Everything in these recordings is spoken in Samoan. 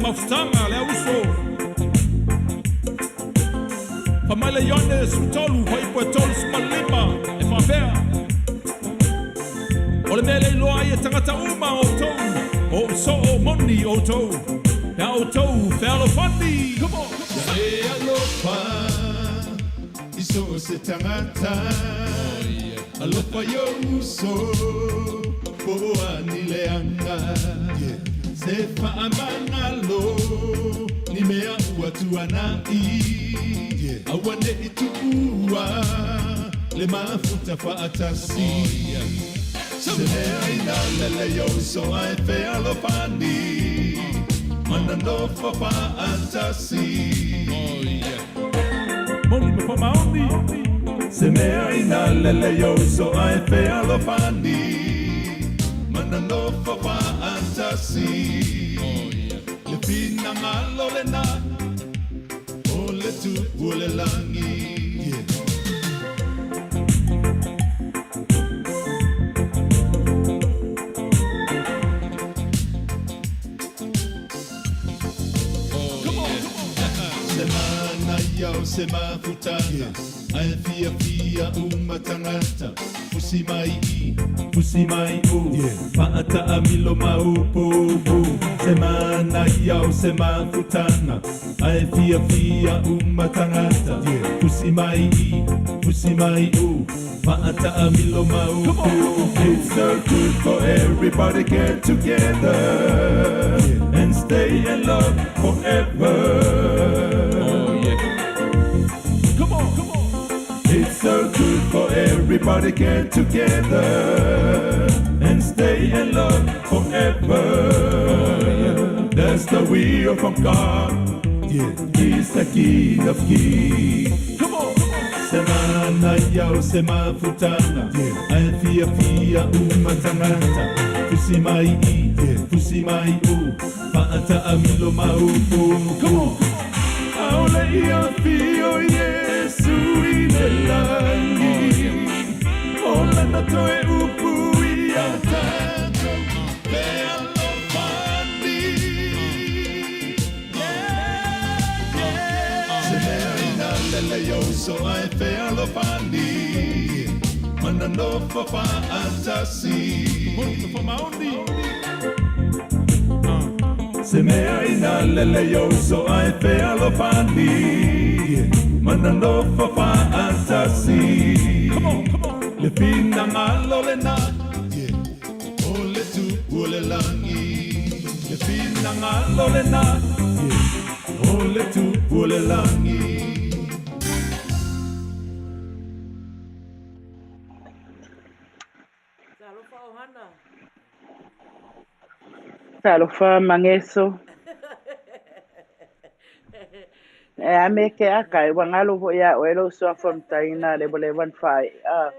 mafutaga a le auso. Fai mai le Ioane 13, fuaiupu e 35, e faapea, O le mea lea e iloa ai e tagata uma o outou, o ou soo moni outou, pe a outou fealofani. Come on, Ia e alofa i so o se tagata, Alofa i ou uso po o a ni leaga, Se faamagalo ni mea ua tuanai, Aua ne i tuua le mafuta faatasi. Se mea ina lele i ou uso ae fealofani, Ma nonofo faatasi. Moni ma faamaoni. Se mea ina lele i ou uso ae fealofani, Ma nonofo faatasi. Le finagalo lena o le Tupu o le lagi. Se manaia o se mafutaga Ae fiafia uma tagata Fusi mai i, fusi mai o Faataamilo ma upu Se manaia o se mafutaga Ae fiafia uma tagata Fusi mai i, fusi mai o Faataamilo ma upu It's so good for everybody get together And stay in love forever. Oh yeah. Come on, come on. It's so good for everybody get together And stay in love forever. That's the will from God. He's the King of Kings. Come on, come on. Se manaia o se mafutaga Ae fiafia uma tagata Fusi mai i, fusi mai o Faataamilo ma upu. Come on, come on. Aole i afio Iesu i le lagi O lana toe upu ia tatou Fealofani. Se mea ina lele i ou uso ae fealofani Ma nonofo faatasi. Moni ma faamaoni. Se mea ina lele i ou uso ae fealofani Ma nonofo faatasi. Come on, come on. Le finagalo lena o le Tupu o le lagi. Le finagalo lena o le Tupu o le lagi. Talofa ohana. Talofa Mageso. E a me ke aka e ua galo foi ia oe lou suafa mataina le ua leva ona faaee a.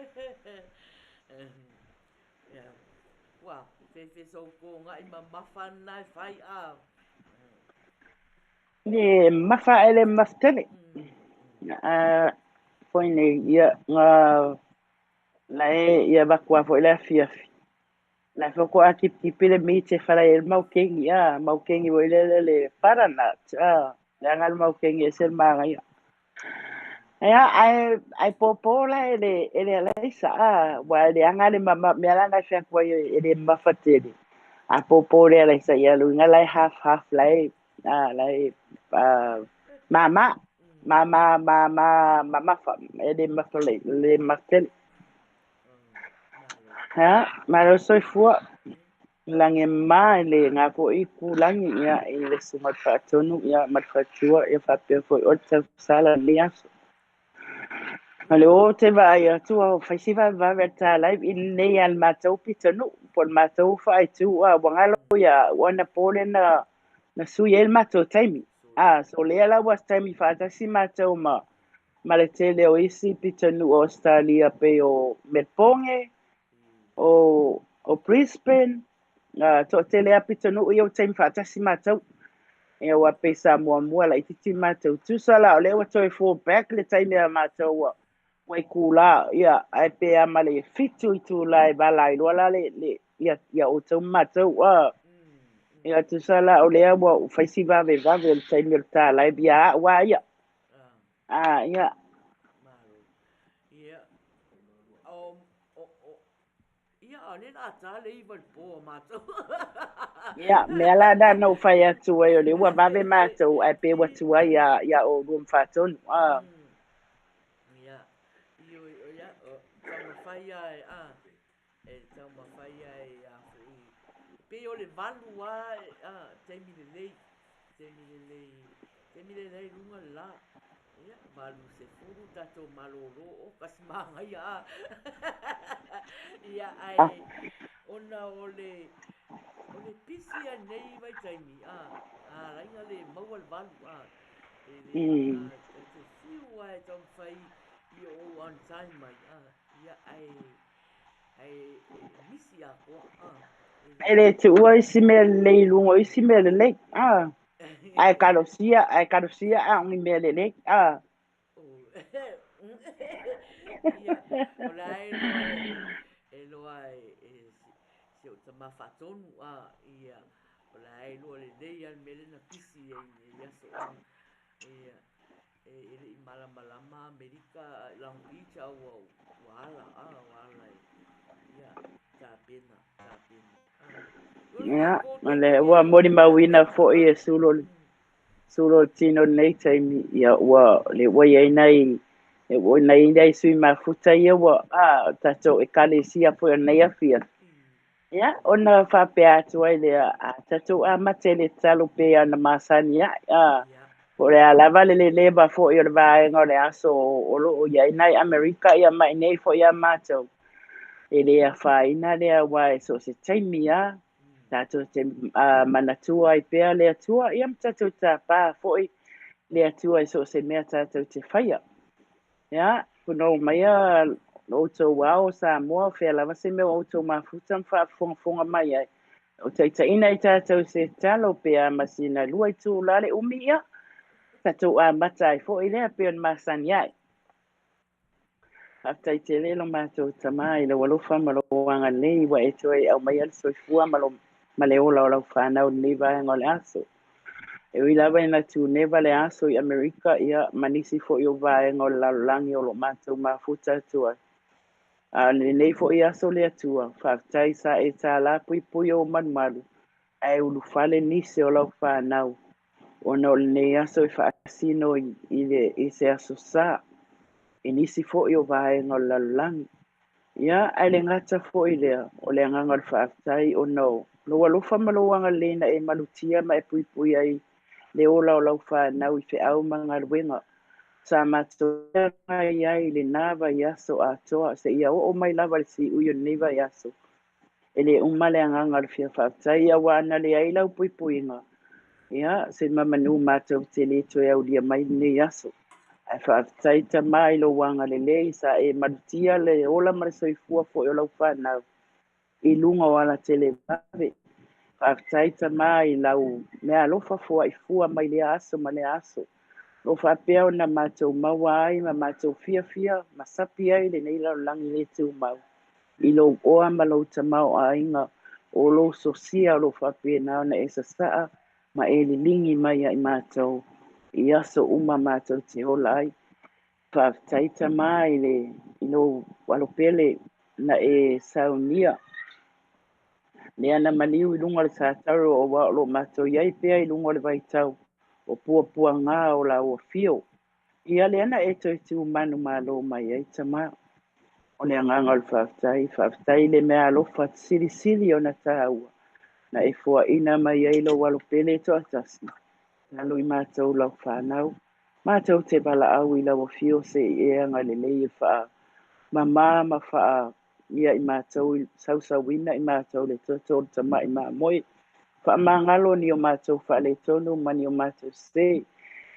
Ua fefe sou ko ngai mamafa na e fai a. E mafa ae le mamafa tele. A foi nei ia nga la e ia vaku a foi le afiafi. La foi ko a kipkipi le meat e fala e le maukengi a maukengi foi le le le butternut a leaga le maukengi e se le magaia. Ia ae ae popo la e le e le alaisa a ua leaga le mama mea la na fai atu ai e le mamafa tele. A popo le alaisa ia luiga la e half half la e a la e a mama mama mama mamafa e le mamafa le le mamafa tele. Ia malo soifua lagi e mama i le ngā foi kulagi ia i le susuga i le faatonu ia ma le faletua ia faapea foi o le tausala i lenei aso. Ma le o te vaai atu o fai si vavevave a le ta live i lenei a le matou pitonuu po o le matou faaitu a ua galo ia ua na po lea na na sui ai le matou taimi. A so lea la ua se taimi faatasi matou ma ma le tele o isi pitonuu o Ausetalia pei o Melbourne, o o Brisbane, a toatele lava pitonuu ia ua taimi faatasi matou. Ia aua pei sa muamua laitiiti matou. Tusa la o lea ua toe fall back le taimi a matou ua ua itula ia ae pe a ma le 7 itula e vala ai loa la le le ia ia outou ma matou a. Ia tusa la o lea ua ou fai si vavevave o le taimi o le tala e ia a'u a ia. A ia. Malo. Ia. O, o, o, ia, o le la ta le iwa le po matou. Ia, mea la na na ou fai atu ai o lea ua vave matou ae pe ua tuai ia ia oulua ma Faatonu. A. Ia. Io, ia, o, taumafai a e, a, e taumafai a e a foi. Pei o le 8 a, a, taimi lelei, taimi lelei, taimi lelei luga le la. Ia, 8:10 tatou malolo o kasi magaia a. Ia, ae, ona o le, o le pisi a nei vaitaimi, a, a laiga le maua le 8, a, e le, a, e te fiu a e taumafai i o on time mai, a, ia, ae, ae, e misi atoa, a, e E le tuua isi mea lelei i luga o isi mea lelei. A. Ae talosia, ae talosia a o ni mea lelei. A. Ia, o la e loa e, e loa e, e si ou tama faatonu, a, ia, o la e loa lelei a le mea lea na pisi ai nei aso, a, ia, e, e le i malamalama Amerika, Long Beach, a ua, ua ala, a, ua ala e, ia, tapena, tapena. A. O le Ia, faako o taimi le lea ua e molimauina foi e sulu o le sulu o le tino i lenei taimi, ia ua le ua i ai nai ua i ai sui mafuta ia ua a tatou ekalesia foi o lenei afiafi. Ia, ona faapea atu ai lea, a tatou amata i le tatalo pei ona masani ai. A, po o le a lava le leleva foi o le vaega o le aso o lo o i ai nai Amerika ia ma i inei foi ia matou. E le afaina lea aua e so o se taimi lava tatou te manatua ai pea le Atua, ia ma tatou tapa foi le Atua i so o se mea tatou te faia. Ia, punou maia lo outou ao o Samoa, o fea lava se mea o outou mafuta ma faafogafoga mai ai. O taitaiina i tatou se tatalo pe a ma sina 2 itula le umi ia, tatou amata ai foi lea pei ona masani ai. Faafetai tele lo matou Tama i lau alofa ma lou agalelei ua e toe aumaia le soifua ma, lo, ma le ola o lau fanau i lenei vaega o le aso. E ui lava ina tuneva le aso i Amerika ia ma nisi foi o vaega o le lalolagi o lo matou mafuta atu ai. A o lenei foi aso le Atua, faafetai sa e tālā puipui o malumalu, ae ulufale nisi o lau fanau. Ona o lenei aso e faasino i, le, i se aso sa, i nisi foi o vaega o le lalolagi. Ia, ae le gata foi lea, o le agaga o le faafetai ona o lou alofa ma lou agalelei na e malutia ma e puipui ai le ola o lau fanau i feau ma galuega. Sa matou feagai ai i lena vaiaso atoa seia oo mai lava le siui o lenei vaiaso. E le uma le agaga o le fia faafetai aua ana leai lau puipuiga. Ia, se mamanu matou te le toe aulia mai lenei aso. Ae faafetai Tama i lou agalelei sa e malutia le ola ma le soifua foi o lau fanau i luga o alatele vave. Faafetai Tama i lau mea alofa foaifua mai lea aso ma lea aso. Lo faapea ona matou maua ai ma matou fiafia ma sapi ai lenei lalolagi le tumau. I lou oa ma lou tamaoaiga o lou sosia o lo faapena ona e sasaa ma e liligi mai ai matou i aso uma matou te ola ai. Faafetai Tama i le i lou alopele na e saunia. Lea na maliu i luga o le sataro aua o lo matou i ai pea i luga o le vaitau o puapuaga o lau afio. Ia lea na e toe tu manumalo mai ai Tama. O le agaga o le faafetai, faafetai i le mea alofa silisili ona taua. Na e foaina mai ai lou alopele e toatasi. Talo i matou lau fanau. Matou te valaau i lau afio se i e agalelei e faa mama ma faa ia i matou sausauina i matou le toto o le tamai mamoe. Faamagalo ni o matou faaletonu ma ni o matou sese.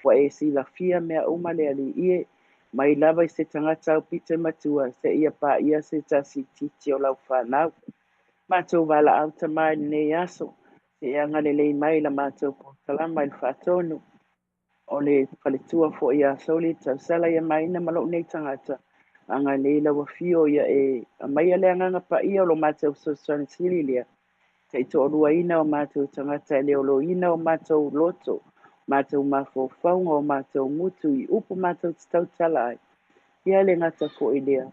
Ua e silafia mea uma le Alii e. Mai lava i se tagata aupito matua seia paia se tasi itiiti o lau fanau. Matou valaau Tama i lenei aso. Se i agalelei mai la matou polokalama i le faatonu. O le faletua foi ia Sauli tausala ia maina ma lou nei tagata. Agalelei lau afio ia e aumaia le agaga paia o lo matou fesoasoani sili lea. Taitoaluaina o matou tagata e le oloina o matou loto, matou mafaufauga, o matou gutu i upu matou te tautala ai. Ia le gata foi lea,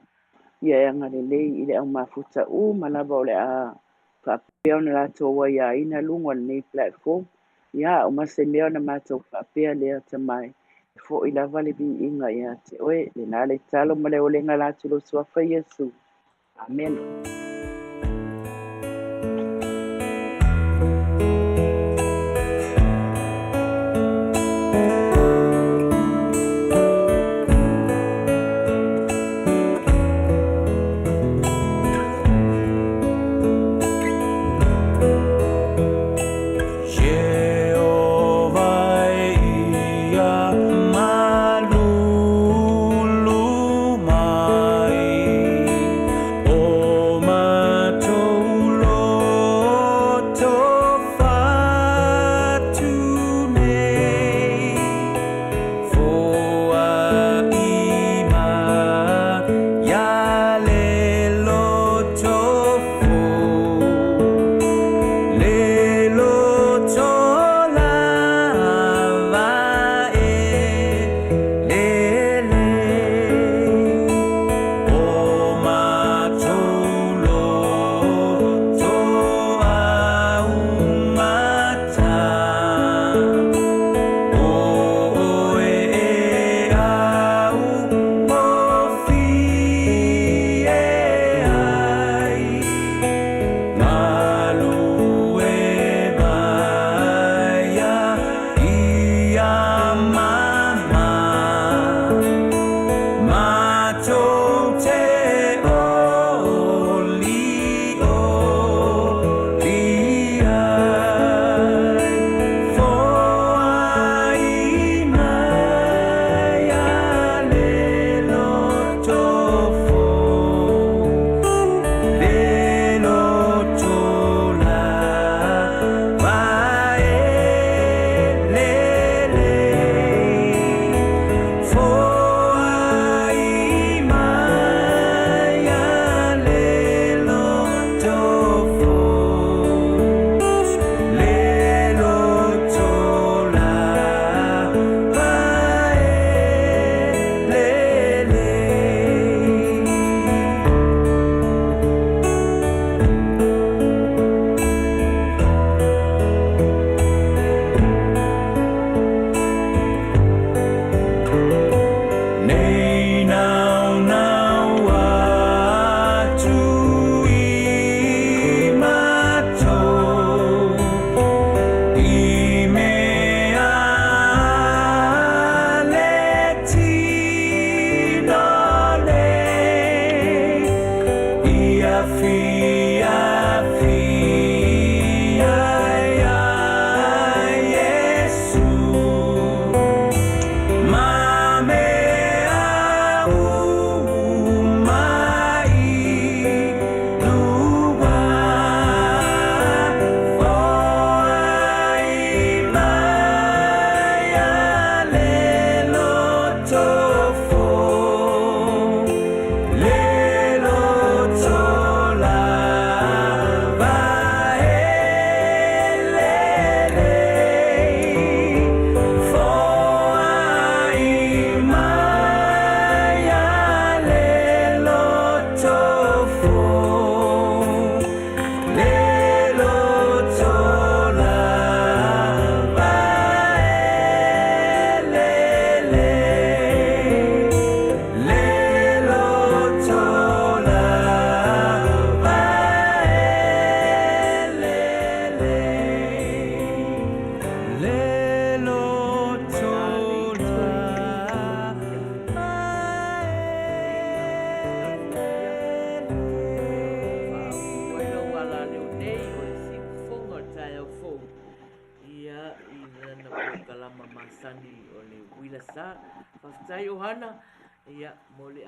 ia e agalelei i le au mafuta uma lava o le a faapea ona latou aiaina luga o lenei platform. Ia a uma se mea ona matou faapea lea tamae, e foi lava le viiga ia te oe. Lena le talo ma le olega la atu lou suafa Iesu. Amene.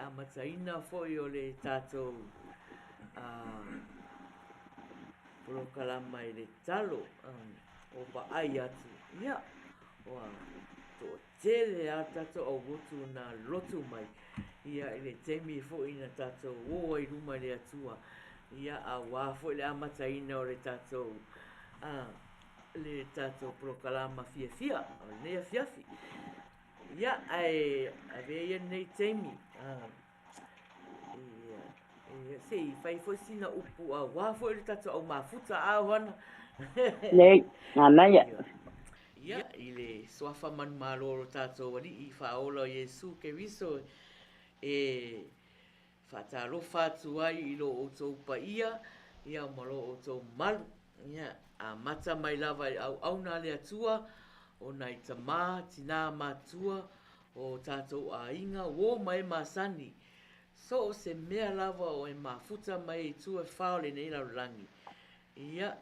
Amataina foi o le tatou polokalama i le talo o vaai atu. Ia, ua toatele lava tatou aulotu na lotu mai. Ia, i le taimi foi na tatou o ai luma i le Atua. Ia, auā foi le amataina o le tatou, a, le tatou polokalama fiafia o lenei afiafi. Ia, ae avea ia lenei taimi, a, ia, ia, se i fai foi sina upu auā foi le tatou au mafuta, a Ohana? Nei, manaia. Ia, i le suafa manumalo o lo tatou Alii Faaola o Iesu Keriso e Faatalofa atu ai i lo outou paia, ia ma lo outou malu. Ia, amata mai lava i auauna a le Atua, o nai tamā, tinā matua, o tatou aiga, uō ma e masani. So o se mea lava o e mafuta mai i tua e wha o lenei lalolagi. Ia,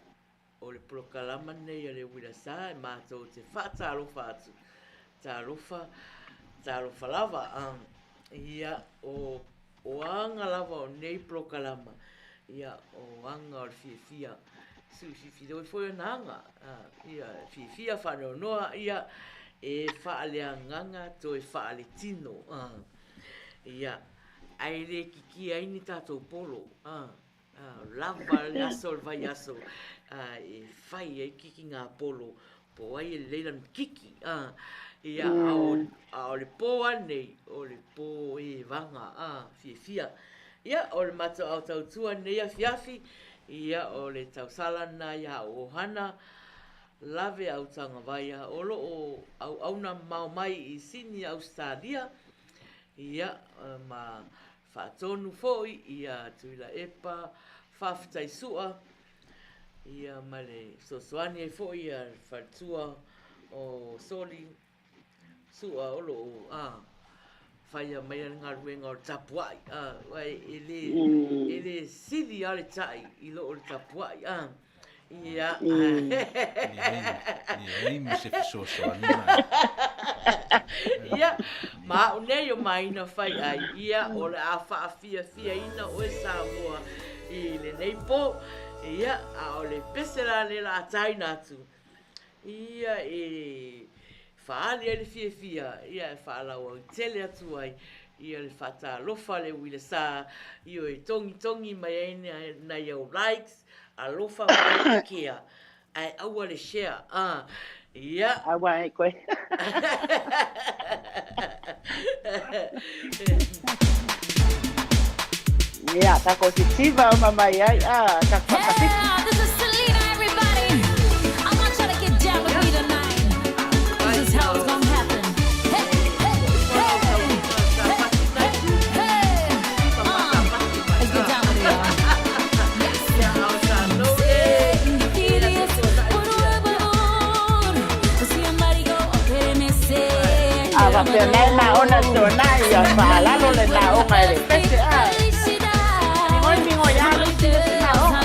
O le polokalama lenei a le Uila Sa e matou te faatalofa atu. Talofa, talofa lava. Ia, o, o aga lava o nei polokalama, ia, o aga o le fiafia, suififi foi ona aga, ia, fiafia faanoanoa, ia, e faaleagaga toe faaletino. Ia, ae le kikia ai ni tatou polo. Lava le aso o le vaiaso e fai ai kiki ngā polo, po ai e lelei lana kiki. Ia, a o le pō anei, o le pō evaga, fiafia. Ia, o le matou ao tautua nei afiafi, ia, o le tausala lena ia au ohana, lave au tagavaia, o lo o auauna mamao mai i Sini, Ausetalia, ia, ma Faatonu foi ia Tuilaepa, faafetai sua, ia ma le fesoasoani ai foi ia le faletua o Soli sua o lo o a faia mai le galuega o le tapuai a e le e le sili a le tai i lo o le tapuai a Ia. Leai ma se fesoasoani mai. Ia, ma au nei o Maina fai ai, ia, o le a faafiafiaina oe Samoa i lenei pō. Ia, a o le pese la lea la a taina atu, ia, e faaali ai le fiafia, ia, e faalauaitele atu ai, ia le faatalofa a le uila sa, ia e togitogi mai ai nai au likes, Alofa mai kea, ae aua le share, ah, ia. Aua e koe. Ia, tako si tiva o mamai ai, ah, tako whakawhiti. Yeah, this is Selena, everybody. I want y'all to get down with me tonight. This is how it's gonna happen. Hey, hey, hey, hey, hey. Let's get down with it, y'all. A faapea nei ma ona tonai ia faalalo le naoga e le pese a. Migoi migoi a le isi le naoga.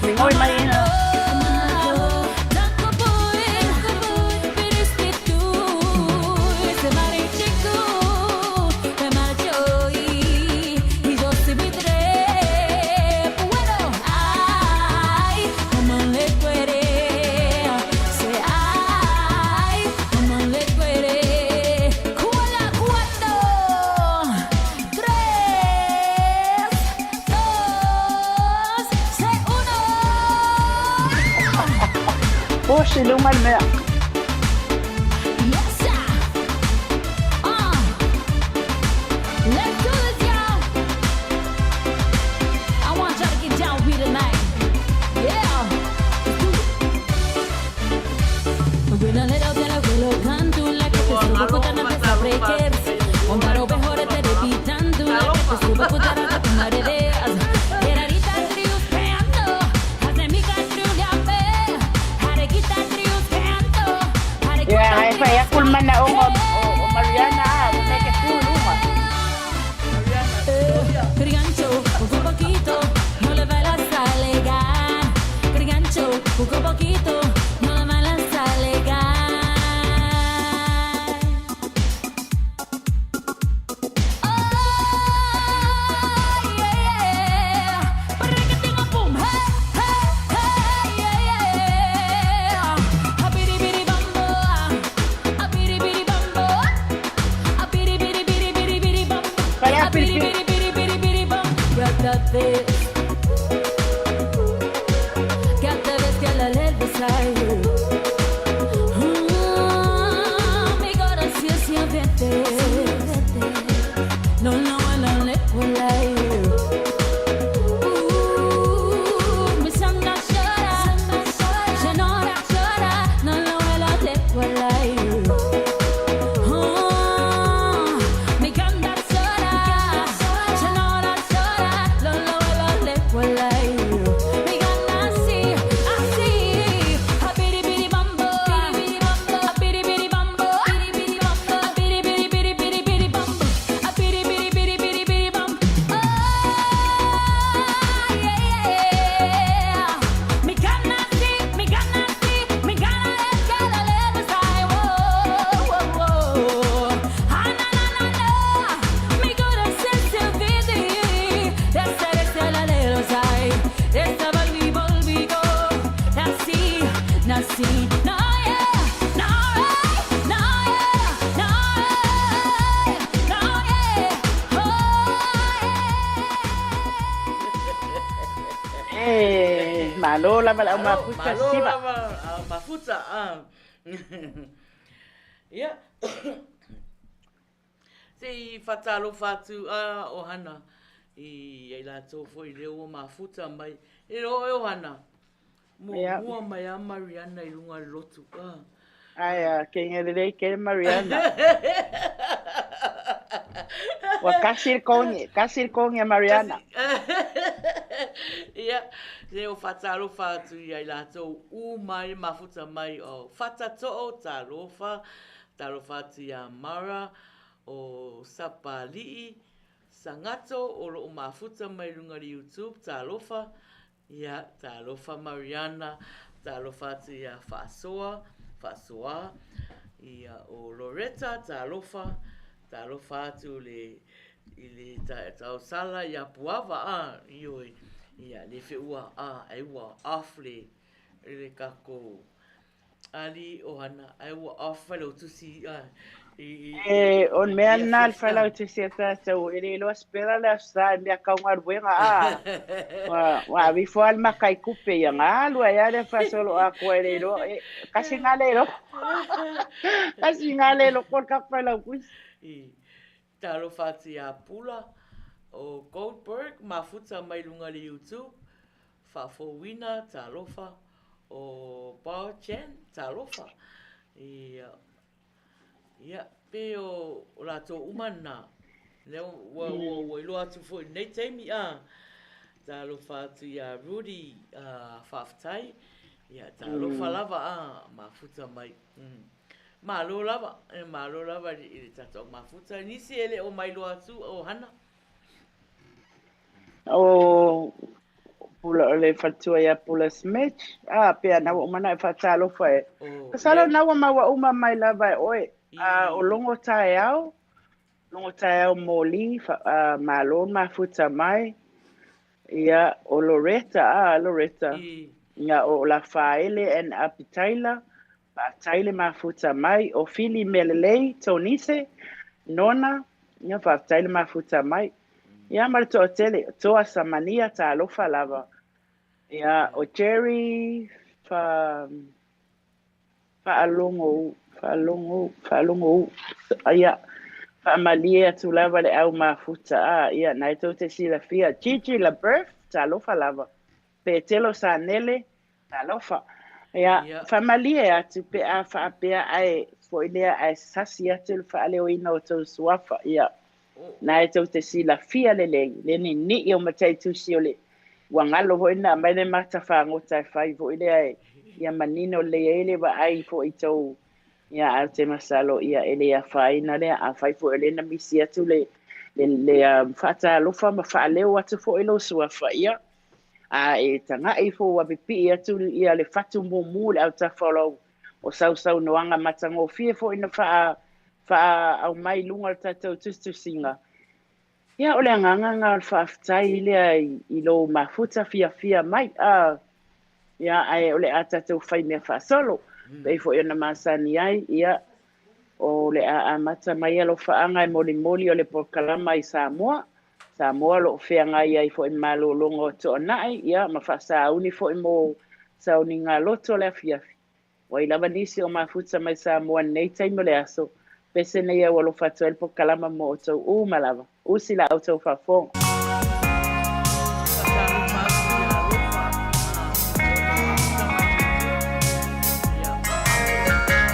Migoi mai ina. Push i luga le mea. Ua galo ma talofa atu i o oe ma mafuta. Talofa! Ia, ae fai atu le manaoga o Mariana a, ua mai ke tu i luga. Mariana, soia. Fai a pilipi. E, malo lava le au Malo, mafuta malo siva. lava a mafuta. Ia. Se i faatalofa atu a Ohana i ai latou foi lea ua mafuta mai. E le oe Ohana, Ia. muamua mai a Mariana i luga o le lotu. Ai a, keiga lelei kele Mariana. Ua kasi le kogi, kasi le kogi a Mariana. Ia, se o faatalofa atu ia i latou uma i mafuta mai o Fatatoo, talofa, talofa atu ia Mara, o Sapali'i, Sagato o loo mafuta mai luga i le YouTube, talofa, ia, talofa Mariana, talofa atu ia Faasoa, Faasoa, ia o Loretta, talofa, talofa atu le i le tausala ia Puava a, ioe, ia le feua a, ai ua off le le tatou ali Ohana, ai ua off le tusi a i E, o le mea i lena le afiafi a. failautusi a tatou, e le iloa spela le Aso Sa i mea kau galuega a. Ua, ua ave ifo lava le maka i kupe ia galu ai lava le faasoloatoa e le iloa. E, kasi gā le iloa. Kasi gā le iloa ko le tatou failautusi. I talofa atu ia Pula o Goldberg mafuta mai luga i le YouTube, Faafouina talofa o Bao Chen talofa. Ia, ia pe o latou uma na. Lea ua ua ua iloa atu foi i lenei taimi a. Talofa atu ia Rudy faafetai. Ia talofa lava a mafuta mai. Malo lava, e malo lava i le tatou mafuta. Nisi e le o mailoa atu o Hana. O Pula, o le faletua ia Pula Smith, a pea na ua uma ona e faatalofa e. O Masalo lea na ua maua uma mai lava e oe. A o i logo taeao, logo taeao moli, fa, a, malo le mafuta mai. Ia, o Loretta, a, Loretta. I Ia, o Lafaele and Apitaila, faafetai le mafuta mai. O Fili Melelei, Tonise, Nona, ia, faafetai le mafuta mai. Ia, ma le toatele, Toa Samania, talofa lava. Ia, o Jerry, fa, faalogo u, faalogo u, faalogo u. Ia, faamalie atu lava le au mafuta. A, ia, na e tou te silafia. Gigi LaBerth, talofa lava. Petelo Sanele, talofa. Ia, faamalie atu pe a faapea ae foi lea ae sasi atu le faaleoina o tou suafa. Ia, na e tou te silafia lelei le ninii o mataitusi o le ua galo foi na aumai le mata fagota e fai foi lea e ia manino lelei ai le vaai foi i tou. Ia, ae ou te masalo ia e le afaina lea. Afai foi o lea na misi atu le le faatalofa ma faaleo atu foi lou suafa, ia a e taga'i ifo ua pipii atu ia le fatu mumu i le autafa o lau o sausaunoaga matagofie foi na faa faaumai i luga o le tatou tusitusiga. Ia, o le agaga lena o le faafetai lea i lou mafuta fiafia mai. A ia, ae o le a tatou fai mea faasolo pei foi ona masani ai. Ia, o le a amata mai alofaaga e molimoli o le polokalama i Samoa. Samoa o lo o feagai ai foi ma malologa o Toonai, ia, ma faasauni foi mo sauniga loto o le afiafi. O ai lava nisi o mafuta mai Samoa i lenei taimi o le aso, pese nei au alofa atu ai le polokalama mo outou uma lava. Usi la outou faafofoga. Faatalofa atu ia Alofa, mafuta mai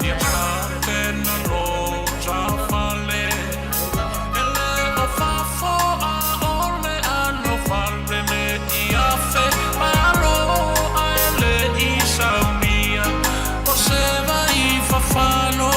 Ia Ia tapena lo ta fale E le o fafo a o le ano fale me i afe malo a e le i saunia o se vai fafano.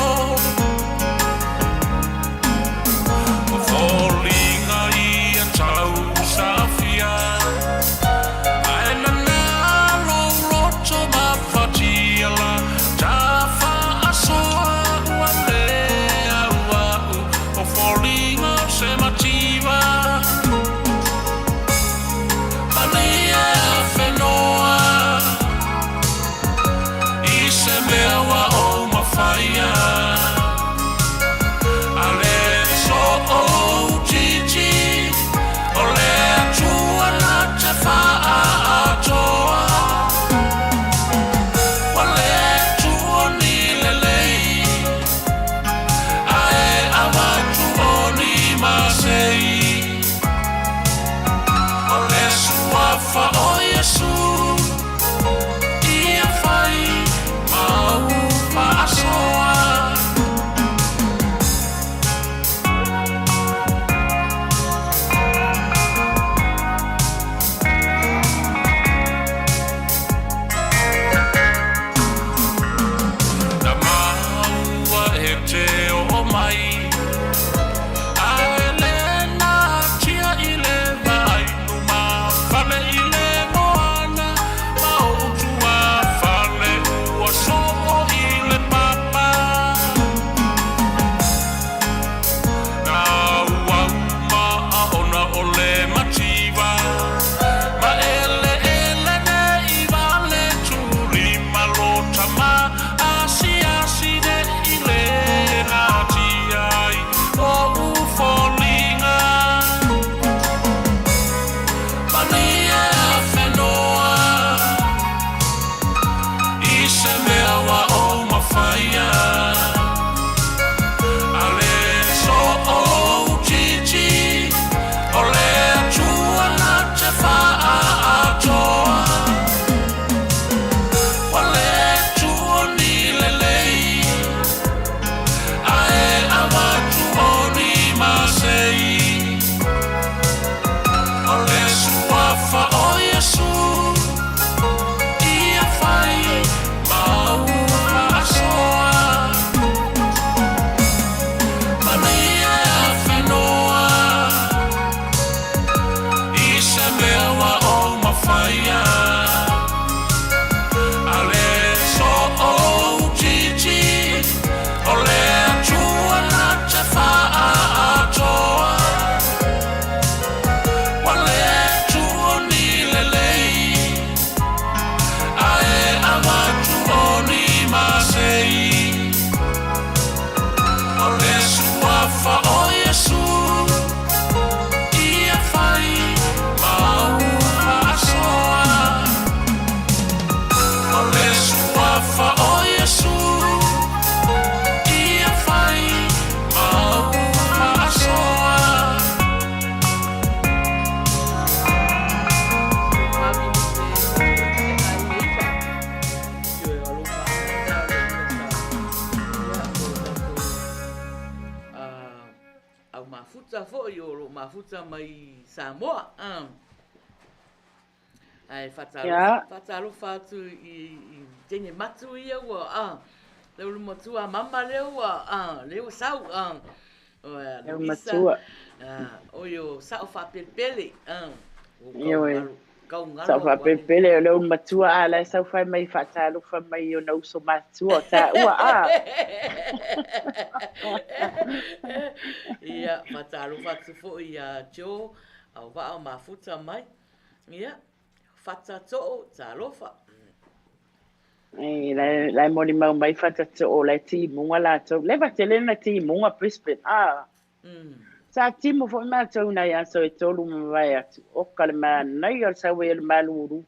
mafuta foi o lo o mafuta mai Samoa. Ae faatalofa, faatalofa atu i teine matu ia ua, a, le ulu matua mama lea ua, a, lea ua sau, a, o Luisa, a, oi o Sao Faapelepele, a, ua kau galo, Sao Faapelepele, o le ulu matua, a, la e sau fai mai faatalofa mai i ona uso matua o taua, a. Ia, faatalofa atu foi ia Joe, au vaa o mafuta mai. Ia, Fata Too, talofa. Ei, la e molimau mai Fata Too, la e timuga latou. Leva tele na timuga Brisbane, a. Sa timu foi matou nai aso e tolu ma mavae atu. Oka le manaia o le sau ai o le malulu.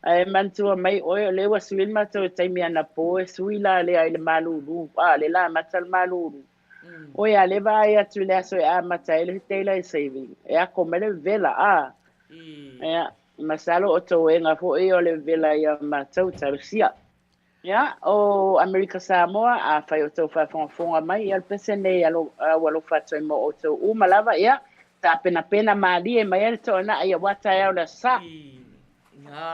Ae manatua mai oe, o lea ua sui le matou i taimi anapo e sui la lea i le malulu, a, le la amata o le malulu. Oi a, le vaai atu i le aso e amata ai le daylight saving, e ako mai le vevela, a. Ia, masalo o toega foi o le vevela ia matou, talosia. Ia, o Amerika Samoa, afai o tou faafogafoga mai, ia o le pese nei a lau alofa atu ai mo outou uma lava, ia, tapenapena malie mai ai le toanaa ia aua taeao le aso Sa.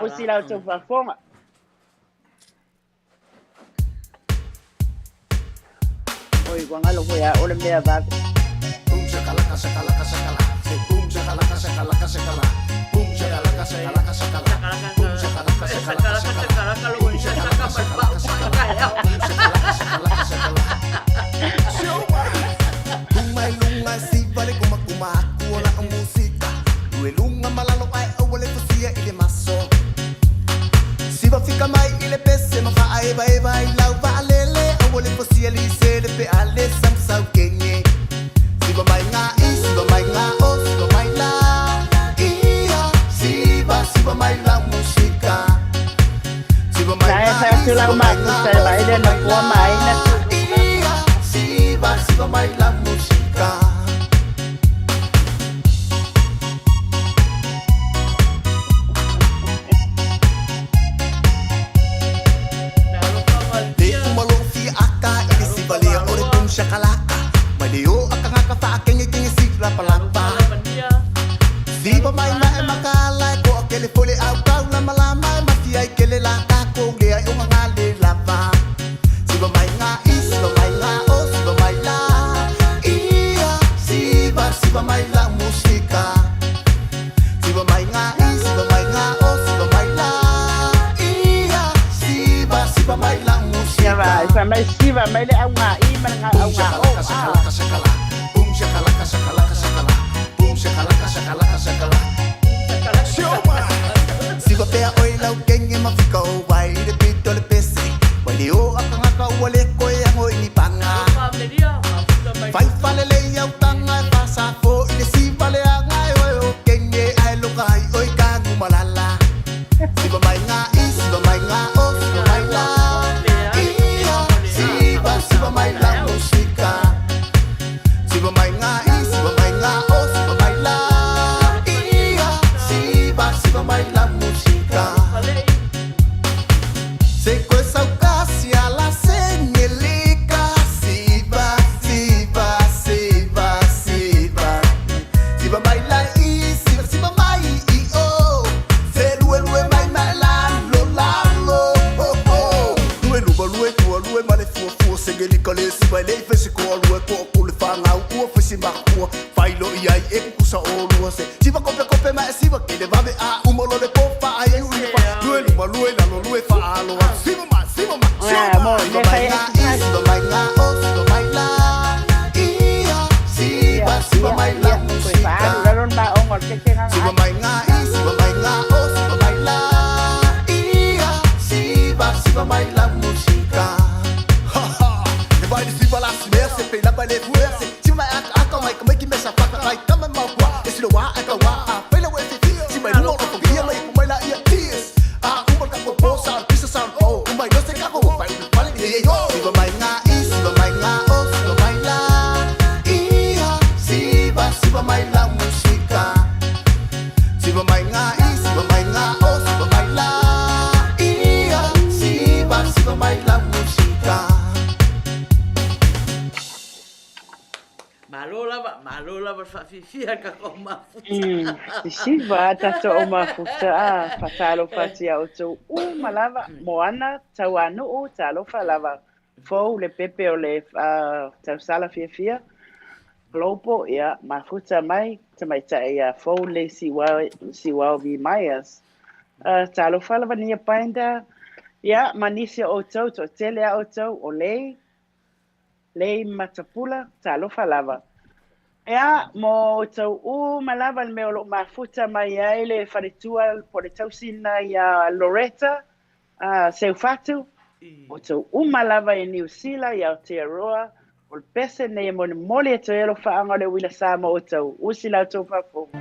Osi la outou faafofoga. Oi, ua galo foi a o le mea vave. Boom shakalaka shakalaka shakala. Say boom shakalaka shakalaka shakala. Boom shakalaka shakalaka shakala. Boom shakalaka shakalaka shakala. Boom shakalaka shakalaka shakala. Boom shakalaka shakalaka shakala. La e fai atu lau mafuta e vaai le nofoa ma ai na Ia va, fai mai siva mai le au ngā i ma le ngā au ngā o, a. Ia, mo, le fai exercise. Ia, ia, ia, toe faaalu lalo le maoga o le kekega ga atu. lava le faafiafia le tatou mafuta. Sisiva a tatou au mafuta a faatalofa atu ia outou uma lava Moana Tauanuu talofa lava fou le pepe o le tausala fiafia Global ia mafuta mai tamaitai ia fou le Siuao V Myers talofa lava Nia Binder ia ma nisi o outou toatele a outou o Lei Lei Matapula, talofa lava. Ea, mo outou uma lava le mea o lo o mafuta mai ai le faletua po o le tausi lena ia Loretta Seufatu, outou uma lava i Niu Sila, i Aotearoa, o le pese lenei e molimoli atu ai alofaaga o le uila sa mo outou. Usi la outou faafofoga.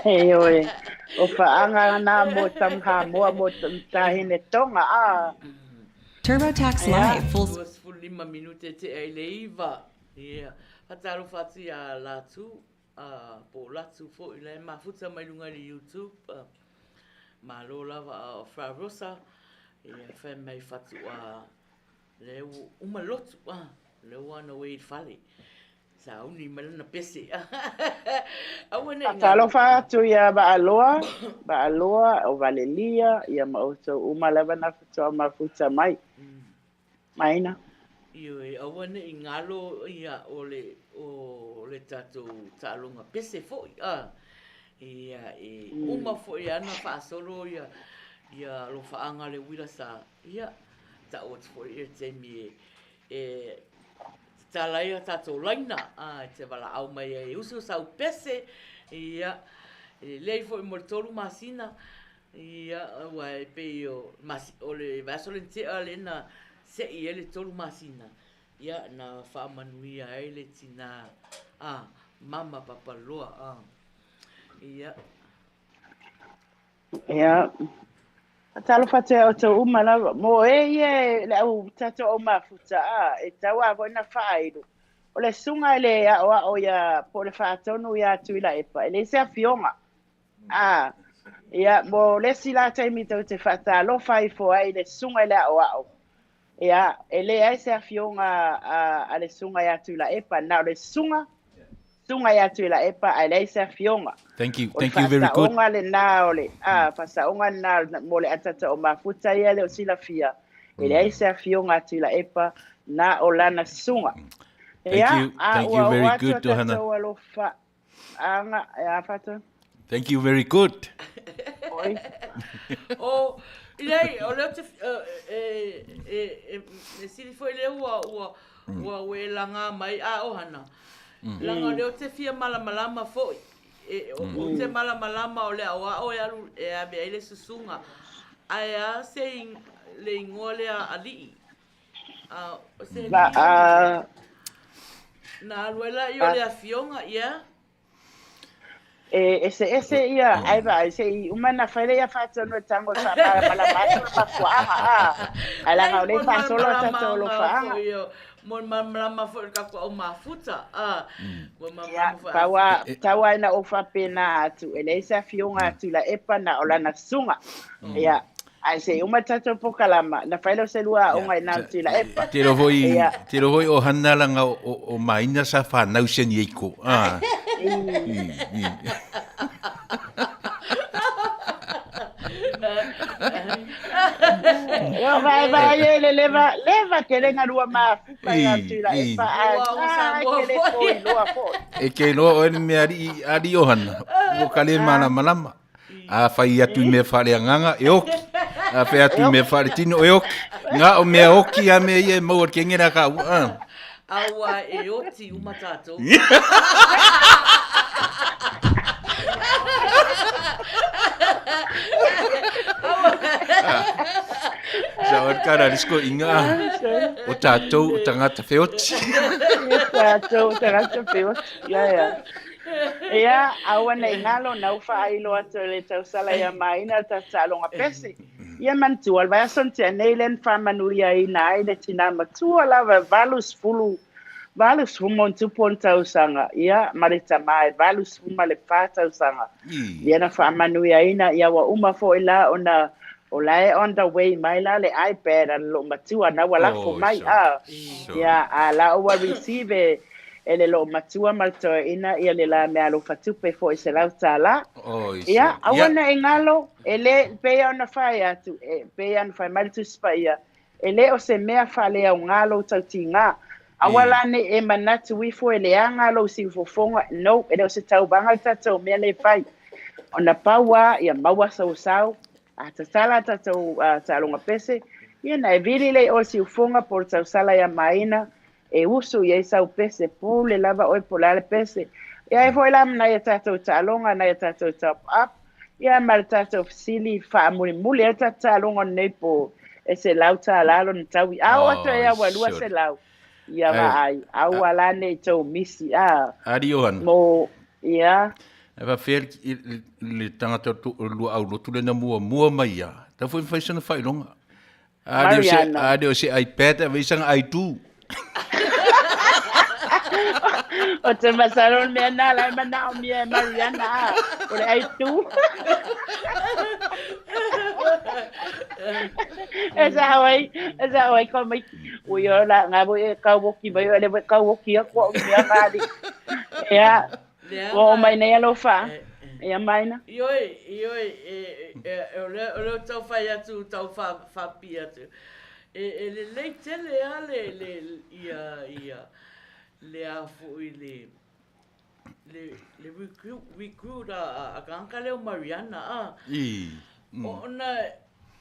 Ioe, o faaga na mo Samoa mo Tahine Tonga a. TurboTax Live full. 25 minute tea i le 9. Ia, faatalofa atu ia Latu, po o Latu foi la e mafuta mai luga i le YouTube. Malo lava a o Fra Rosa, ia fai mai fatu'a lea ua uma lotu, lea ua on the way i le fale. Sauni mai lana pese. Aua ne i galo. Faatalofa atu ia Vaaloa, Vaaloa, o Valelia, ia ma outou uma lava na faatoa mafuta mai. Maina. Ioe, aua ne i galo ia o le, o le tatou taaloga pese foi, a. Ia, e uma foi ana faasolo ia, ia alofaaga le uila sa, ia, tau atu foi i le taimi e, e tatala ai a tatou laina, a, e te valaau mai ai e usu sau pese, ia, e lelei foi mo le 3 masina, ia, aua e pei o, o le vaiaso lea na tea lea na sei ai le 3 masina, ia, na faamanuia ai le tinā, a, mama Papaloa, a, ia. Ia. Talofa atu ia outou uma lava. Mo e ia e le au tatou au mafuta a, e tau lava foi na faailo. O le susuga i le aoao ia po o le faatonu ia Tuilaepa, e leai se afioga. A, ia, mo le isi la taimi tou te faatalofa ifo ai i le susuga i le aoao, ia, e leai se afioga a, a le susuga ia Tuilaepa, na o le susuga, susuga ia Tuilaepa ae leai se afioga. Thank you. O le Thank you very good. faasaoga lena o le, a, faasaoga lena mo le atata o mafuta ia le o silafia, e leai se afioga a Tuilaepa, na o lana susuga. Thank Ia, you. a Thank ua you oo very atu a good, Ohana. tatou alofa anga, e a Fata? Thank you very good. Oi. O, leai, o lea ou te, e, e, e, e sili foi lea ua, ua, ua, ua e laga mai, a Ohana, leaga o lea ou te fia malamalama foi, e, o, ou te malamalama o le aoao e alu, e ave ai le susuga, ae a se, le igoa lea alii, a, o se Ma, a, na alu ai laia o le afioga, yeah? E eseese ia, ae vaai, se i uma ona fai lea faatonu e tago e faamalamalama atu le mafuaaga, a, ae leaga o lea e faasolo a tatou alofaaga. Mo le malamalama foi o le tatou au mafuta, a, mo le Ia, malamalama foi. tau a, tau a ina ou faapena atu, e leai se afioga a Tuilaepa na o lana susuga. Ia, ae se i uma le tatou polokalama, ona fai lea o se lua aoga i ina ma Tuilaepa. Telo foi, Ia. telo foi o hana langa o, o, o maina sa whanau se ni eiko. Ah. I, i. Io vai vai e le leva leva ke le ngalua mafuta ia I, Tuilaepa i. ae Ua o ai Samoa ke le foi. poi loa foi. E ke loa o ni mea ali, ali o hana. Ua ka le malamalama. A whai atu i mea whare anganga, e oki. A whai atu i mea whare tino, e oki. Ngā o mea oki a mea ia e maua ke ngera ka ua. Ah. Aua e oti uma tātou. Sa o kara risko inga o tātou o tangata wheoti. Tātou tagata wheoti. Ia, ia. Ia, aua nei ngalo na u faailo atu e le tausala ia maina le tatou pese. Ia manatua, le vaiaso na tea nei lea na faamanuiaina ai le tinā matua lava e 80 80 ma ona tupu ona tausaga, ia, ma le tamā e 84 tausaga. Ia na faamanuiaina, ia ua uma foi la ona o la e on the way mai la le iPad a le loomatua na ua lafo Oh, mai so, a. so. Ia, a la ua receive e, e le loomatua ma le toeaina ia le la meaalofa tupe foi $100. Oh, so. Ia, aua Ia, ne i galo, e le, pei ona fai atu, e, pei ona fai mai le Tusi Paia, e le o se mea faaleaoga lou tautiga. Aua la ne i e manatu ifo e leaga lou siufofoga, no, e le o se tauvaga le tatou mea lea e fai. Ona pau lava, ia maua sousau, a tatala a tatou taaloga pese, ia na e vili lea i oe siufoga po o le tausala ia maina, e usu i ai sau pese, pule lava oe po o le a le pese. Ia e foi la ma nai a tatou taaloga, nai a tatou top up, ia ma le tatou fesili faamulimuli ai le tatou taaloga lenei po e $100 lona taui. A oo atu oh, ai ua sure. $200, ia Ai, vaai, aua la nei tou misi, a, ari o hana. mo. Ia. Ae faapefea le tagata luaau lotu lea na muamua mai ia, tatau foi ona fai sana faailoga. A le o se, a le o se iPad, ave i sana i2. O te masalo o le mea na la e manaomia e Mariana, a, o le i2. E sao ai, e sao ai ka mai. Ui o la ngā voi e kauoki mai, o le voi kauoki aku au mea ngā li. Ia, ua oo mai nei alofa. Ia maina. Ioe, ioe, e, e, e, o lea, o lea tau fai atu, tau fa, faapi atu. E, e lelei tele a le, le, ia, ia, le a foi le, le, le recruit, recruit a, a, a tagata lea o Mariana, a. I. Mm. Ona,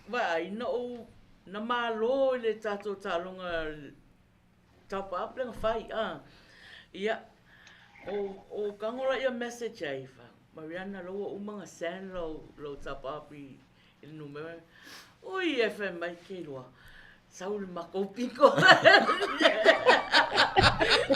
vaai, na ou, na malo i le tatou taaloga top up le na fai, a. Ia, o, o kago la ia message ai, fa, Mariana, lo ua uma na send lau, lau top up i, i le numera. Ui, e fai mai, ke iloa, sau le makou piko.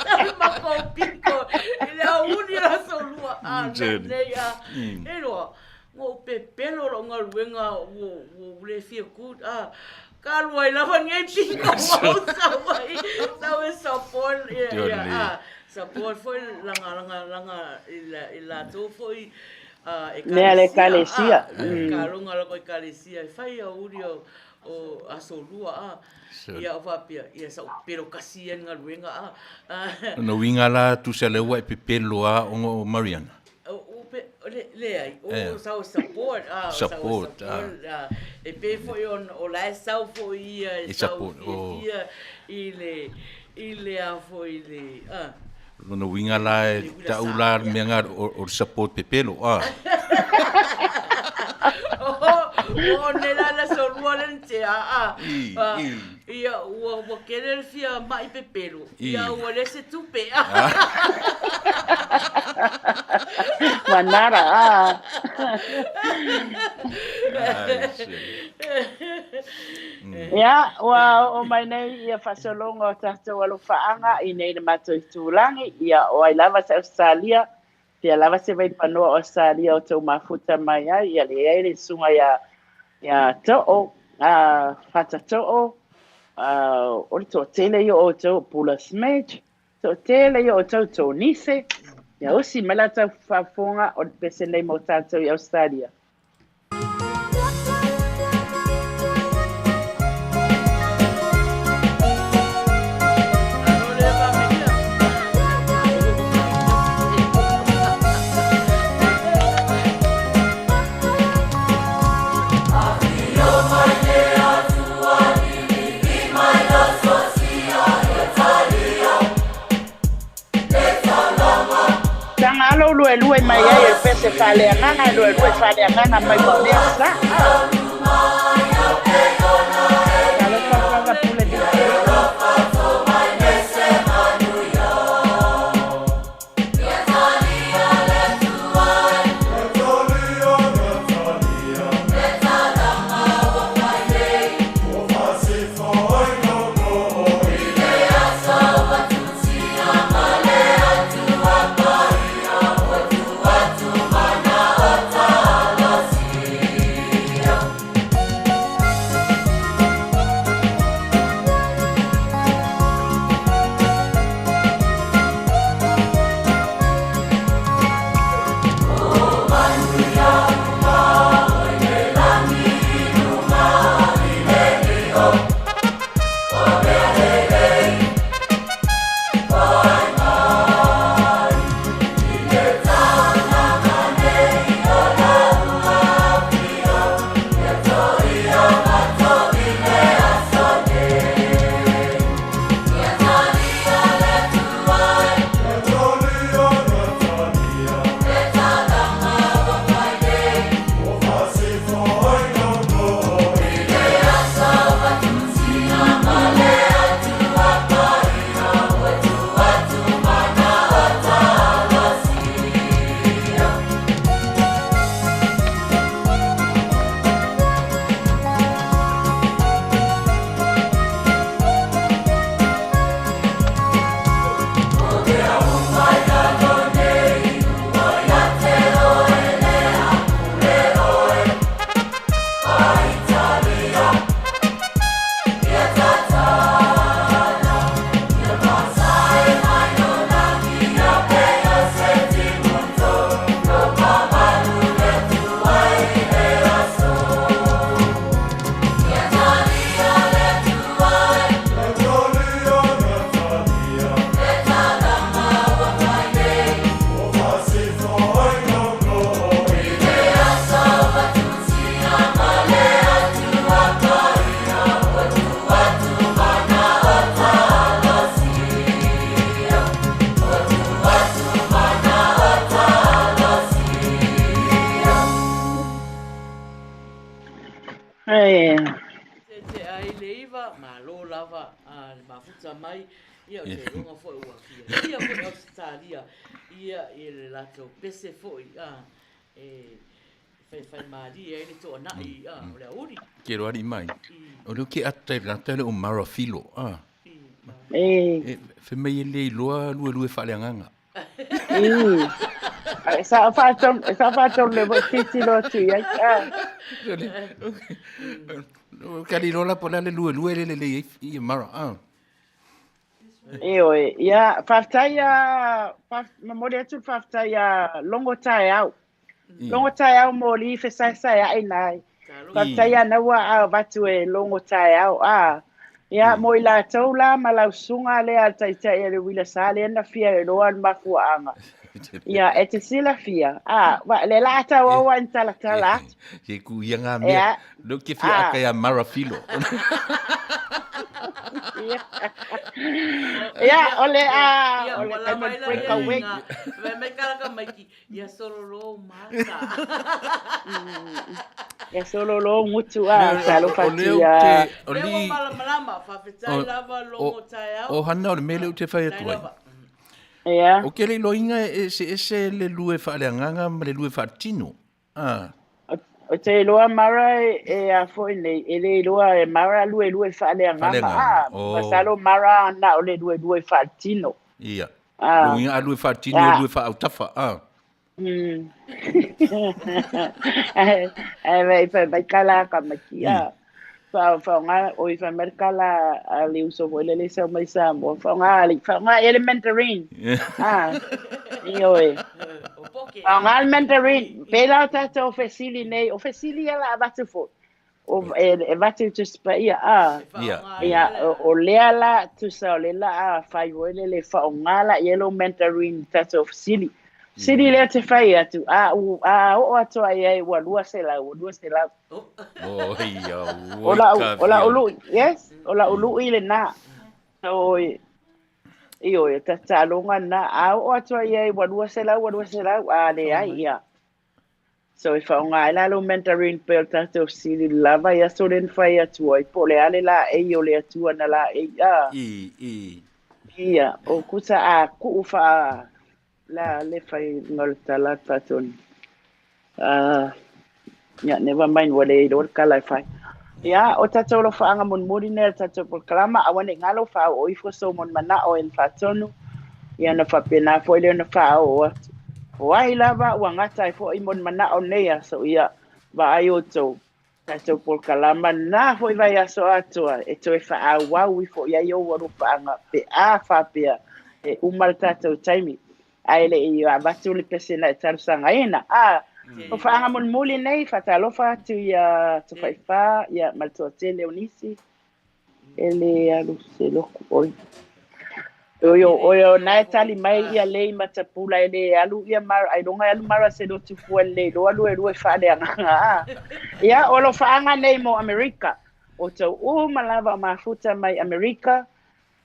Sau le makou piko i le aoauli o le aso lua, a, nei, a, e iloa, Ua ou pepelo lou galuega ua ou le fia ku a ka alu ai lava nei piko ua ou sau ai sau e support ia ia a support foi langa langa langa i la i latou foi a Mea le ekalesia a kaloga loko ekalesia e fai aoauli o o aso lua a ia o faapea ia sa ou pepelo kasi ia i le galuega a. Lona uiga la tusa lea ua e pepelo a ona o Mariana. Leai, o sau support, ah, o sau support, ah, e pei foi ona o la e sau foi ia e sau fiafia i le, i le a foi le, ah. Lona uiga la e tau la le mea lena o le support pepelo, ah. O nei la le aso lua lea na tea, ah, ia ua tele le fia mai pepelo. Ia ua le se tupe. Manara, ah. Ia, ua oo mai nei ia faasologa o tatou alofaaga i nei le matou itulagi, ia o ai lava se Ausetalia, pea lava se vaipanoa o Ausetalia o tou mafuta mai ai, ia leai le susuga ia ia Too, a Fata Too, a o le toatele ia o outou o Pula Smith, toatele ia o outou Tonise, ia osi mai la tau faafofoga o le pese nei mo tatou i Ausetalia. Taga lou luelue mai ai e le pese faaleagaga e luelue faaleagaga mai ma o lea sa. Talofa lava pule tea ai le 9, malo lava le mafuta mai, ia ou te iloga foi ua fiafia foi Ausetalia ia i le latou pese foi e faifaimalie ai le toanai o le aoauli. Ke roa alii mai. O lea ke ata i le tagata lea o Mara Filo. Ah. E. E, fai mai e le iloa luelue faaleagaga. Ii. Sa whātau, sa whātau le mo titilo atu i ai. Ah. Ka li lola po la le luelue le le le i Mara. Ah. E oe, ia, whaftai a, mamori atu whaftai a longo tae au. Longo taeao mo li fesaesaeaʻi nai. Faafetai a naua a avatu e longo taeao a. Ia mo i latou la ma lau susuga lea a le taitai a le uila sa lea na fia iloa le mafuaaga. Ia e te silafia a wa le la tau aua ni talatala atu. Ke ku ia ngā mea. Leo ke fia aka ia Mara Filo. Ia o le a o le taimi o le break away. Mai kalaka maiki Ia sololo mata. Ia sololo ngutu a talofa atu ia. O lea ua malamalama, faafetai lava logo taeao. O hana o le mea lea ou te fai atu ai. Ia. O ke le iloiga e eseese le lue faaleagaga ma le lue faaletino. Ah. O te iloa Mara e a foi nei, e le iloa e Mara luelue faaleagaga. Ah, masalo Mara na o le luelue faaletino. Ia. Ah. Luiga a lue faatino ah. lue faautafa. Ah. Ai vai fai mai kala ka maki. Ah. Fa fa nga o i fa mai kala a le uso foi le le sau mai Samoa. Fa nga le fa nga ele mandarin. Ah. Ioe. Fa nga le mandarin. Pela o tātou fesili nei, o fesili ala avatu foi. O, e, e vatu i Tusi Paia, a. Ia. Ia, o, o lea la, tusa o le la a fai foi le le whaonga la i elo mandarin tātou fesili. Sili lea te whai atu, a, u, a oo atu ai ai ua 200, ua 200. Oh, ia, O la, o la ulu, yes, o la ulu i le nā. So, ioe, tataloga na, a oo atu ai ai ua 200, ua 200, a leai, ia. So e faaaoga ai la lou Mandarin pei o le tatou fesili lava i aso lea na fai atu ai, po o le a le laei o le Atua na laei a? I, i. Ia, o kusa a kuu faa la le fai nga o le tala atu faatonu. Ah, ia, never mind, ua le iloa le kala e fai. Ia, o tatou alofaaga mulimuli nei o le tatou polokalama, aua ne i galo, faaoo ifo sou monimanao e na faatonu, ia ona faapena foi lea ona faaoo atu. O ai lava ua gata ai foi monimanao nei aso, ia vaai outou, tatou polokalama na foi vaiaso atoa e toe faaauau ifo i ai ou alofaaga pe a faapea e uma le tatou taimi. Ae le i avatu le pese na e talosagaina. A, o faaga mulimuli nei, faatalofa atu ia Tafaifa, ia ma le toatele o nisi, e le alu se loku oi. Oi o oi o na e tali mai ia lei matapula e le alu ia mara ailoga e alu mara se lotu fua le iloa luelue faaleagaga a. Ia o alofaaga nei mo Amerika. O tou uma lava o mafuta mai Amerika,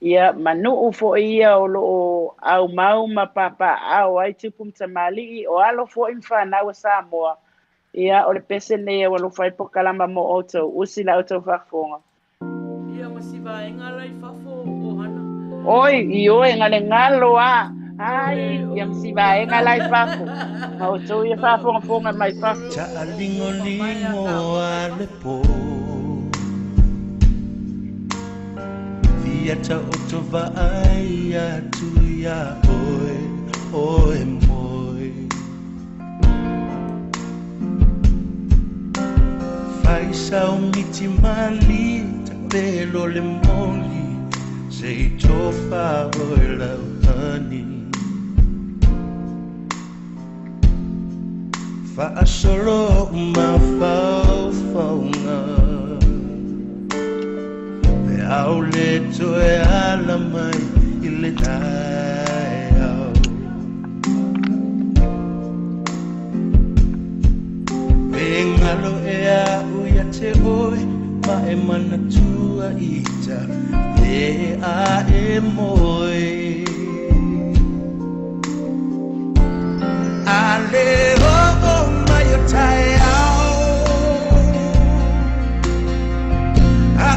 Ia, ma nuu foi ia o lo o aumau ma papaaao ai tupu ma tamalii, o alo foi ma fanau a Samoa. Ia, o le pese nei ua alofa ai polokalama mo outou, usi la outou faafofoga. Ia, ma si vaega la i fafo o Hana. Oi, ioe, galegalo a, ai, ia ma si vaega la i fafo. Ma outou ia faafogafoga mai fafo. Taalingolingo a le po Fia taoto vaai atu iā oe, oe moe Fai sau miti mali tapelo le moli Se i tofa oe lau honey Faasolo mafaufauga Pe au le toe ala mai i le taeao Pe galo ea au ia te oe Ma e manatua i ta le a e moe A le oo mai o taeao A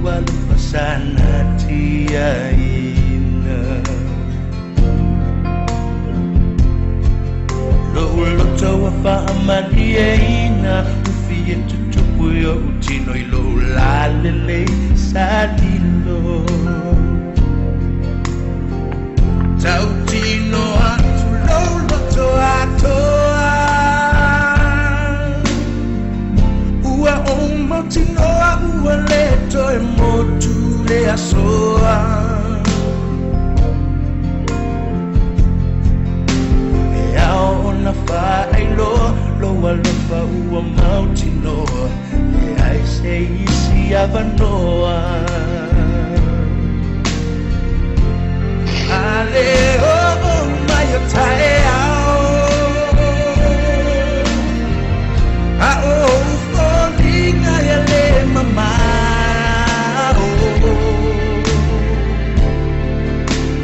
lou alofa sa natiaina. Lou loto ua faamalieina, ufi e tutupu i ou tino i lou lalelei sa lilo. Tautino atu lou loto atoa, ua ou mautinoa ua le toe motu le asoa. E ao ona faailoa lou alofa ua mautinoa, leai se isi avanoa. A le oo mai o taeao, a o ou foliga ia le mamao.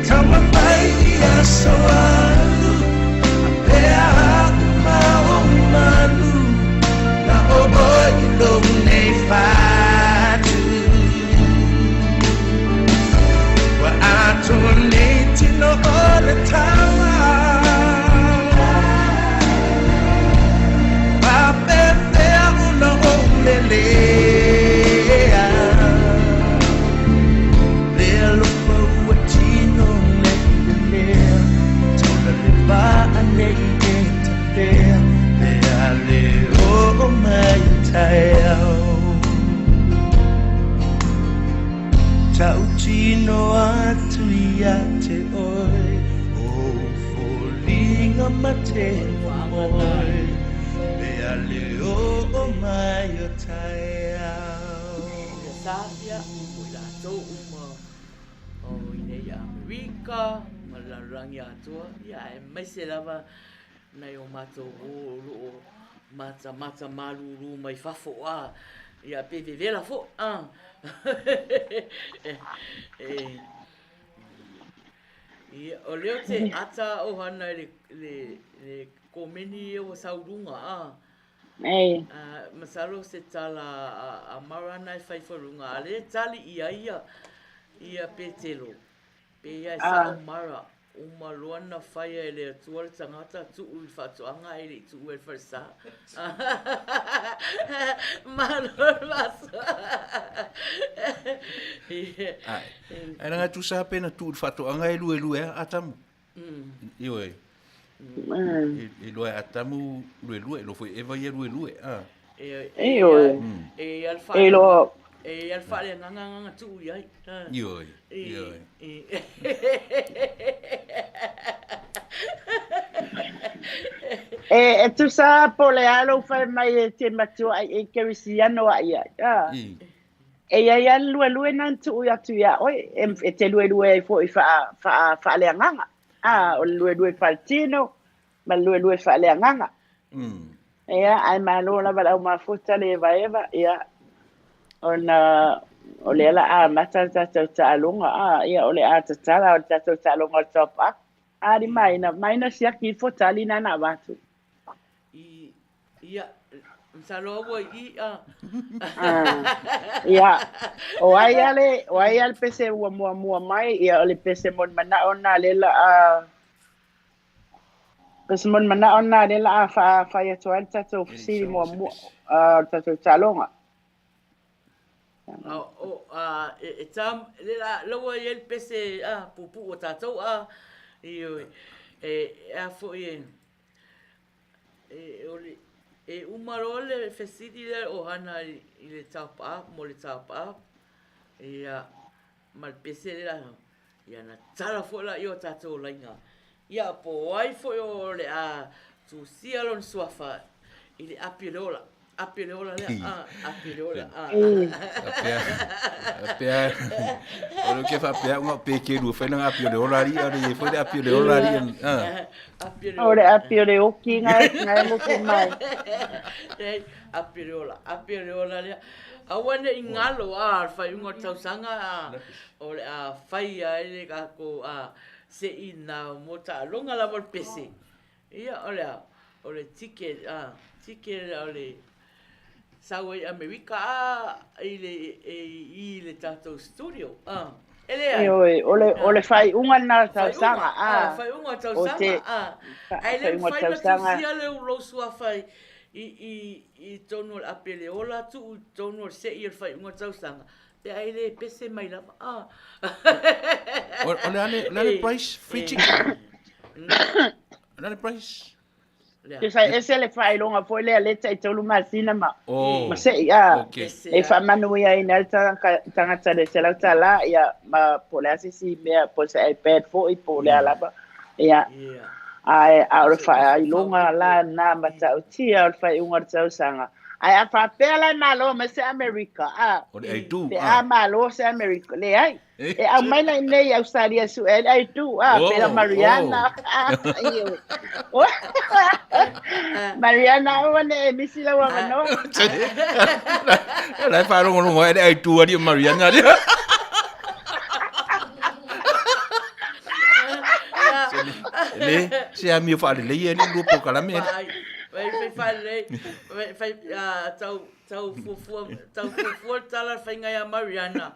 Taumafai i aso alu, a pea aku ma ou malu, na o oe i lou nei fatu. Ua atoa nei tino o le taua, Faapefea ona ou lelea, Le alofa ua tino nei lelea, Taula le vaa nei e tapea, Pe a le oo mai o taeao. Tautino atu ia te oe, Ou foliga ma te moe, Pe a le oo mai o taeao. Ia Safia, o i latou uma o i nei Amerika ma le lalolagi atoa, ia aemaise lava nai o matou uo o lo o matamata malūlū mai fafo a, ia pe vevela foi a. Ia, o lea ou te ata ohana i le, le, le komeni ia ua sau luga a. Ei. A, masalo se tala a, a Marana e fai faluga, a lea tali ia ia, ia Petelo. Pei a e sao Mara, uma loa na faia e le Atua le tagata, tuu i le faatoaga ae le i tuua i le falesa. Malo le faasoa. Ae, ae leaga e tusa lava pe na tuu i le faatoaga e luelue lava Atamu. Ioe. E iloa e Atamu luelue, iloa foi e Eva ia luelue. Ioe. E E iloa. E i ai le faaleagaga na tuu i ai. Ioe, ioe. E tusa lava po o le a lou fai mai e te matua ai e kerisiano ai ai. E i ai lava le luelue na na tuu atu iā oe, e te luelue ai foi faaleagaga. O le luelue faaletino ma le luelue faaleagaga. Ia, ae malo lava le au mafuta le evaeva, ia, ona o lea la a amata le tatou taaloga, a, ia, o le a tatala o le tatou taaloga o le top up. A li maina, maina siaki ifo tali na na avatu. I, ia, masalo ua i a. Ia, o ai a le, o ai a le pese ua muamua mai, ia, o le pese mo le manao na le la a, Pese mo le manao lena lea o le a fai atu ai le tatou fesili muamua o le tatou taaloga. E tā, lea la, la ua i ai le pese puupuu a tatou a, ioe, e a foi e, e, o le, e uma loa le fesili lea o Hana i le top up, mo le top up, ia, ma le pese lea, Ia na tala foi laia o tatou laina. Ia po o ai foi o le a tusia lona suafa i le api o le ola. Api o le ola lea. Ah, api o le ola. Ah. Faapea, o le ke faapea unga pe ke lua whaina api o le ola ali, o le ye foi le api o le ola ali. Ah. Api o le O le api o le oki ngai, ngai moku mai. Ei, api o le ola, api o le ola lea. Aua ne i ngalo a le whaiunga o le tausaga a O le a faia ai le tatou seina mo taaloga lava o le pese. Ia, o le a, o le ticket, ticket o le. sau ai Amerika a i le i le tatou studio. A. E leai. Ioe, o le, o le faaiuga lena o le tausaga, a. Faaiuga o le tausaga, a. Ae le mafai ona tusia le lou suafa i, i, i totonu o le Apeleola, tuu i totonu o le sei o le faaiuga o le tausaga, pe a e le pese mai lava, a. O, o le a le, o le a le price? Free ticket? O le a le price? Tusa e ese le faailoga foi lea le tai tolu masina ma, oh, ma sei a okay. E faamanuiaina ai le tagata le $100 ia ma po o le a se isi mea po o se iPad foi po o le a lava ia ae a o le faailoga la na matautia o le faaiuga o le tausaga ae a faapea la e malo mai se Amerika a O le aitu, pe a malo se Amerika leai E aumai la iinei i Australia e sue ai le aitu, a, pei la Mariana. Oh, Mariana, aua ne i misi lau avanoa. La e faalogologo ai le aitu alii o Mariana alii. Le, se amio faalelei e alii lua polokalame. Fai, fai, fai, fai, fai, tau, Tau fuafua, tau fuafua le tala le faiga ia Mariana.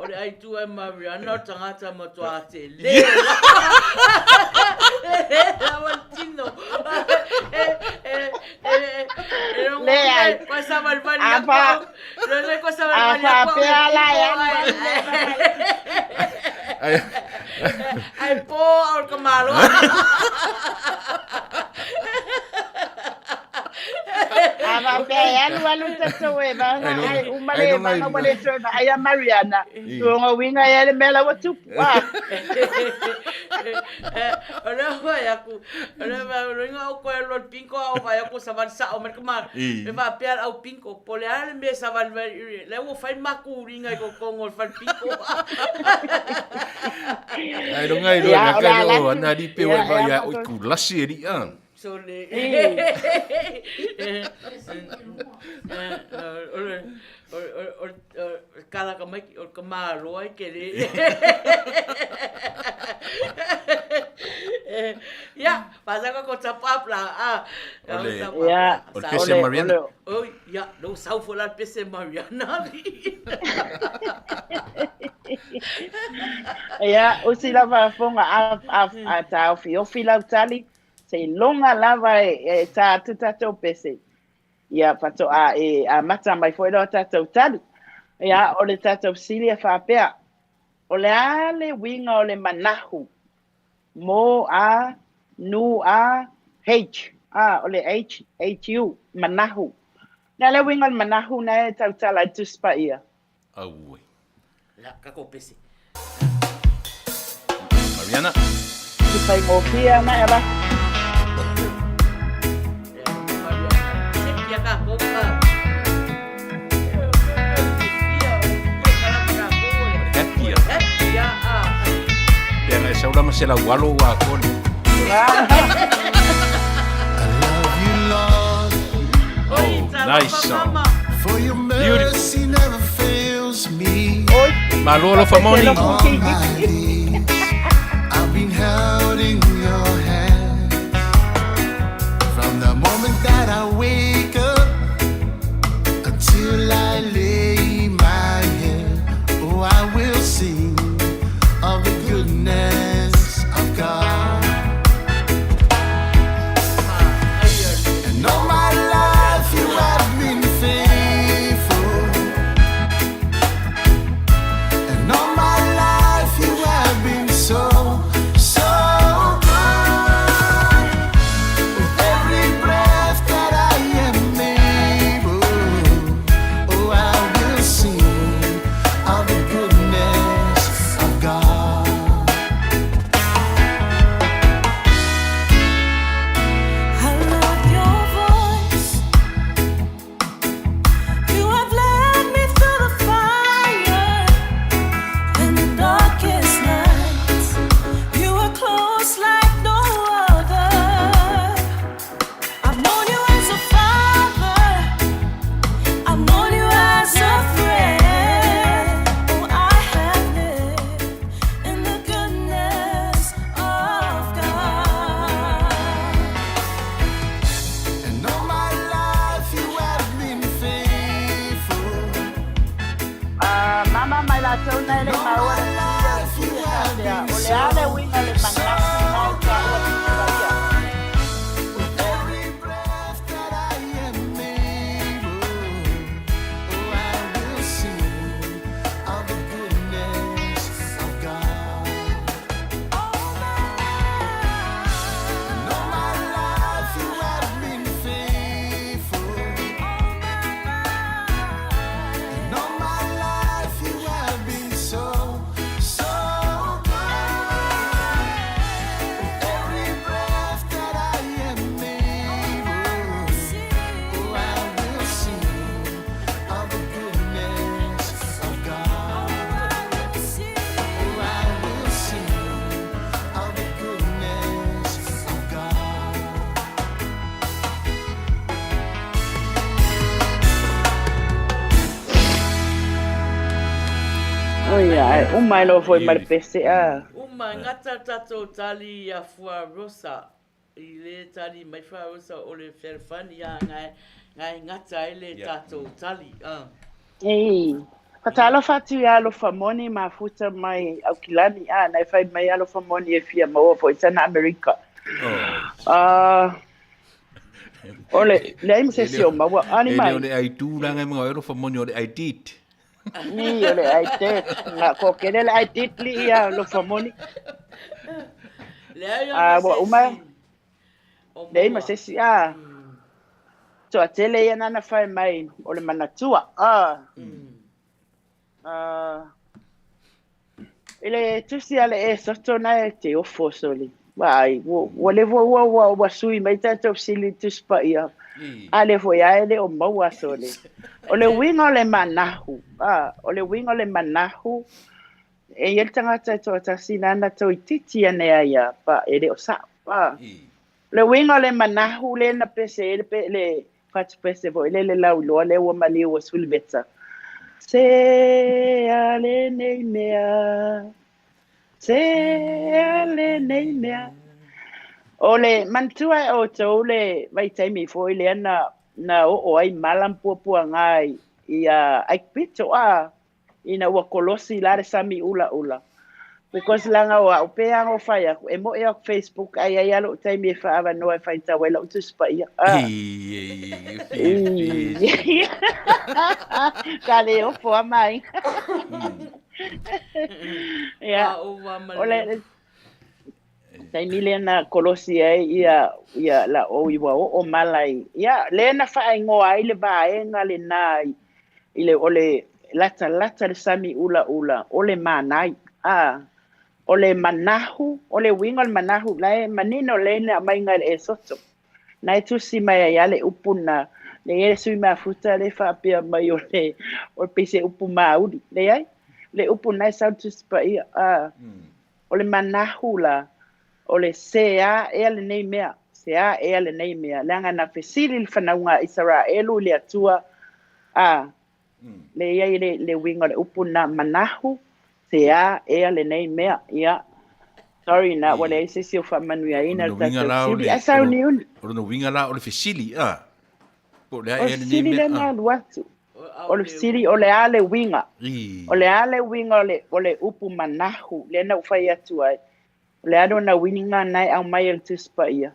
O le aitu ai Mariana o le tagata matua tele. Lava le tino. E, e, e, e, Leai. Koe savalivali A aku fa- au. Lele koe savalivali a aku au. faapea la e alu Ai, alu le Ai, ai po au le ka malo. A faapea e alu alu tatou e vaga ai uma Ai le luga i vaga ua luga. le toe vaai a Mariana. Lona uiga e ai le mea la ua tupu. Ah. O lea vaai atu, o lea vaai atu, loiga au koe alu alu pinko a o vaai atu savali sao mai le kamalo. E faapea le au pinko, po o le a le mea e savali mai ai, lea ua fai le makuliga i totonu o le fale pinko. Ai luga i luga Ia, o le ka a o latu. ana alii pe ua Ia, vaai e ia a oi fato- kulasi alii a. Sole. O le kala ka mai, o le ka malo ai ke le. Ia, pasaka ko tapa up la. Ah, O le- Ia, O le o pese le- Mariana. o le- Oi, ia, no sau fo la pese Mariana. Ia, usi lava a fofoga a, a, a taofiofi lau tali, seiloga lava e, e tā atu tatou pese. Ia, faatoa e amata mai foi loa tatou tali. Ia, o le tatou fesili e faapea, o le a le uiga o le manahu? Mo a nu a H a o le H H U manahu. Le a le uiga o le manahu na e tautala ai Tusi Paia? Auē. La, kako pese. Mariana. Te faigofie ana e avatu. Happy ah. Pe ana e sau la ma se lau alo ua kone. I love you, Lord, Oh, nice song. for your mercy never fails me. Malo alofa moni. All my days, I've been held in your hand. From the moment that I wake up until I lay my head, oh, I will sing of the goodness of God. And all my life you have been faithful. And all my life you have tatou na e le i maua le fesili o le fesili e faapea, o le a le uiga o le manatu na e taua e Tusi Paia? Oi ae, uma e loa foi ma le pese a. Uma, e gata le tatou tali ia Fua Rosa, i le tali mai Fua Rosa o le fealofani a nga e gata ai le tatou tali a. Ei, fatalofa atu ia Alofa Moni mafuta mai Aukilani a na e fai mai Alofa Moni e fia maua foi sana Amerika. Ah, o le leai ma se isi o maua. Ani mai. E le o le ai tūranga e mga o Alofa Moni o le ai dit. Ni o le ai dit. Nga ko kele le ai dit li ia Alofa Moni. Leai Ah, ma ua se uma. isi o Leai ma maua. se isi a. Toatele ia nana fai mai o le manatua. Ah. Ah. I le tusi a le e soto na e te ofo soli. Vai, ua le ua ua ua ua sui mai tatou fesili i Tusi Paia. A le foi a e le o maua soli. O le uiga o le manahu, ah, o le uiga o le manahu, e i ai le tagata e toatasi nana toititi ane ai ia, pa e le o sa'o. Ah. Le uiga o le manahu le na pese ai le pe le fatu pese foi le le lauiloa lea ua maliu ua Suliveta. Se a lenei mea, se a lenei mea. O le manatua e outou le vaitaimi foi lea na na oo ai mala ma puapuaga i ia Aikupito a ina ua kolosi la le sami ulaula because leaga o au pe aga o fai aku e moe aku Facebook ai ai a lou taimi e faaavanoa e faitau ai lau Tusi Paia ah. Sa le ofo a mai. Ia. O le taimi lea na kolosi ai ia ia la o i ua oo mala i ia lea na faaigoa ai le vaega lena i le o le latalata le sami ulaula o le manai a o le manahu o le uiga o le manahu la e manino lea na aumaiga e le Esoto na e tusi mai ai a le upu na le i ai le sui mafuta le faapea mai o le o pei se upu mauli leai le upu na e sau Tusi Paia a O le manahu la, o le se a ea lenei mea, se a ea lenei mea, leaga na fesili le fanauga a Isaraelu i le Atua, a, le i ai le, le uiga o le upu na, manahu, se a ea lenei mea. Ia, sorry na, ua leai se isi o faamanuiaina le tatou fesili, ae sauniuni. O lona uiga la o le fesili, a, po o le a O le ea lenei fesili mea, lea na a. alu atu. O le fesili, o le a le uiga? O le a le uiga o le, o le upu manahu lea na ou fai atu ai? O le a lona uiga na e aumai e le Tusi Paia?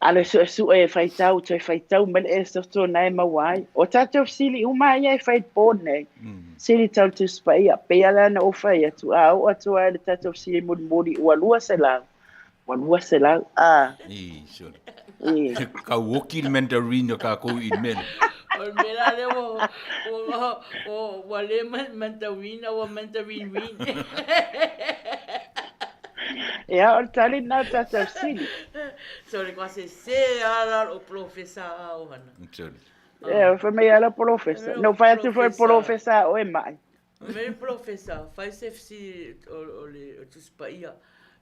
A o le suesue e faitau, toe faitau mai le Esoto na e maua ai. O tatou fesili uma ia e fai i le po nei, fesili tau le Tusi Paia. Pei lava la na ou fai atu, a oo atu lava i le tatou fesili mulimuli, ua 200, ua 200, a. I. Kau oki le Mandarin o kākou i le mea lea. O le mea la lea ua, ua, ua, ua le Mandarin, ua Mandarin win. Ia, o le tali lena o le tatou fesili. Sorry, kua sese lava la lou polofesa a Ohana. Sorry. Ia, fai mai lava lau polofesa. Na ou fai atu foi polofesa a oe mai. Mary Polofesa, fai se fesili o le Tusi Paia,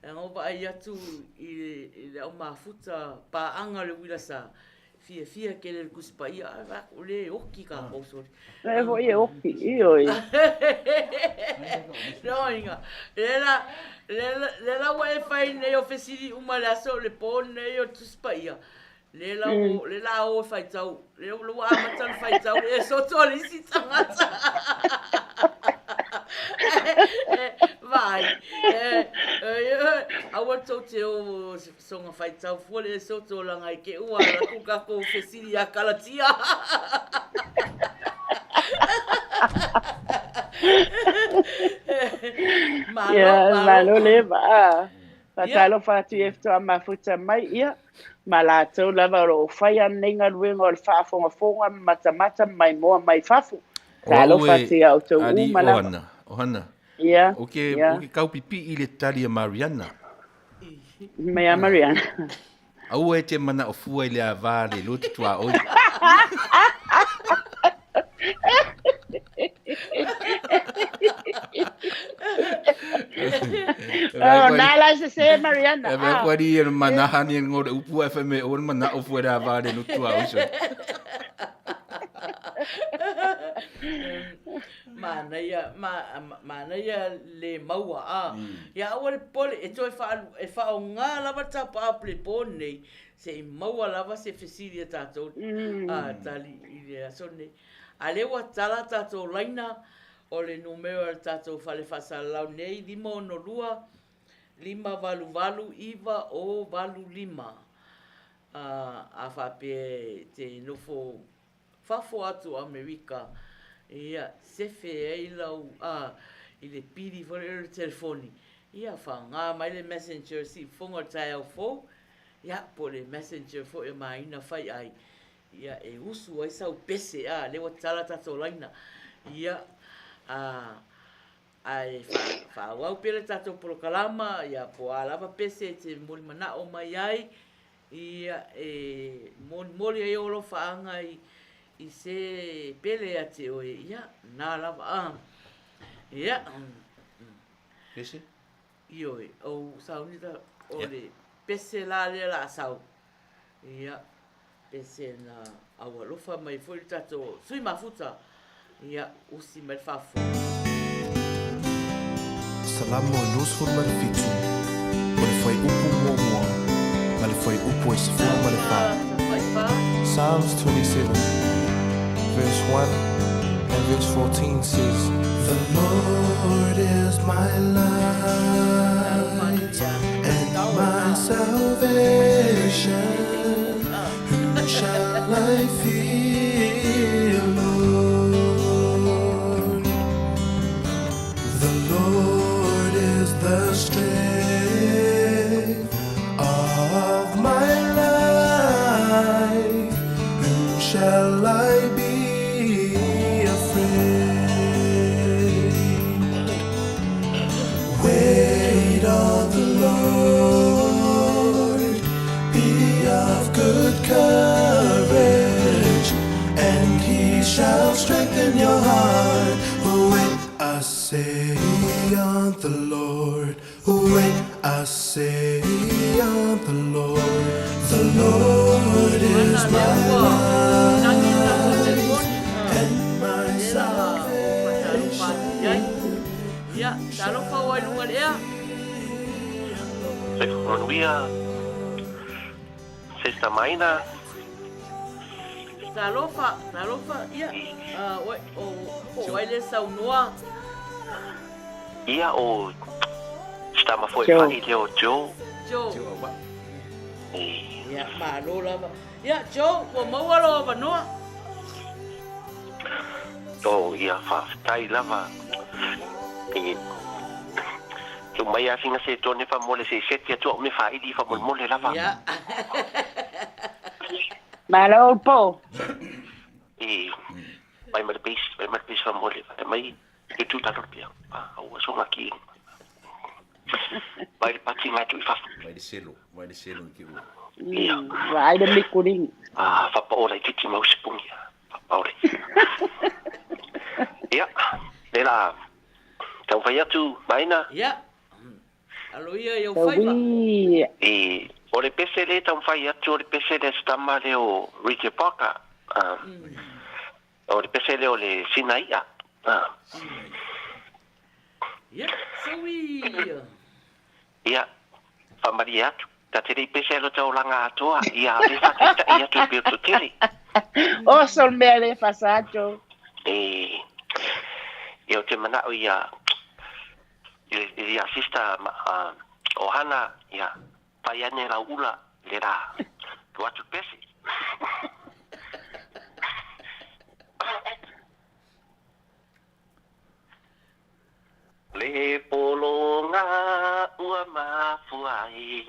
leaga ua vaai atu i le au mafuta paaga o le uila sa fiafia tele i le Tusi Paia, ae vaai atu o lea e oki kākou soli. E foi e oki, ioe. Loiga, lea la, lea la ua e fai nei o fesili uma i le aso le po nei o le Tusi Paia, Le la o, le la o e faitau, le ua amata ona faitau e soto a le isi tagata. Ai, e, e, aua tou te o soga faitau fua le so tolaga i ke ua ala ku kakou fesili ia Kalatia. Malo, Ia, malo. malo le vaa. Ia. Faatalofa atu i e faatoa mafuta mai, ia, ma latou lava o lo o faia lenei galuega o le faafogafoga ma matamata ma maimoa mai fafo. O au Talofa e atu iā outou alii uma lava. Ohana, Ohana, Ia, o ke, ia. o ke kaupipii i le tali a Mariana. Mai a Mariana. Aua e te manao fua i le avā le lotu tuaoi. Oh, na la se se Mariana. E mea kua ri e manaha ni e ngore upu e whai me o manao fua i le avā le lotu tuaoi. So. Manaia, ma, manaia le maua a. Ia aua le pole e toe wha, e whaonga lava tapa a ple po nei, se i maua lava se fesili a tātou a tali i le aso nei. A le ua tala tātou laina o le numero a tātou whale whasalau nei, 562 588 9 o 85. A whapea te nofo fafo atu Amerika, ia, sefe ai lau, a, i le pili foi le le telefoni. Ia, whaonga mai le messenger si fonga tae au fou, ia, po le messenger foi e maina whai ai. Ia, e usu ai sau pese, a, lewa tala tātou laina. Ia, a, ai whaawau pere tātou porokalama, ia, po a lava pese te mori manao mai ai, ia, e moli moli ai o lo whaanga i se pele a te oe, ia, nā lava, a, ia, Pese? Ioe, o saunita o Ia. le pese la lea la sau. Ia, pese na au alofa mai foi le tātou sui mafuta. Ia, usi mai le fafo. Salamo e 27, o le fuaiupu muamua ma le fuaiupu e 14. Whai whā. Psalms 27, verse 1 and verse 14 says, The Lord is my light and my salvation. Whom shall I fear, Lord? The Lord is the strength of my life. Whom shall I be afraid? Wait on the Lord, be of good courage, and he shall strengthen your heart. Wait, I say on the Lord. Wait, I say on the Lord. The Lord is my light and my salvation. Ia, talofa o ai lunga le ea. Manuia, Sesta Maina, Talofa, talofa, ia. Ah, oi, o, po ai le saunoa. ia o Stama foi Joe. whai leo Joe. Joe. Joe. Ia, malo lava. Ia, Joe, ua maua lo avanoa. O ia whawhitai lava. E, tu mai a singa se tone fa mole se seti atua o me whaili fa mole mole lava. Ia. Malo po. E, mai mai pis, mai mai pis fa mole, mai tu tu talo pia. Ah, ua songa ki. Mai le pati ngā tu i fafu. Vai le selo, vai le selo i ke ua. Ia. Vai le mikuringi. Ah, whapaora i titi mau se pungi. Whapaora. Ia, le la, tau whai atu, maina, Ia. Alo ia, iau whaiva. Ui. e, o le pese le tau whai atu, o le pese le stama le o Ricky Parker. Ah, o le pese le o le Sinaia. Ah, Ia, saui. ia, whamari atu. Ta te rei pese lo tau langa atoa, ia le whataita i atu i peo tele. O sol mea le fasa, Joe. E, ia o te manao ia, I ia sister Ohana, ia, fai ane lau ula le la tuu atu le pese. Le pologa ua mafua ai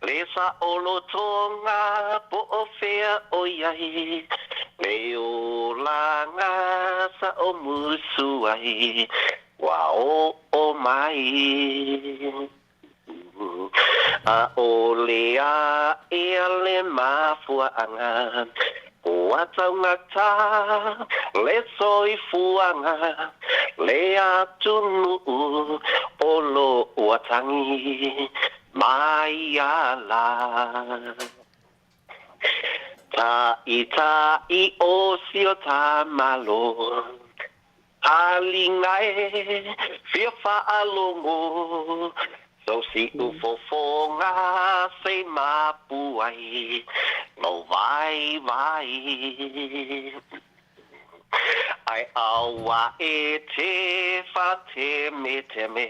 le saolotoga po o fea o i ai, le olaga sa o musu ai ua oo mai. ʻAʻole ea le mafuaaga ua taugata le soifuaga, le atunuu o lo o atagi mai ala. Taʻitaʻi o si o ta Malo, Aliga e fia faalogo, so siʻu fofoga se i mapu ai lou vaivai. Ae aua e te faatemeteme,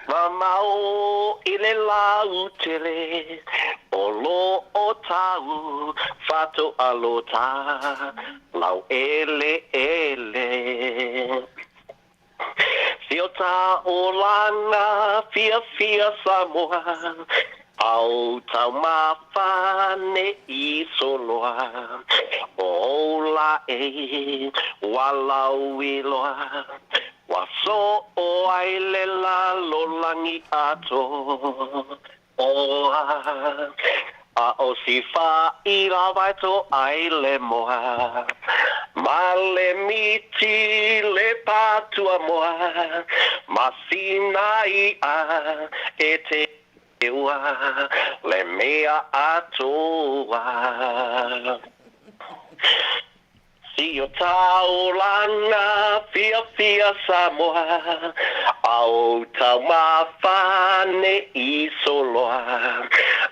Mamao i le lautele o lo o tau fatoalota lau eleele. Si o ta olaga fiafia Samoa, au taumafa ne i soloa, o ou laei ua lauiloa. Ua soo ai le lalolagi atoa, a o si fai lava e toa ai le moa, ma le miti le patuamoa, ma sina iʻa e teua le mea atoa. Si o ta olaga fiafia Samoa, a o taumafa ne i soloa,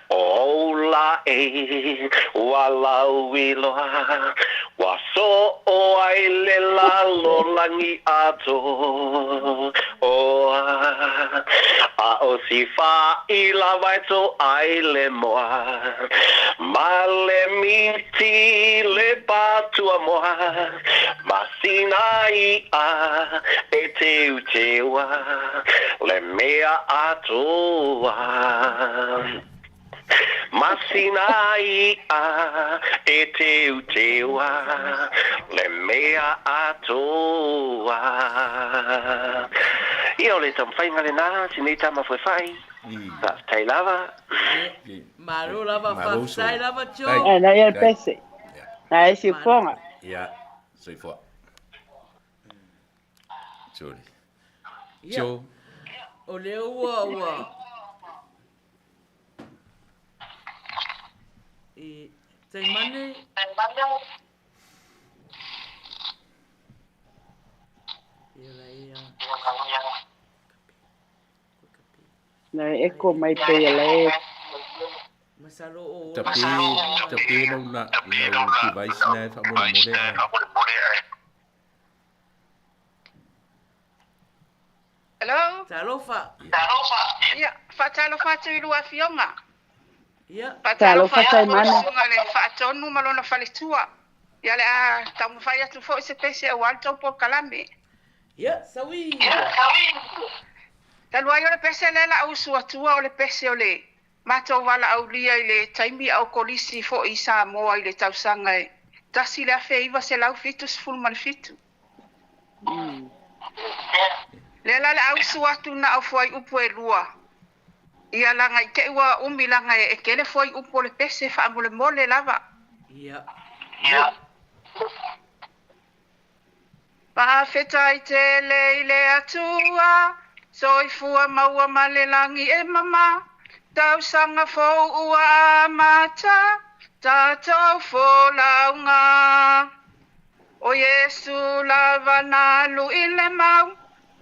o ou laei ua lauiloa, ua soo ai le lalolagi atoa, a o si fai lava e toa ai le moa, ma le miti le patuamoa, ma sina iʻa e teuteua le mea atoa. Ma sina iʻa e teuteua le mea atoa. Ia, o le taumafaiga lenā si nei tama foefai. Faafetai lava. Malo lava, faafetai lava Joe. Ai, na ia pese. Na e si fonga. Ia, soifua. Sorry. Joe. O lea ua ua i Taimane. Ia la ia. Na e eko mai pe ia la e. Masalo o Tape, tape lau la, lau device na e faamolemole ae. Hello. Talofa. Ia, faatalofa atu i lua afioga. Ia. Faatalofa Talofa atu foi i le Taimane. susuga i le Faatonu ma lona faletua. Ia, le a taumafai atu foi se pese aua le tou polokalame. Ia, saui. Talu ai o le pese lea la usu atua o le pese o le matou valaaulia i le taimi a o kolisi foi i Samoa i le tausaga e 1977. Lea la le a usu atu na o fuaiupu e lua. Ia laga i te i ua umi laga e tele fuaiupu o le pese faamolemole lava. Ia. Faafetai tele i le Atua, soifua maua ma le lagi e mama, tausaga fou ua amata, tatou folauga. O Iesu lava na alu i le mau,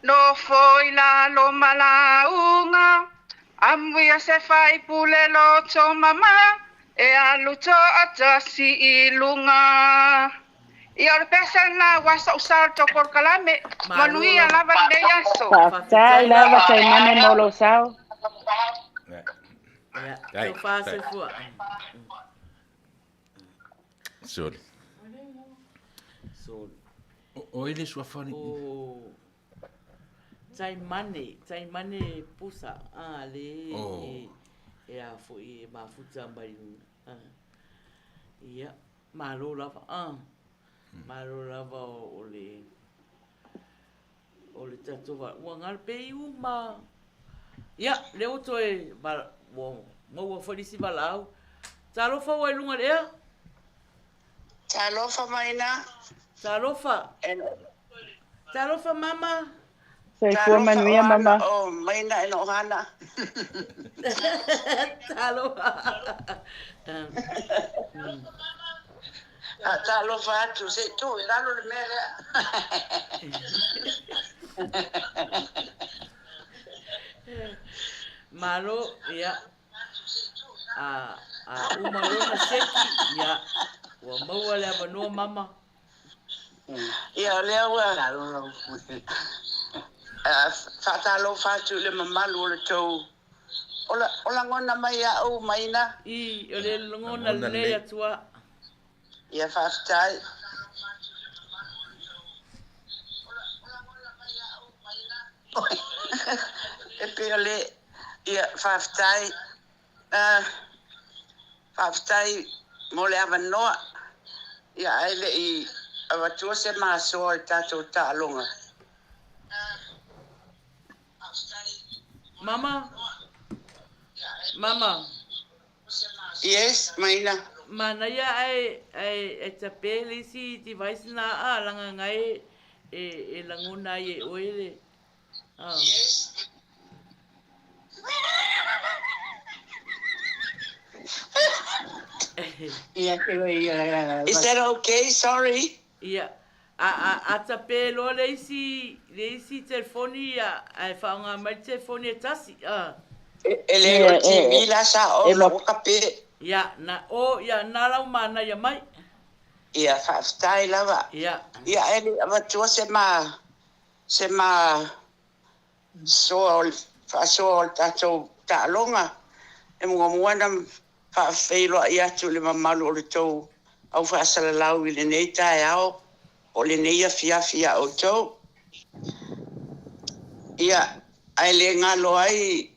nofo i lalo ma lauga, amuia se faipule loto mama, e alu toatasi i luga. Ia o le pese lena aua so'u sao i le tou polokalame. Manuia lava lenei aso. Faafetai lava Taimane mo lou sao. Ia, tofa soifua. Sorry. Sorry. O ai le suafa ni? O Taimane, Taimane Pusa, a le e e a foi e mafuta mai luna. Ia, malo lava, a. Malo lava o le o le tatou ua galo pe i uma. Ia, lea ua toe ua maua foi le isi valaau. Talofa ua i luga i le ea. Talofa Maina. Talofa. Talofa mama. Soifua manuia mama. O Maina e Nohana. Talofa. Talofa atu se i tuu i lalo le mea lea. Malo, ia. A, a uma loa ona seki, ia, ua maua le avanoa mama. Ia, o lea ua faatalofa atu i le mamalu o le tou, o lagona mai au Maina. I, o le lagona lelei atu a. Ia, faafetai. E pei o le, ia, faafetai. Faafetai mo le avanoa. Ia, ae le i avatua se masoa i le tatou taaloga. Mama? Mama? Yes, Maina. Manaia ae ae tape le isi device na a langa ngai e e lagona ai e oe le a. Yes. Is that okay? Sorry. Ia, a a a tape loa le isi le isi telefoni ia ae faaaoga mai le telefoni e tasi a. E le o le TV la sa on ua kape. Ia, na o ia na lau manaia mai. Ia, faafetai lava. Ia. Ia, e le i avatua se ma, se ma soa o le faasoa o le tatou taaloga. E muamua ona faafeiloai atu i le mamalu o le tou au faasalalau i lenei taeao po o lenei afiafi iā outou. Ia, ae le galo ai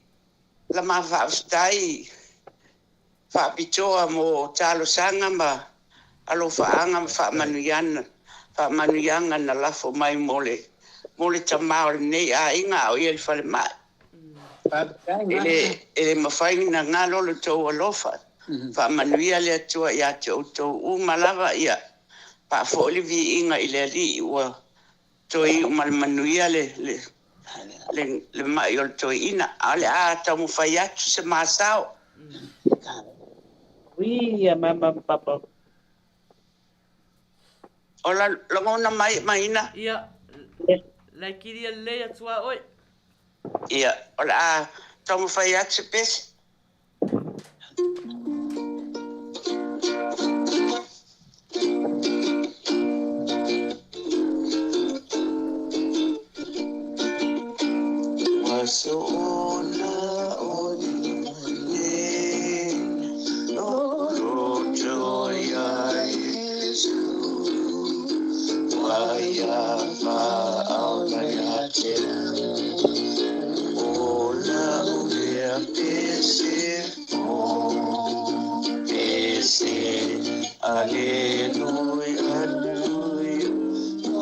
la ma faafetai faapitoa mo talosaga ma alofaaga ma faamanuiaga, faamanuiaga na lafo mai mo le, mo le tama o lenei aiga a o ia i le falemai. E le, e le mafai ona galo lo outou alofa. Faamanuia le Atua ia te outou uma lava, ia faafo'i le viiga i le Alii ua toe iu ma le manuia le, le, le, le ma'i o le toeaina, a o le a taumafai atu se masao. Uia mama ma papa. O la, lagona mai maina. Ia, laikilia lelei atu a oe. Ia, o le a taumafai atu se pese. Ua soona o loto ia Iesu, ua ia faaola ia te O lau mea pese o pese Aleluia, aleluia O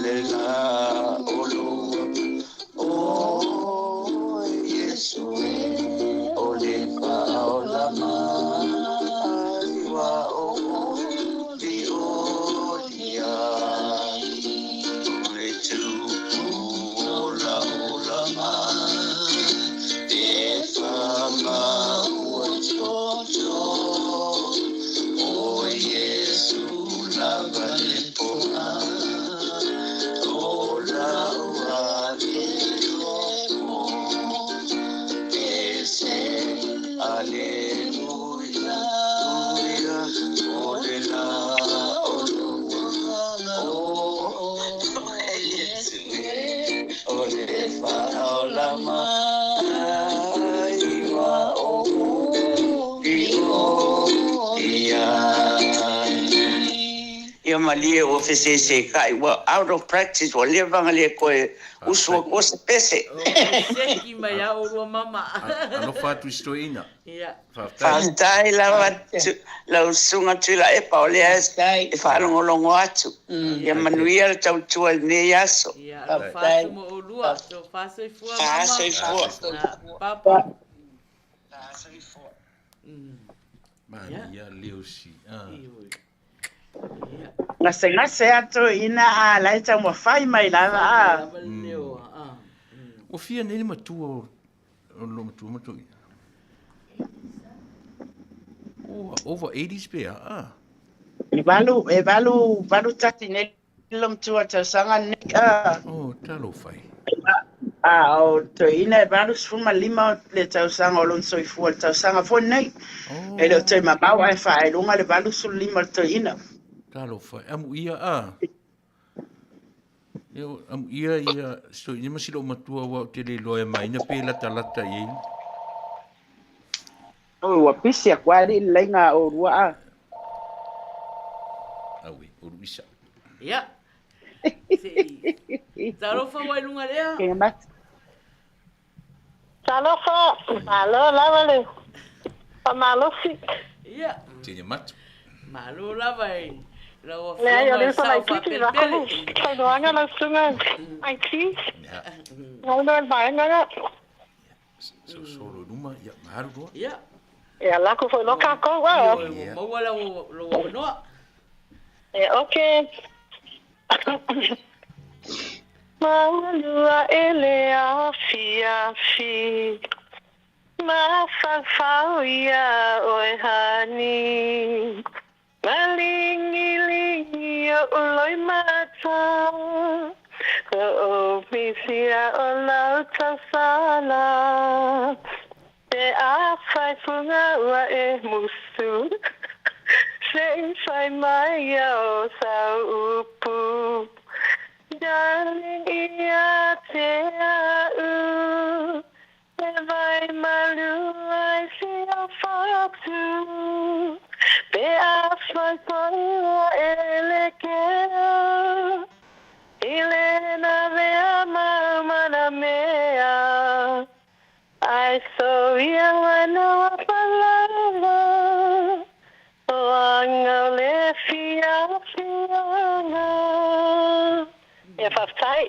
le la o lou O Iesu e o le faaola mai Ua oli oli ai O le tupu olaola mai E faaola mai ua ou i ai. Ia malie ua fesesekai ua out of practice ua leva ona le toe usu atua se pese. Seki mai a olua mama. Alofa atu i si toeaina. Faafetai lava lau Susuga Tuilaepa o lea e faalogologo atu. Ia manuia le tautua i lenei aso. Ia alofa atu mo olua. Tofa soifua mama. Fa soifua. Papa. Manaia leo si. Gasegase atu ina a la e taumafai mai lava a. Ua fia nei le matua o lo matua ma toeaina? Ua over 80s pe a? Ah. E valu, e valu, 81 nei lo matua tausaga nei a. Oh, talofa e. A o toeaina e 85 le tausaga o lona soifua i le tausaga foi lenei. Oh. E le o toe mamao ae faailoga le 85 o le toeaina. Talofa e. Amuia a. Eo, amuia ia si toeaina ma si lou matua aua ou te le iloa e maina pe latalata i ai. Oi, ua pisi aku a alii le laina a oulua a. Aue, o Luisa. Ia. Talofa ua i luga lea. Kei mata. Talofa, malo lava le faamalosi. Ia. Tene matu. Malo lava e lau afioga Leai, o i le uso sao laitiiti, lako faapelepele. saunoaga lau susuga IT. Gauna o le vaega lea. So solo i luma, ia, malu loa. Ia. Ia, lako foi loa kākou, a. Ioe, ua maua lau lou avanoa. Ia, okay. Maulua e le afiafi, mafaufau iā oe honey. Maligiligi oʻu loimata, Hoʻomisia o lau tausala, Pe afai fuga ua e musu, Se i fai mai au sau upu, Darling ia te a'u, E vai malu ai si au fatu, Pe afai foi ua e le kea, I le navea mau mana mea, Ai so ia wana wa palala, O anga o le fiafiaga. Ia faafetai.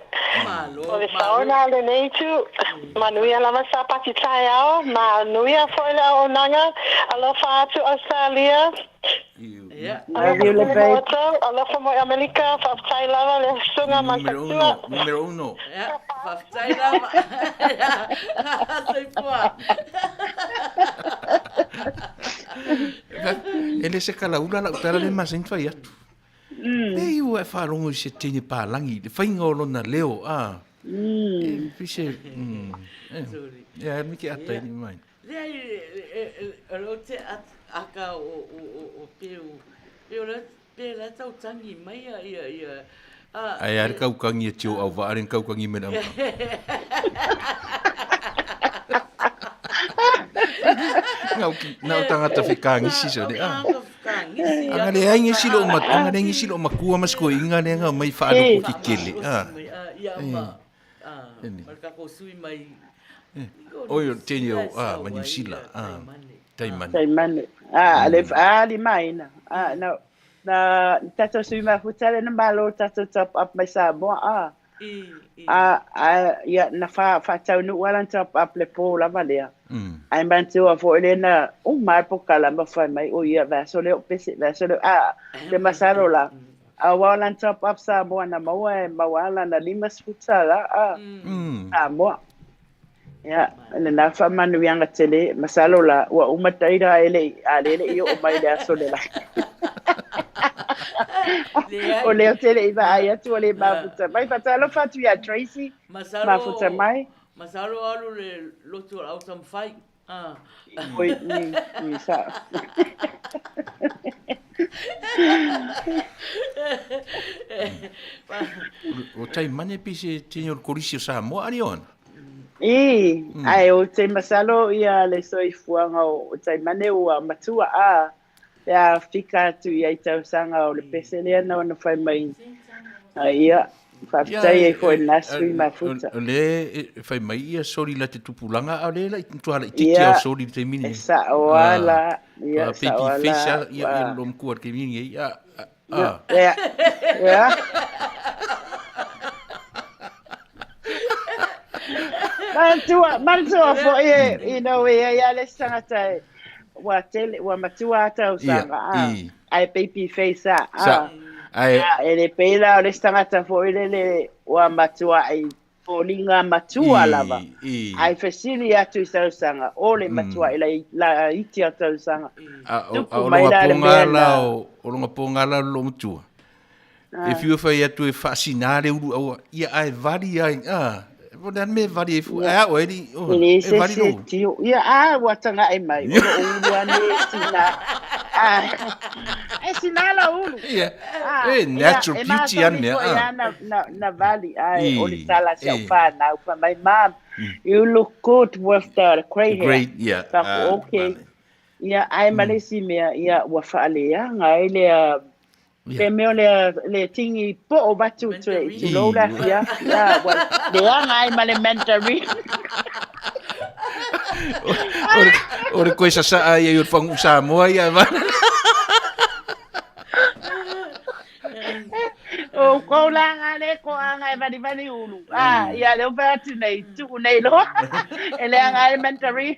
Malo, O le malo. saona lenei itu, manuia lava Sapati taeao, manuia foi le auaunaga, alofa atu Australia, Ia. Love you, alofa le tele babe. matou, alofa mo Amerika, faafetai lava le susuga ma le Numero faletua. uno, numero uno. Ia, faafetai lava. Soifua. E le se kalaula lau tala le masani fai atu. Nei ua e faalogo i se teine palagi, le faiga o lona leo, a. E pise, e, Sorry. e, a miki ata i ni mai. Leai, o le te aka o, o, o, o peu, pe o le, pe la tau tangi mai ia, ia, ia, a, Ai a le kaukangi e tio au vaa le kaukangi me le au. Ngau ki, nau tangata whekangisi so le, a. Anga le ai ngisi lo mat, anga le ngisi lo makua mas ko inga le anga mai whaaloko ki kele, a. Ia, ma, a, Eni. ma le kako sui mai, Oi, o tēnei o, a, ma New Zealand, a, Taimane. Taimane. A, le a li maina. A, na, na tatou sui mafuta le na malo tatou top up mai Samoa, a. A, a, ia, na wha, whataunu ala na top up le pō lava lea. Ai manatua foi le na, uma ai pokala ma whai mai, o ia, vaso leo pese, vaso leo, a, le masalo la. A wao lan top up Samoa na maua e maua ala na 50 la, a, Samoa. Ia, le na wha tele, masalo la, ua uma taira e le, a le le i o mai le aso le la. O leo tele i vaai atu o le mafuta mai. Fatalofa atu ia Tracy, Masalo, mafuta mai. Masalo alu le lotu o le au tamawhai. Ah. Oi, ni, ni sa. O Taimane pe se tēnei o le kolisi o Samoa, ari ona? I, ae ou te masalo ia le soifuaga o Taimane ua matua a pe a fika atu i ai tausaga o le pese lea na ona fai mai ia faafetai ai foi lena sui mafuta. O lea e fai mai ia soli la te tupulaga a o lea la i matua laitiiti a o soli i le taimi lenei. E sao lava la, ia sao lava la. Baby face lava ia lo matua i le taimi lenei a. Ia, ia. Manatua, manatua foi e, you know, e ai lava le isi tagata e, ua tele, ua matua lava tausaga, a, ae baby face lava, a. Ae, E le pei la o le isi tagata foi lele ua matuai foliga matua lava, ae fesili atu i tausaga, o le matuai laiti o tausaga. A o, Tupu mai la le mea na. O loga poga la o le loomatua, e fiu e fai atu e faasina le ulu aua, ia ae vali ai, a, po o le a le mea e vali ai fua, ae a oe alii, E le e vali se lou. tio. Ia, a, ua taga'i mai, o lou ulu ane e sina. A, e sina lou ulu. Ia, A, e ia, natural e beauty a le masani mea, foi a. lava na, na, na vali, ae o le tala a si au E, fanau, fai mai, Mom, you look good with the grey hair. Great, ia, Fai atu, a, okay. Ia, ae ma le isi mea, ia, ua faaleaga ai lea Pe mea o le, le tigi poo vatu tue i tulou le afiafi. Ia, ua leaga ai ma le mandarin. O le koe sasaa ia i o le fagu'u Samoa ia e vala. O kou la nga le ko anga e valivali ulu. Ah, ia le ope atu nei, tuu nei loa. E leaga ai le mandarin.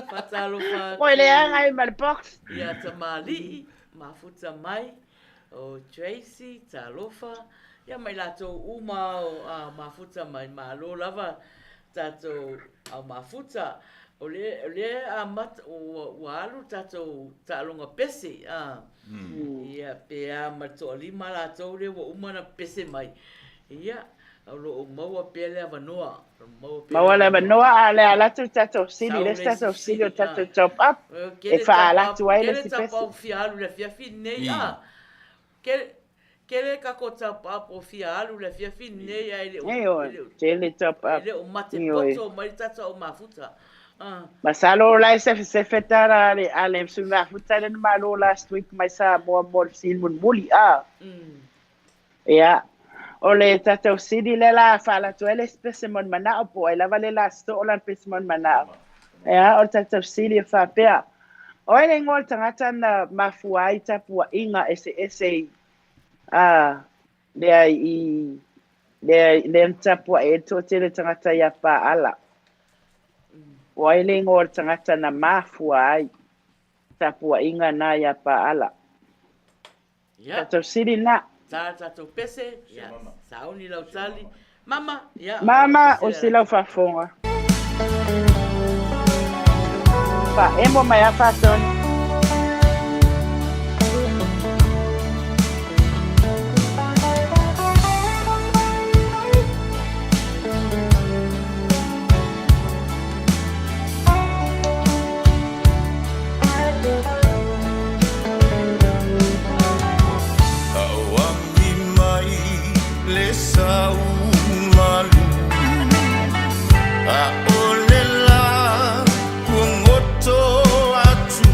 Faatalofa Koe leaga ai ma le box. Ia tamalii, mafuta mai, o Tracy, talofa, ia ma i latou uma o a mafuta mai, malo lava tatou au mafuta. O le, o le amata, ua, ua alu tatou taaloga pese, a, ia, pe a ma le toalima latou lea ua uma ona pese mai, ia, o lo o maua pea le avanoa. Maua le avanoa a o le ala atu le tatou sili, le isi tatou sili o tatou top up e faaala atu ai le isi pese. Kele top up fia alu le afiafi nei a. Kele kako top up o fia alu le afiafi nei a e le o Tele top up. E le o mate poto mai le tatou au mafuta. Masalo o la e sefesefe tala a le sui mafuta lea na malo last week mai Samoa mo le fesili mulimuli a. Ia, o le tatou sili lea la faaala atu ai le isi pese mo le manao po o ai lava le la soo lana pese mo le manao. Ia, o le tatou sili e faapea, o ai le igoa o le tagata na mafua ai tapuaiga eseese i a lea i lea lea na tapuai ai le toatele o tagata iā Paala. O ai le igoa o le tagata na mafua ai tapuaiga na iā Paala? Ia. Tatou sili na. Sa tatou pese, ia, sauni lau tali. Mama, ia. Mama, o se lau faafofoga. Faaemo mai a Faatonu. Auami mai le sau malu A'ole la ua goto atu.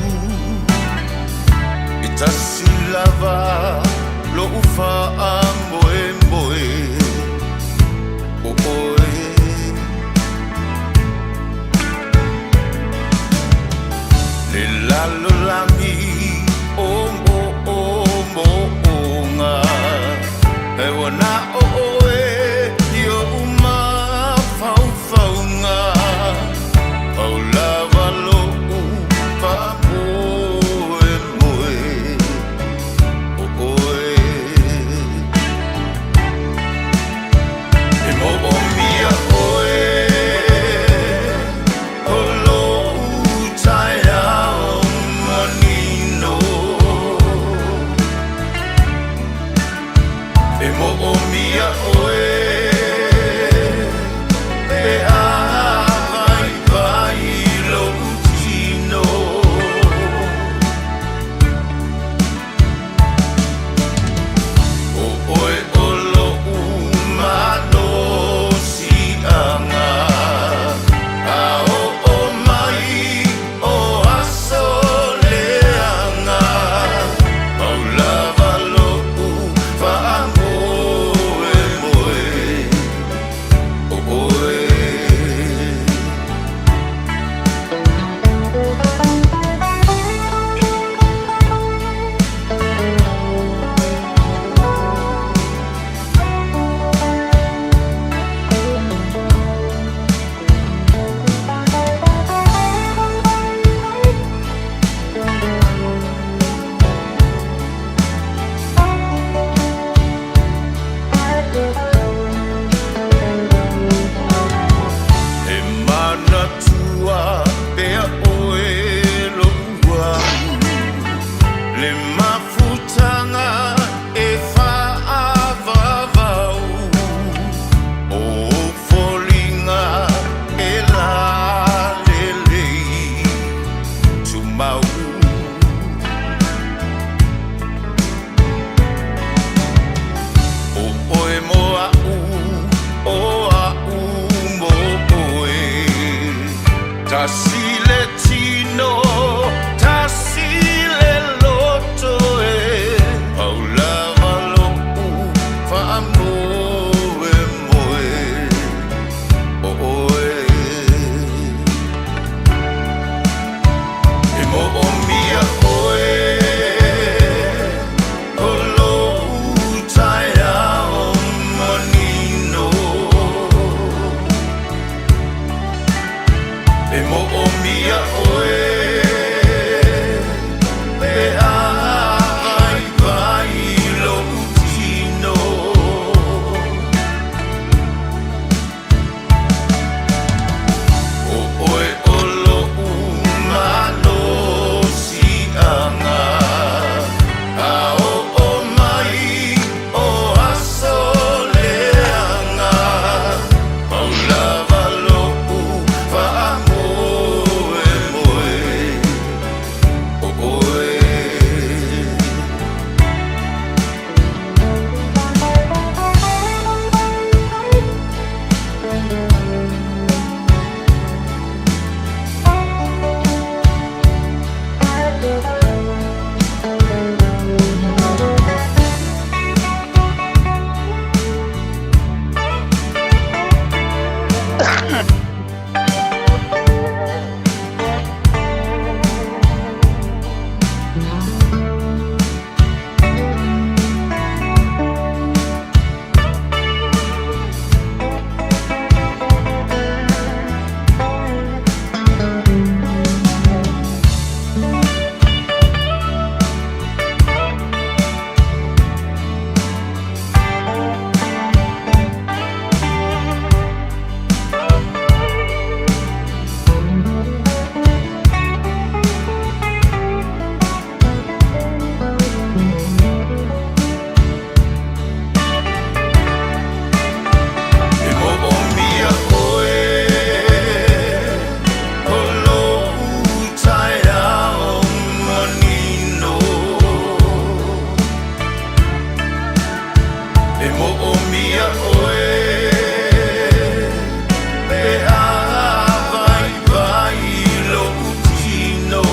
oe. E manatua pea oe lo'u au, le mafutaga e fa'avavau, o ou foliga e lalelei tumau. O oe mo a'u, o a'u mo oe, tasi le tino, tasi le loto e, pau lava lo'u fa'amoemoe o oe. E mo'omia oe o lo'u taeao manino. E mo'omia oe pe a vaivai lo'u tino. O oe o lo'u malosi'aga, a o'o mai o aso leaga, pau lava lo'u fa'amoemoe o oe. E mo'omia oe o lo'u taeao manino. E mo'omia oe pe a vaivai lo'u tino.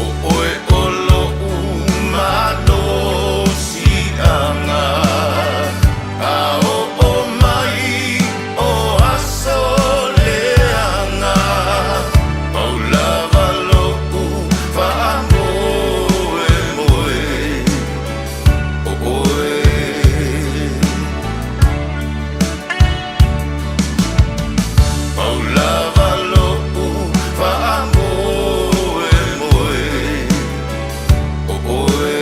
O oe o lo'u malosi'aga, a o'o mai o aso leaga, pau lava lo'u fa'amoemoe o oe. Pau lava lo'u fa'amoemoe o oe.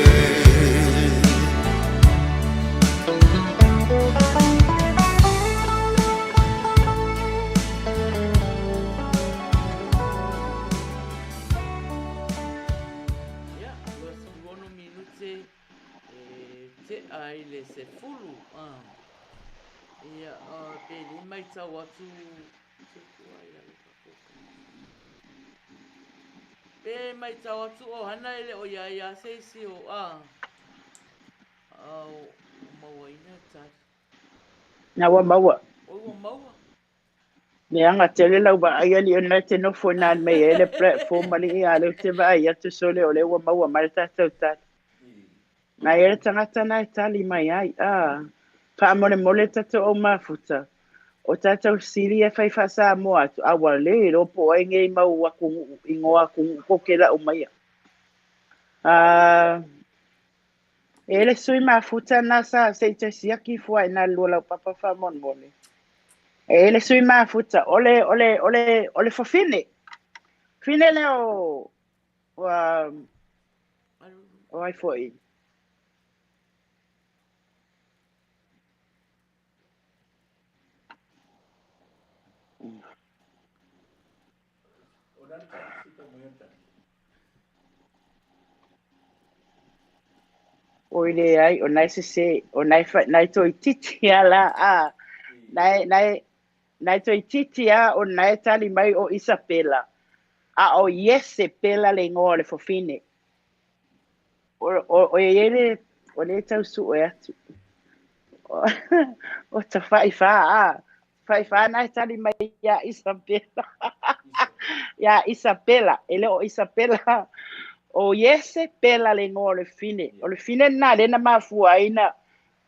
Ia, 26 minute e te'a i le 10. Ia, pe le maitau atu se tua i lalo tatou Pe maitau atu o hana e le o ia ia se isi o a o mauaina tali. Na ua maua. O ua maua. Leaga tele lau vaai alii o lena e te nofo i ina mai ai le platform alii a o lea ou te vaai atu sole o lea ua maua mai le tatou tali. Na i ai le tagata na e tali mai ai, a. Faamolemole tatou au mafuta, o tatou sili e fai faa-Samoa atu, a ua le iloa po o ai nei mau atunuu, igoa atunuu tou te lau maia. A, e i ai le sui mafuta na sa se i toe siaki ifo lava i ina i le lua laupapa faamolemole. E i ai le sui mafuta, o le, o le, o le, o le fafine, fafine lea o, o, o ai foi? Oi leai, o na e sese, o na e, na e toeitiiti a la, a, na e, na e, na e toeitiiti a o na e tali mai o Isapela, a o Iese Pela le igoa o le fafine. O, e i ai le, o lea e tau sue atu. O Tafa'i-fā, a, Tafa'i-fā na e tali mai ia Isapela. Ia Isapela, e le o Isapela. O Iese Pela le igoa o le fine. O le fine lena lea na mafua ai na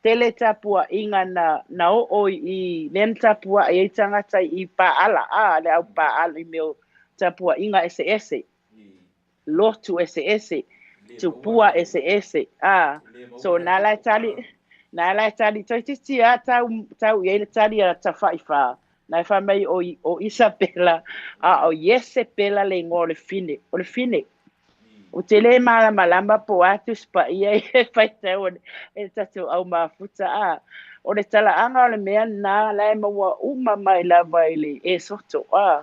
tele tapuaiga na, na oo i, i lea na tapuai ai tagata i Paala, a, le au Paala i mea o tapuaiga eseese. Lotu eseese, tupua eseese, a, so na la e tali, na la e tali, toeitiiti a tau, tau i ai le tali a Tafa'i-fā, na e fai mai o, o Isapela, a o Iese Pela le igoa o le fine, o le fine. Ou te le malamalama po o a Tusi Paia ia e faitau e le tatou au mafuta, a, o le talaaga o le mea lena la e maua uma mai lava i le Esoto, a.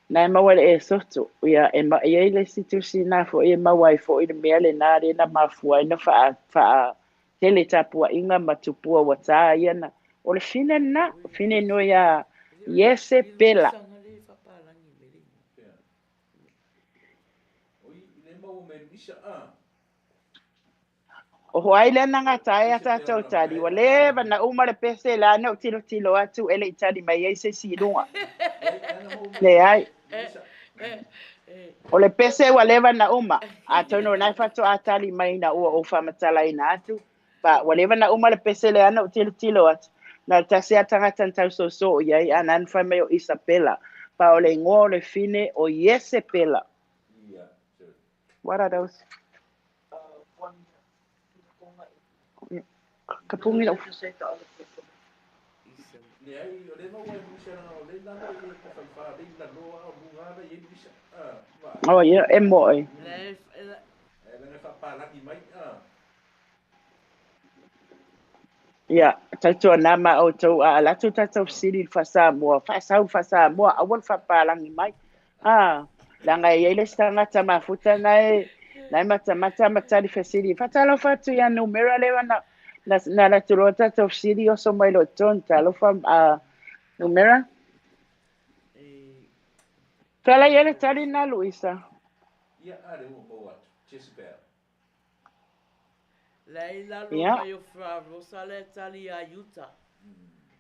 Na e maua i le Esoto, ia, e ma, e i ai le isi tusi na foi e maua ai foi le mea lena lea na mafua ai na faa, faa tele tapuaiga ma tupua ua tā ia na, o le fine lena, o fine nui a Iese Pela. Oho ai lea na gata ai a tatou tali, ua leva na uma le pese la na ou tilotilo atu e le i tali mai ai se isi i luga. Leai. O le pese ua leva na uma, atonu o na e faatoa tali mai ina ua ou faamatalaina atu, ba ua leva na uma le pese lea na ou tilotilo atu, na o le tasi lava tagata na tausoosoo i ai, a na na fai mai o Isapela, pa o le igoa o le fine o Iesepela. What are those? Ka pungi lau. Oh, yeah, e moe. Ia, tautuana ma outou a alu atu tatou fesili i le faa-Samoa, faasau le faa-Samoa, aua le faapalagi mai. A, leaga e i ai le isi tagata mafuta na e, na e matamata ma tali fesili. Faatalofa atu ia numera lea na, na, na alu atu loa tatou fesili oso mai loa i totonu. Talofa, a, numera. Fealai ai le tali lena, Luisa. Ia, a lea ua maua atu. Jezebel. Ia.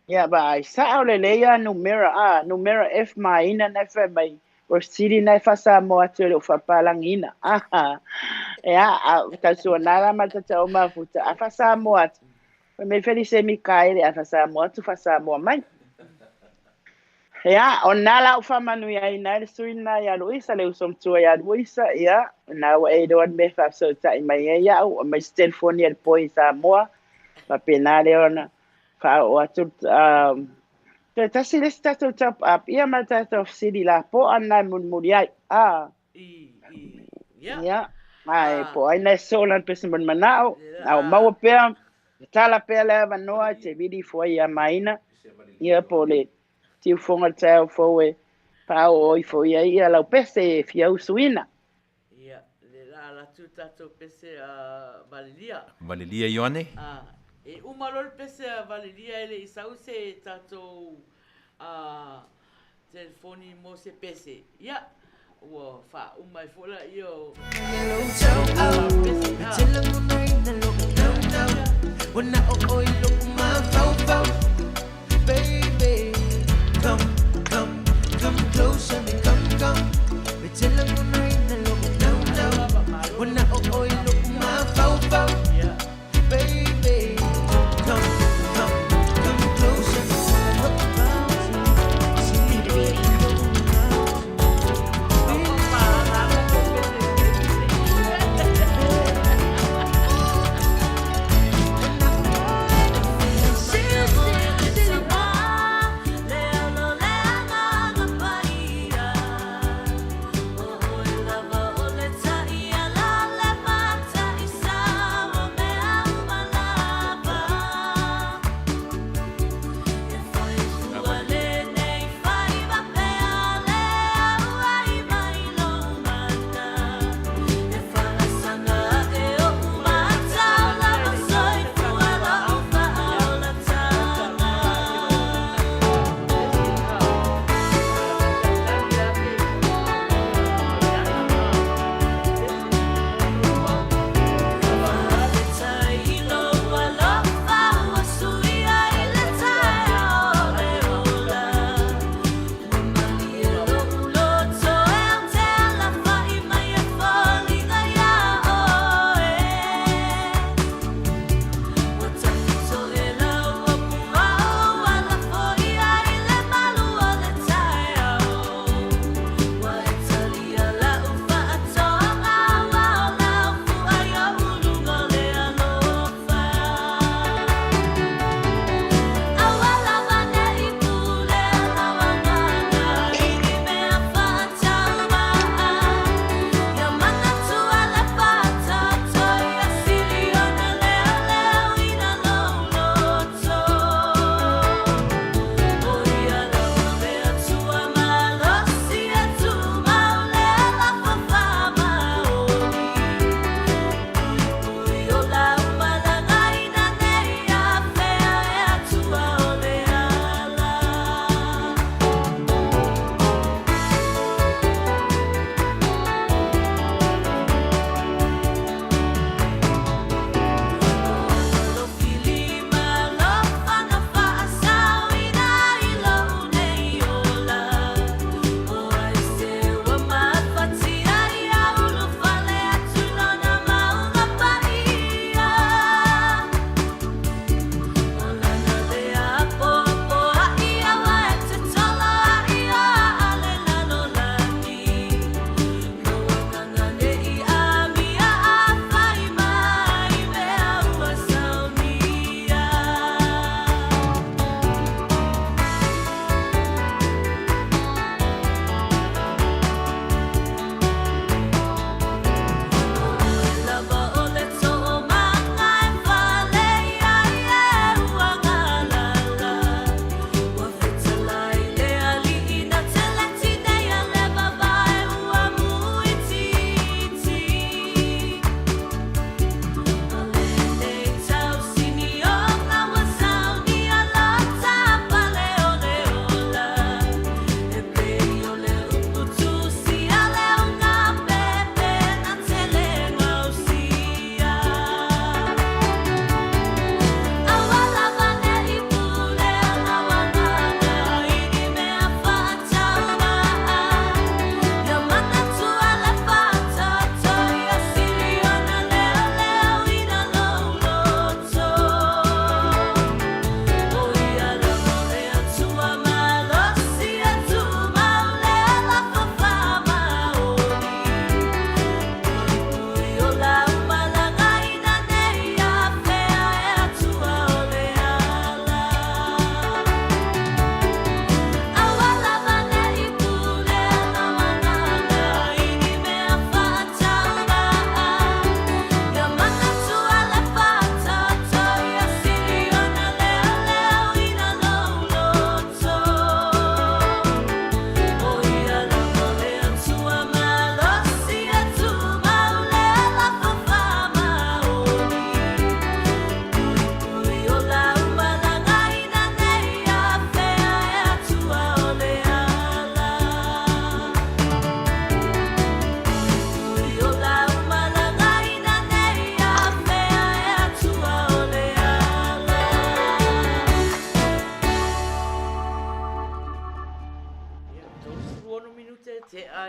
Ia, vaai, sao lelei a numera, a, numera F maina na e fai mai, o le fesili na e faa-Samoa atu e le o faapalagiina. A, ea, a, tautuana la ma le tatau mafuta, a faa-Samoa atu, fai mai Felise Mikaele, a faa-Samoa atu, faa-Samoa mai. Ia, o lena la ua faamanuiaina ai le sui lena ia Luisa, le uso matua ia Luisa, ia, o lena ua e iloa le mea e faafesootai mai ai au, aumai se telefoni a le poi i Samoa, faapena lea ona faaoo atu, um, toe tasi le isi tatou top up, ia ma le tatou fesili lapoa lena e mulimuli ai. Ah. Ia, ae po o ai na e sosoo lana pese mo le manao, a o maua pea, tatala pea le avanoa e te vili ifo ai ia Maina, ia po o le tiufoga i le taeao fou e faaoo ifo i ai ia lau pese e fia usuina. Ia, le la ala atu tatou pese a Valelia. Valelia Ioane. A, e uma loa le pese a Valelia e le i sau se tatou a telefoni mo se pese. Ia, ua faauma ai foi laia o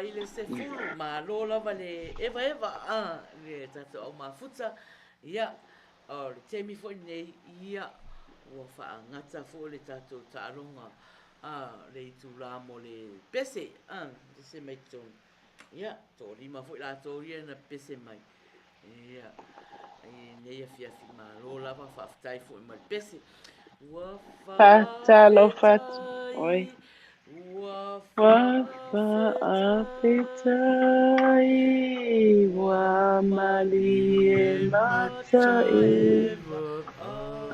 i le 10, malo lava le evaeva a le tatou au mafuta. Ia, o le taimi foi lenei, ia, ua faagata foi le tatou taaloga a le itula mo le pese, a, pese mai totonu. Ia, toalima foi latou ia na pese mai. Ia, i lenei afiafi malo lava, faafetai foi ma le pese. Ua Faatalofa atu. Oi. Ua Ua faafetai, ua malie mataeva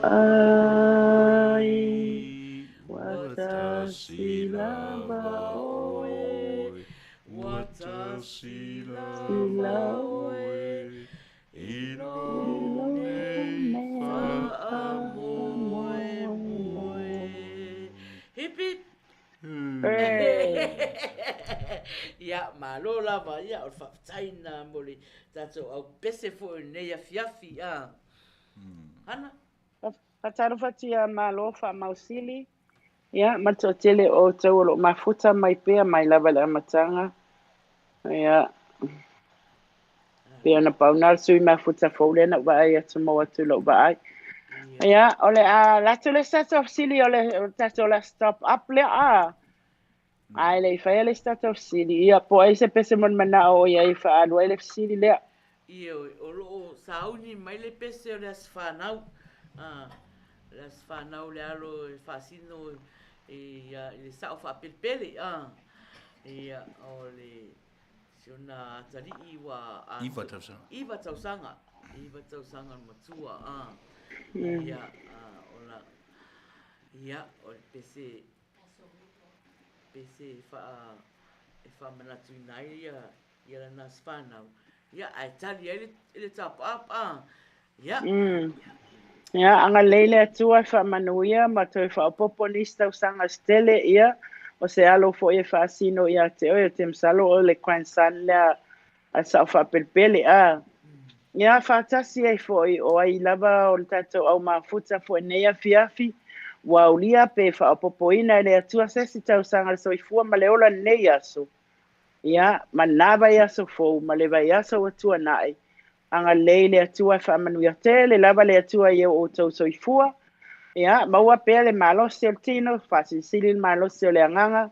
ai, ua tasi lava oe, Ua tasi lava oe i lou nei faamoemoe. Hip hip! Ia, malo lava, ia, o le faafetai lena mo le tatou aupese foi i lenei afiafi, a. Hana? Faatalofa atu ia Malo Faamausili, ia, ma le toatele o outou o lo o mafuta mai pea mai lava i le amataga. Ia, pei ona pau na o le sui mafuta fou lea na ou vaai atu maua atu i lou vaai. Ia, o le a alu atu le isi tatou fesili o le tatou last stop up lea a. Ae le i faia le isi tatou fesili, ia, po o ai se pese mo le manao o i ai e faaalu ai le fesili lea. Ioe, o lo o sauni mai le pese o le aso fanau, a, le aso fanau le alo e faasino i, i le sao faapelepele, a, ia, o le, si ona atalii ua atoa. Iva tausaga. Iva tausaga, iva tausaga le matua, a, ia, a, o la, ia, o le pese, pese e faa, e faamanatuina ai ia, ia lana aso fanau, ia, ae tali ai le, le tapaapa, ia. Ia, agalelei le Atua e faamanuia ma toe faaopoopo nisi tausaga se tele, ia, o se alo foi e faasino ia te oe, ou te masalo o le grandson lea a le Sao Faapelepele, a. Ia, faatasi ai foi, o ai lava o le tatou au mafuta foi i lenei afiafi, ua aulia pe faaopoopoina e le Atua se isi tausaga o le soifua ma le ola i lenei aso. Ia, ma lena vaiaso fou ma le vaiaso ua tuanai, agalelei le Atua e faamanuia tele lava le Atua i o outou soifua. Ia, maua pea le malosi o le tino, faasilisili le malosi o le agaga,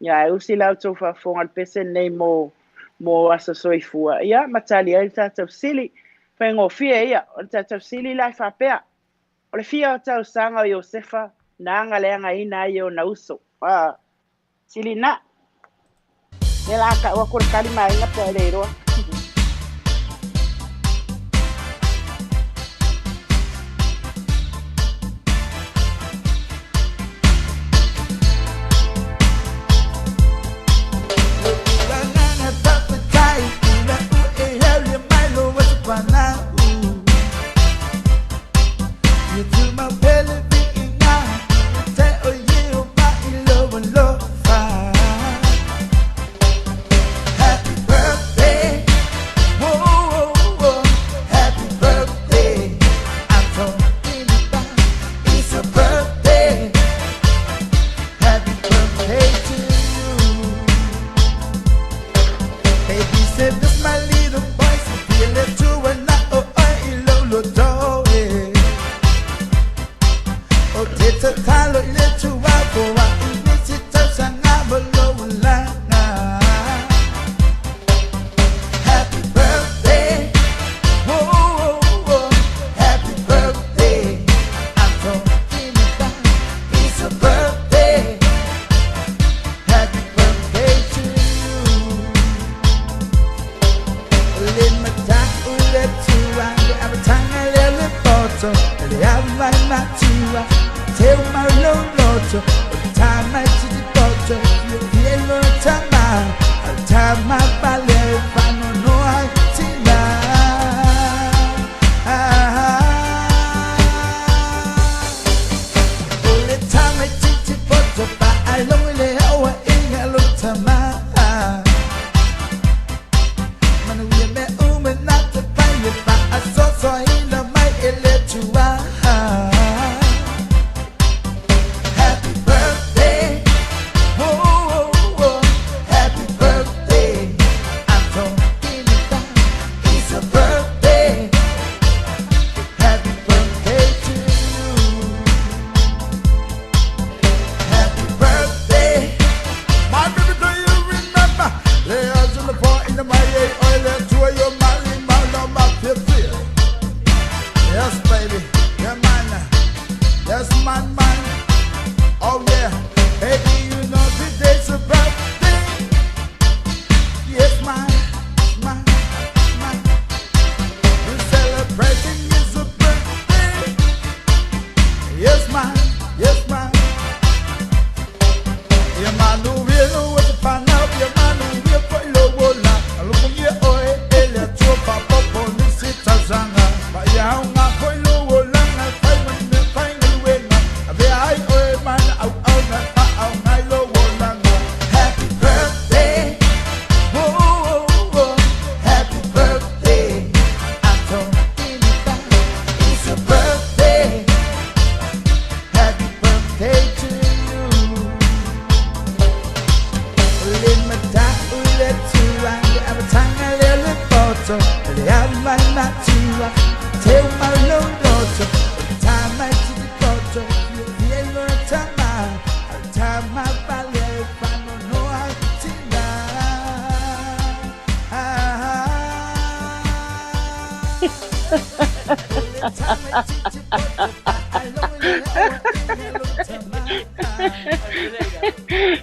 ia ae usi la outou faafofoga i le pese lenei mo, mo aso soifua, ia, ma tali ai le tatou fesili. Faigofie ia, o le tatou fesili la e faapea, O le fia o tausaga o Iosefa na agaleagaina ai e ona uso? A. Silina. Lea la a tau atu le tali ma aiga pe a e le iloa.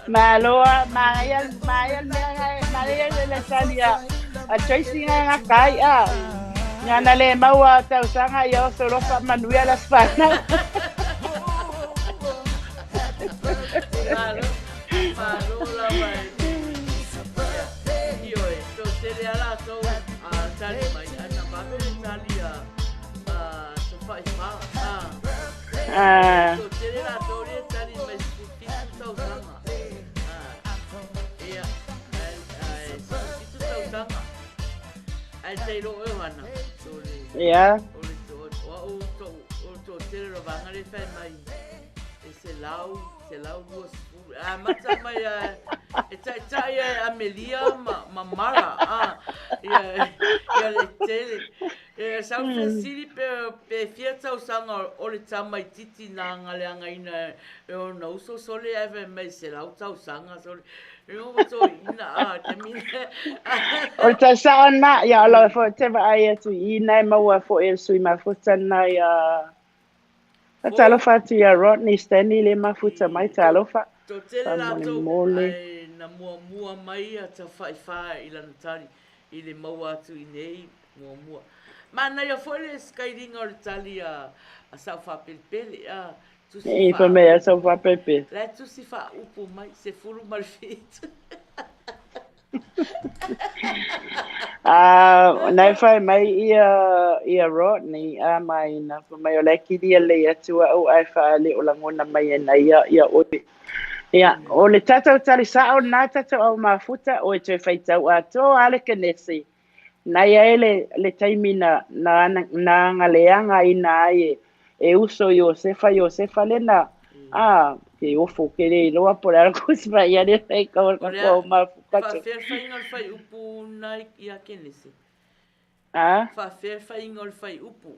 Malo a manaia manaia le mea manaia le tali a a Tracy nga nga kai a. Nga na le maua tausaga ia oso loa faamanuia le aso fanau. Malo, malo lava e. Ia, ioe, toatele lava latou a tali mai, ae na vave le tali a a Tafaifa. A. Ah. Toatele latou lea e tali mai 17 tausaga. A. Ia, ae ae 17 tausaga. Ae tailo oe Ohana, o le, Ia. o le, o au tou, o le toatele o le vaega lea e fai mai e 100, 120. E amata mai a, e taitai a e Amelia ma, ma Mara, a, ia, ia le tele. E sau fesili pe, pe fia tausaga o le tamaititi na agaleagaina e ona uso sole ae fai mai 100 tausaga sole. O le tausaga lena, ia o lau foi ou te vaai atu i i na e maua foi e le sui mafuta lena ia Talofa atu ia Rodney Stanley le mafuta mai talofa. Toatele latou Faamolemole. ae na muamua mai a Tafaifa i lana tali i le maua atu i nei muamua. Manaia foi le sikailiga o le tali a Saufapelepele a. Tusi Ei, fai mai a Saufapelepele. La e tusi faaupu mai, 17. Ah, na e fai mai ia ia Rodney a mai na fai mai o la e kilia lelei atu au ae faale o lagona mai e na ia ia oe. Ia, o le tatou tali sa'o lena tatou au mafuta o e toe faitau atoa a le Kenese. Na ia ai le le taimi na na na agaleagaina ai e e uso Iosefa Iosefa lena a ke ofo ke le iloa po o le a le kusima ia le faitau o le O le tatou a au mafuta. Faafefea le faiga o le fuaiupu na ia Kenese? A? Faafefea le faiga o le fuaiupu?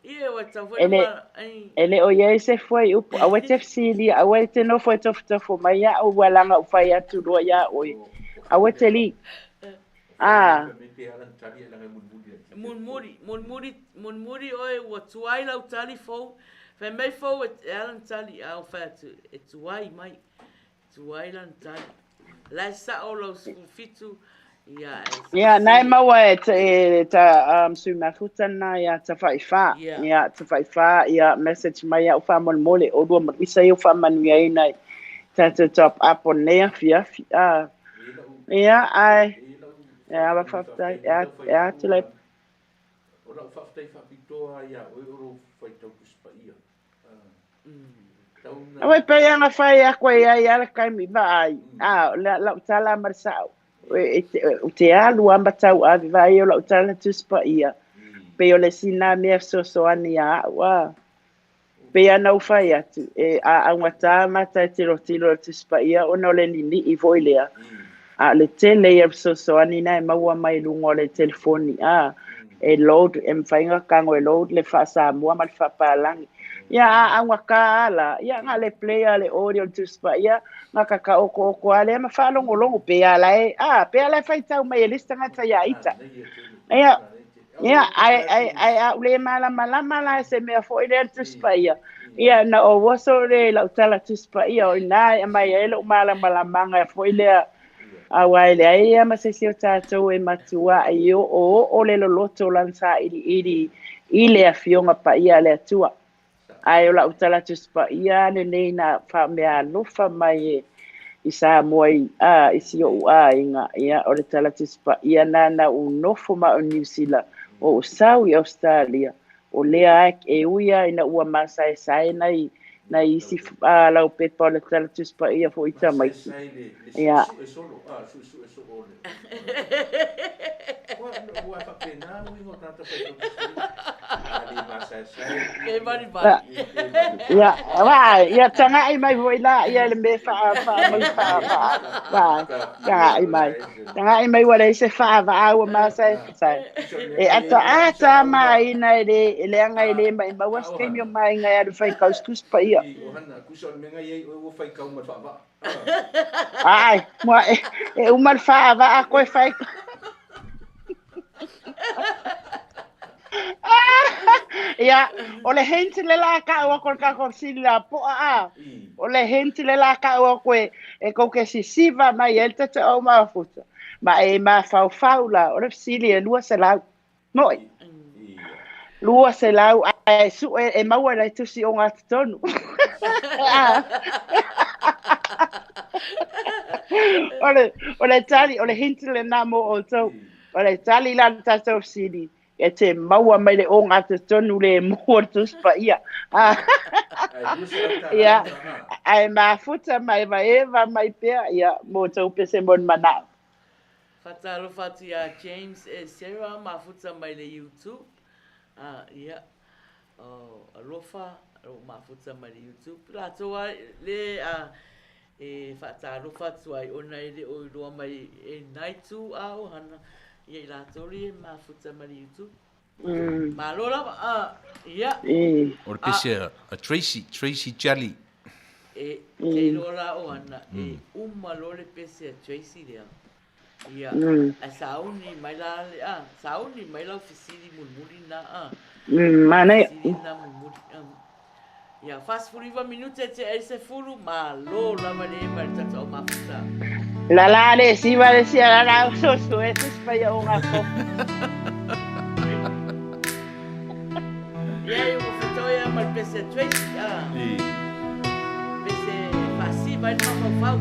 Ia ua tatau foi E ona le ma ai. e le o i ai se fuaiupu, aua e te fesilia, aua e te nofo e tofotofo mai a'u ua laga ou fai atu loa iā oe. Aua e te li. A. Mulimuli, mulimuli, mulimuli oe ua tuai lau tali fou. Fai mai fou e e ala ona tali, a ou fai atu, e tuai mai. Tuai lana tali. La e sa'o lau 17, ia ae Ia, na e silasila. maua e e ta um, sui mafuta lena ia Tafaifa. Ia. Ia, Tafaifa, ia message mai a'u faamolemole, olua ma Luisa ia ua faamanuiaina i tatou top up o lenei afiafi. A. Ia, ae, e ava faafetai, e a, e a atu lai. O lau faafetai faapitoa lava ia oe o lou faitau Tusi Paia. Tau na. Aua e pei lava ona fai atu ai ai lava le taimi vaai, a, o le lau tala ma le sa'o, e, e, ou te alu lava ma tauave vaai o lau tala Tusi Paia. Pei o le isi lena mea fesoasoani ia a'u a. Pei lava ona ou fai atu, e a augatā mata e tilotilo i le Tusi Paia ona o le ninii foi lea. A o le tele ia o le fesoasoani na e maua mai luga o le telefoni a. E load, e mafai ona tago e load le faa-Samoa ma le faapalagi. Ia a augatā lava la, ia na o le play lava o le audio o le Tusi Paia, na tataoto'oto lava lea ma faalogologo pe a la e, a, pe a la e faitau mai e le isi tagata iā ita. Ia, ia, ae, ae, ae a ou le malamalama la i se mea foi lea le Tusi Paia, ia na ou oso lea i lau tala Tusi Paia, o i ina e aumai ai lou malamalamaaga foi lea, aua e leai lava ma se isi o tatou e matua'i o'oo'o le loloto o lana sa'ili'ili i le Afioga Paia a le Atua. Ae o lau tala Tusi Paia lenei na faameaalofa mai e i Samoa i a i si o'u aiga, ia o le tala Tusi Paia na na ou nofo ma au i Niu Sila, o ou sau i Ausetalia, o lea lava e ui lava ina ua masaesae nai nai isi a laupepa o le tala Tusi Paia foi i tamaiti. Masaesae le Ia. suesue solo, a, suesue soo o le. Ua faapena uiga o tagata faitau Tusi Paia. A le masaesae Pe i valivali. pe valivali. Ia, vaai, ia taga'i mai foi la ia le mea faa faa mai faa faa vaai, taga'i mai. Taga'i mai ua leai se faavaa ua masaesae. E ataata lava maina e le e leaga e le maʻimau se taimi o maina e alu faitau i se Tusi Paia. Ohana, tusa o le mea na i ai oe ua faitau ma le faavaa. Ai, mua e, e uma le faavaa koe faitau. Ia, o le hint le la ka'u aku o le tatou fesili lapo'a a. O le hint le la ka'u aku e e tou te sisiva mai ai le tatou mafuta. Ma e mafaufau la, o le fesili e 200. Mo'i. 200 ae su'e e maua i le tusi ogatotonu. O le, o le tali, o le hint lena mo outou. O le tali la le tatou fesili, e te maua mai le ogatotonu lemu o le Tusi Paia. Ia, ae mafuta ma evaeva mai pea, ia, mo tou pese mo ni mana'o. Faatalofa atu ia James e Sarah mafuta mai le YouTube. Ah, ia. Oh, alofa, o mafuta mai le YouTube. Latou a le a e faatalofa atu ai ona e le o iloa mai e nai tu a ohana ia i latou le mafuta mai le YouTube. Malo lava. Ah, ia. O le pese a Tracy, Tracy Jali. E, te iloa la ohana, e uma loa le pese a Tracy lea. Ia, ae sauni mai la le, a, sauni mai lau fesili mulimuli na, a. Manaia. Fesili na mulimuli, a. Ia, 49 minute e tea ai le 10, malo lava le ema i le tatou mafuta. Lala le siva le sia lala o soso e tusi pai o ngā ko. Ia, ia ua fetau ia ma le pese a Tracy, a. Pese faasiva ai le mafaufau.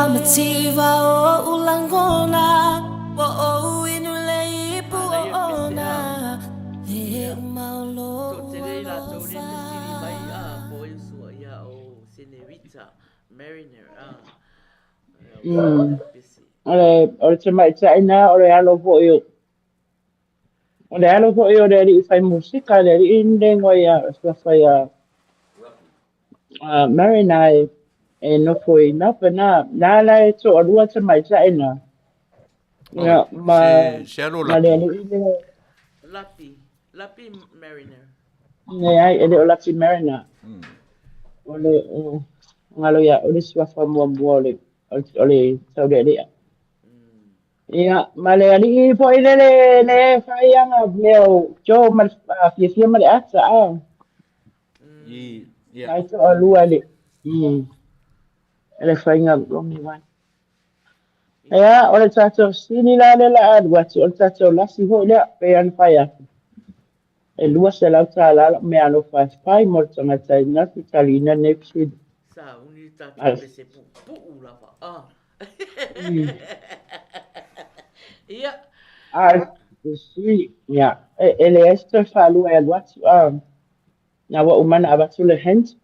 ua mativa oʻu lagona Ua ou inu le ipu o ona Le uma o loʻu Toatele i latou nei alofa fesili mai a po o Iosua ia o Senerita Mariner a Mm. O le, o le tamaitai na, o le alo foi o, o le alo foi o le alii fai musika, le alii le igoa ia, suafa ia, a Marina e, e nofo i Melbourne na, na la e toalua tamaitai na. Ia, ma, Se, se alo ma le lapi. alii le, Lapi, Lapi Mariner. Leai, e le o Lapi Mariner. O le, o, galo ia, o le suafa muamua o le, o le Taulealea. Ia, ma le alii foi lele le fai ana mea o Joe ma le fiafia ma le ata, a. I, ia. Mai toalua le, le faiga lomi wai. Ia, o le tatou sili la lea o le a alu atu, o le tatou lasi foi lea, pei ona fai atu, e $200 lau meaalofa e fai mo le tagata e na te taliina lenei fesili. Sauni le tatou pese puupuu lava. Ah. Ia. A o le sui, ia, e leai se toe faalua e alu atu, a, na ua uma ona avatu le hint.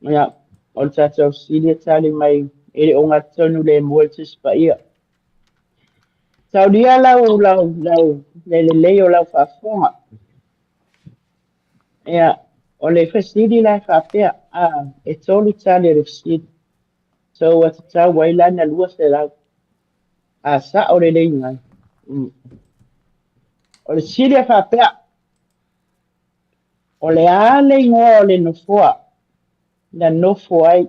Ia, o le tatou fesili e tali mai e le o gatonu lemu e le Tusi Paia. Taulia lau, lau, lau, le lelei o lau faafofoga. Ia, o le fesili la e faapea, a, e tolu tali o le fesili. So ua tatau ai la ona 200. A sao lelei mai. O le fesili e faapea, O le a le igoa o le nofoa na nofo ai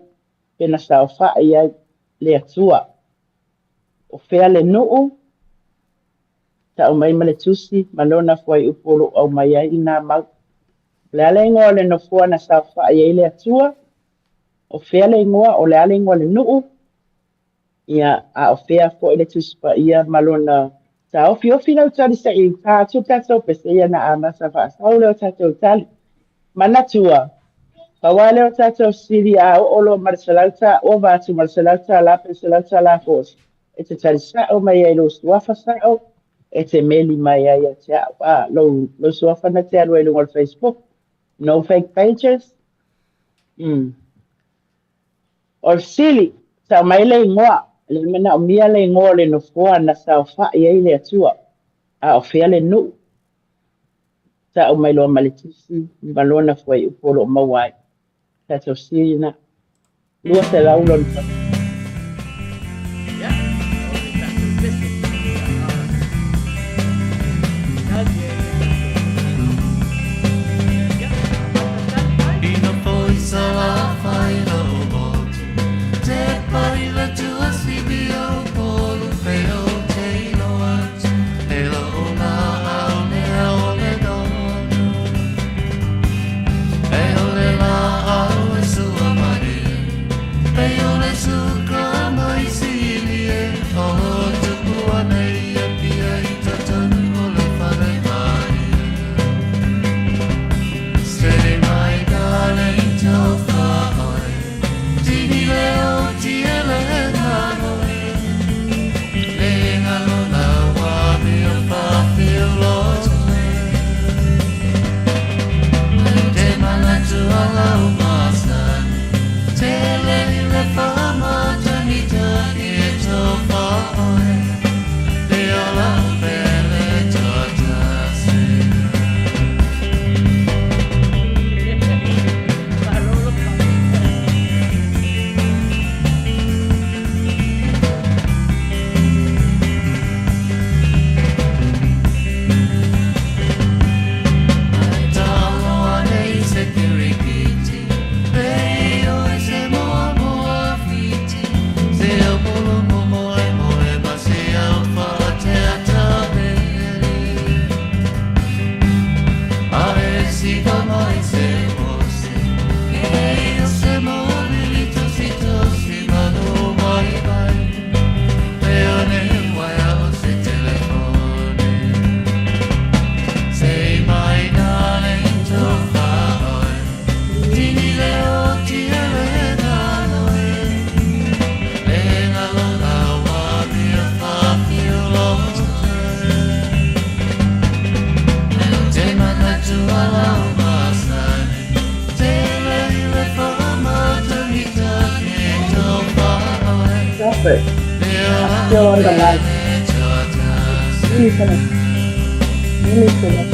pe na saofai ai le Atua? O fea le nuu? Tau mai ma le tusi ma lona fuaiupu o lo o aumai ai i nā mau. O le a le igoa o le nofoa na saofai ai le Atua? O fea le igoa? O le a le igoa o le nuu? Ia, a o fea foi le Tusi Paia ma lona taofiofi lau tali se i pā atu tatou pese ia na amata faasau lea o tatou tali. Manatua, pau lava lea o tatou sili a oo loa ma le $100 ova atu ma le $100 pe $100 foi, e te tali sa'o mai ai lou suafa sa'o, e te meli mai ai ia te a'u, a, lou, lou suafa na te alu ai i luga o le Facebook. No fake pages. O le fesili, tau mai le igoa, le manaomia le igoa o le nofoa na saofai ai le Atua, a o fea le nuu? Tau mai loa ma le tusi ma lona fuaiupu o lo o maua ai. Tatou fesili lena. 200 lona tausaga. but I'm still on the line. Really finished. Really finished.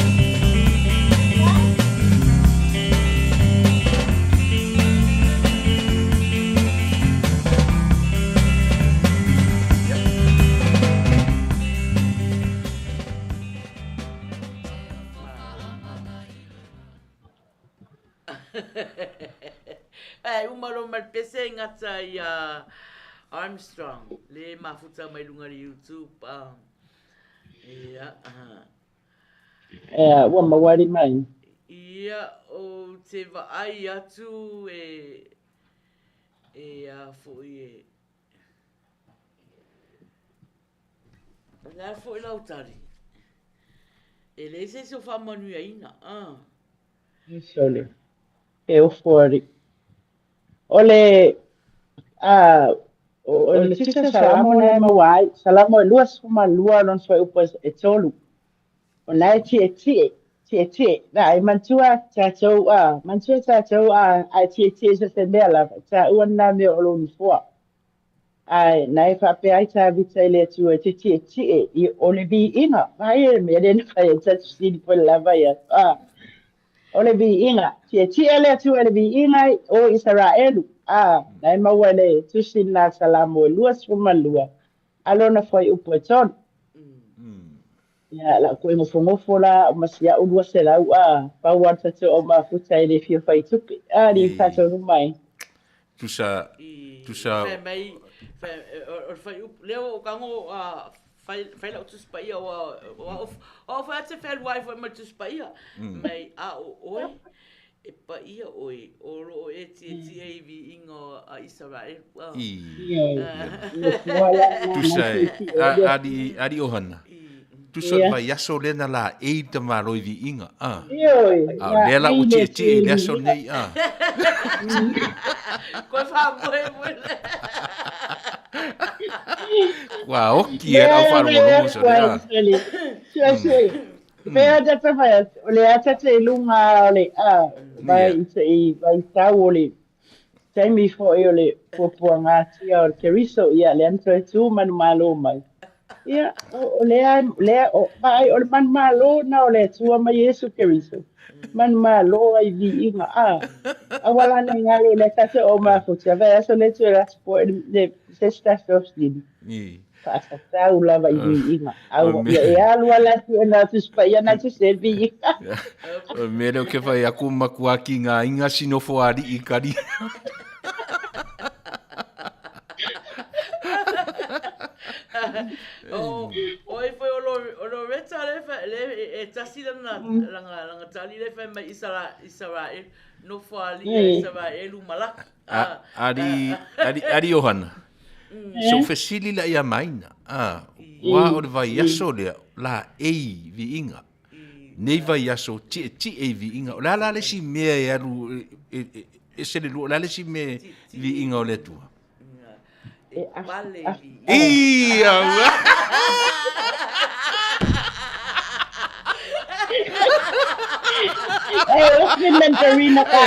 Ae uma loa ma le pese e gata ia Armstrong le mafuta mai luga le YouTube a. Ia. Ea, ua maua ali mai. Ia, ou te vaai atu e e a foi e O le a foi lau tali? E leai se isi o faamanuiaina, a. Sole. E ofo ali. O le a o le Tusi Salamo na e maua ai, Salamo e 22 lona fuaiupu e tolu. O na e tietie, tietie, na e manatua tatou a, manatua tatou a, a e tietie so se mea lava, taua na mea o lou nofoa. Ae na e faapea ai Tavita i le Atua e te tietie i o le viiga. Vaai le mea lea na fai ai tatou sili po le lava ia. A, o le viiga. Tietie le Atua i le viiga o Isaraelu. A, na e maua i le Tusi lena Salamo e 22 a lona fuaiupu e tolu. Ia, la koe ngofongofo la o ma si a'u 200 a, pau a le tatou au mafuta e le fia fai tupe. A, li tatou numa e. Tusa, tusa. Fai mai, fai, o le fuaiupu, lea ua ou tago a fai, fai lau Tusi Paia, ua, ua, ua fai atu se fealuai foi ma le Tusi Paia, mai a o oe, E paia oe, o lo o e tietie i viiga a Isaraelu. Tusa e, alii ohana, tusa o le vaiaso lea na laei le tamaloa i viiga, a. A o lea la ua tietie i le aso lenei, a. Koe faamoemoe lea. Ua oki e lau faalogologo sole, a. Pea te tawhai atu, o le atata i lunga o le a, vai i te i vai tau o le taimi foi o le puapuagatia o le Keriso, ia le ana toe tū manumalo mai. Ia, o lea, lea, o, vaai, o le manumalo na o le Atua ma Iesu Keriso. Manumalo ai viiga, a. Aua la nei ngalo le tatou o mafuta, vai aso le tue la po le se se se Faatatau lava i viiga. Au ia e alu ala atu e nā Tusi Paia nā Tusi e viiga. O le mea lea ou te fai atu matua ki ngā inga si nofo ali'i kari. O, o e foi o lo, o Loretta le, le e tasi lana, lana, lana tali le fai mai Isara, Isaraelu, nofo ali'i a Isaraelu malaki. Alii, alii, alii Ohana. So fesili la ia maina, a, ua o le vaiaso lea, laei viiga. Nei vaiaso, tietie i viiga. O le a la le isi mea e alu, e, ese le lua, o le a le isi mea viiga o le Atua? E pale viiga. Ia! E, o le mandarina ka.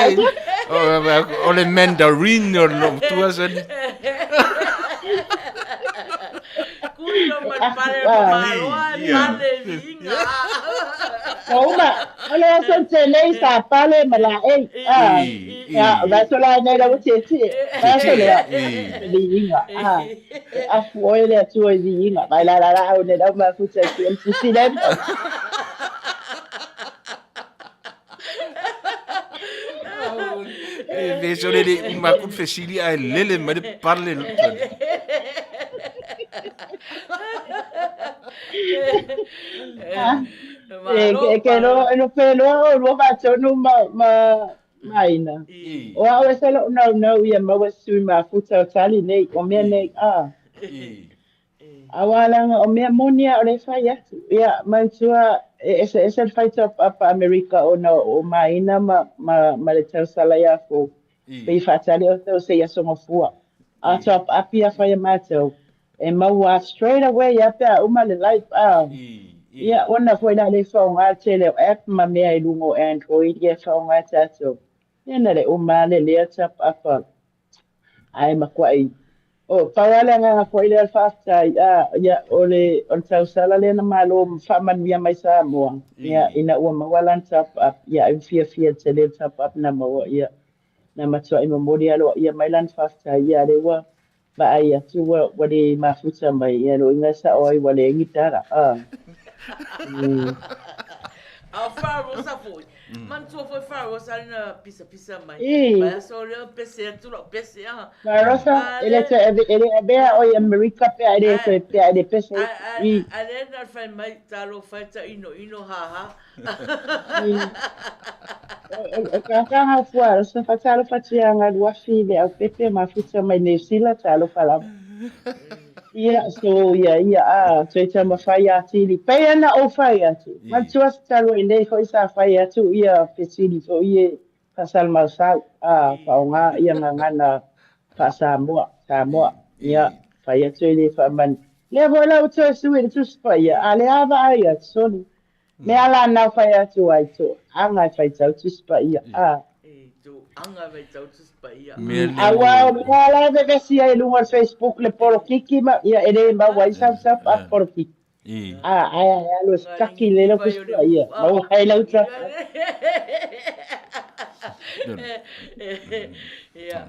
O le mandarin o le tua sali. Kui lo mai pale o maloa e pale viiga. Uma, o le aso te nei sa pale ma la ei. Ah, ia, o aso la nei la te te. Aso le viiga. Ah, afu oe le Atua i viiga. Vai la la la au nei lau mafuta i te MCC le. E ve so le le uma ku fesili a lele mai le pale le E ke lo no pe lo o lo va tonu ma ma maina. O au e se lo nau nau ia maua sui mafuta o tali nei o mea nei a. Aua leaga o mea moni a o le fai atu. Ia, manatua, e eseese le faitau papa Amerika ona o Maina ma, ma, ma le tausala ia fou. Pei faatali outou se i aso gafua. A toapaapi a fai a matou, e maua straight away a pe a uma le live a. Ia, ona foi la le faaaoga le tele o app ma mea i luga o Android ia e faaaoga e tatou. Ia na le uma lava le lea toapapa. Ae matuai. O, pau lava le agaga foi lea o le faafetai, a, ia, o le, o le tausala lea na Malo faamanuia mai Samoa, ia, ina ua maua lana top up, ia, ai ua fiafia tele i le top up na maua, ia, na matuai momoli aloaia mai lana faafetai, ia, lea ua vaai atu ua, ua le mafuta mai, ia, loiga e sao ai ua leai ni tala, a. A o Faarosa foi, manatua foi Faarosa ali na pisapisa mai. Ī. Vaiaso lea pese atu lau pese a. Faarosa, e le toe ave, e le avea oe i Amerika pe a e le toe pe a e le pese. Ī. A lea na fai mai talofa e tainoino ha ha. Ī. O kakanga o Fuarosa, faatalofa atu ia Galuafi i le aupepe mafuta mai Niu Sila, talofa lava. Ia, so ia, ia, a, toe taumafai atili. Pei ona ou fai atu, manatua se talu ai nei foi sa fai atu ia fesili foi e faasalamausau, a, faaaoga ia gagana faa-Samoa, Samoa, ia, fai atu e le faamanu. Lea foi la ua toe sui i le Tusi Paia, a lea a vaai atu, soli. Mea la nau fai atu ai toaga e faitau Tusi Paia, a. Aua o mea la e vevesi ai i luga o le Facebook le polokiki ma, ia, e le maua ai sau sau a polokiki. A, ae a e alu e kaki le lau Tusi Paia, maua ai lau tap. Ia,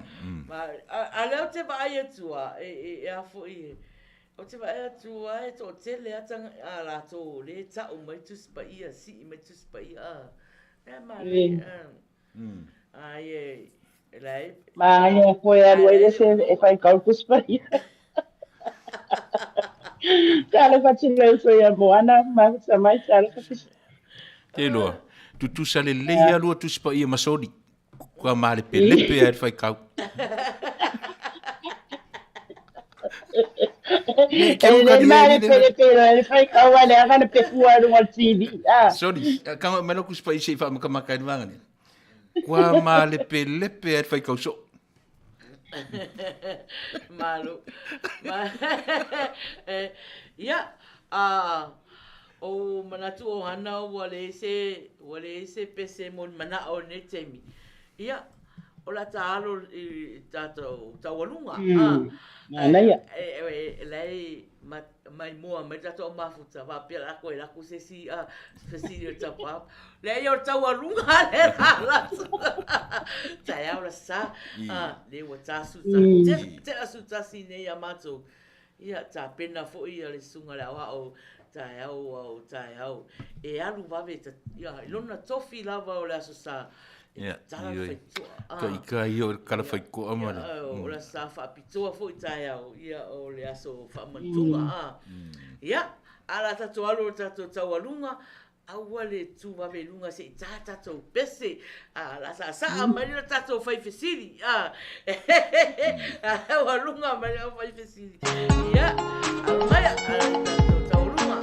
a lea ou te vaai atu a, e a foi e, Ou te vaai atu a e toatele a tanga a latou le tau mai Tusi Paia, sii mai Tusi Paia a. Mea manaia a. Ai e e la e. Manaia koe alu ai le ese e whai kau Tusi Paia. Talofa atu le uso ia Moana, mafuta mai talofa fisi. Te loa, tutusa lelei a lua Tusi Paia ma soli. Kua malepelepe ai le faikau. E le malepelepe le faikau a le aga le pefua i luga o le TV. Ah. Sorry, kanga mai loku spa ise i whaamakamaka i le vanga nei. Kua malepelepe ai le faikau so. Malo. Ia, a o manatu o hana ua leai se, ua leai se pese mo ni manao i lenei taimi. Ia, o le a ta alo i tatou taualuga. Manaia. E lai mai mua mai tatou mafuta, faapea la koe lako se isi fesili o le tapa. Leai o le taualuga le la atu. Taeao le sa, le ua ta asu tasi, te asu tasi nei ia matou. Ia, tapena foi ia le susuga le aoao taeao ao taeao e alu vave ta, ia, i lona tofi lava o le Aso Sa e tatala le faitotoa. Ah. Ka ika ia o le kala faikoa ma le. Ia, o le Aso Sa faapitoa foi taeao, ia, o le aso faamatuga. Ah. Ia, a la tatou alu o le tatou taualuga, Aua le tu vave i luga se i tā tatou pese. A, la saasaa mai le tatou fai fesili. A, ua luga mai le fai fesili. Ia, alo mai, a la tatou taualuga.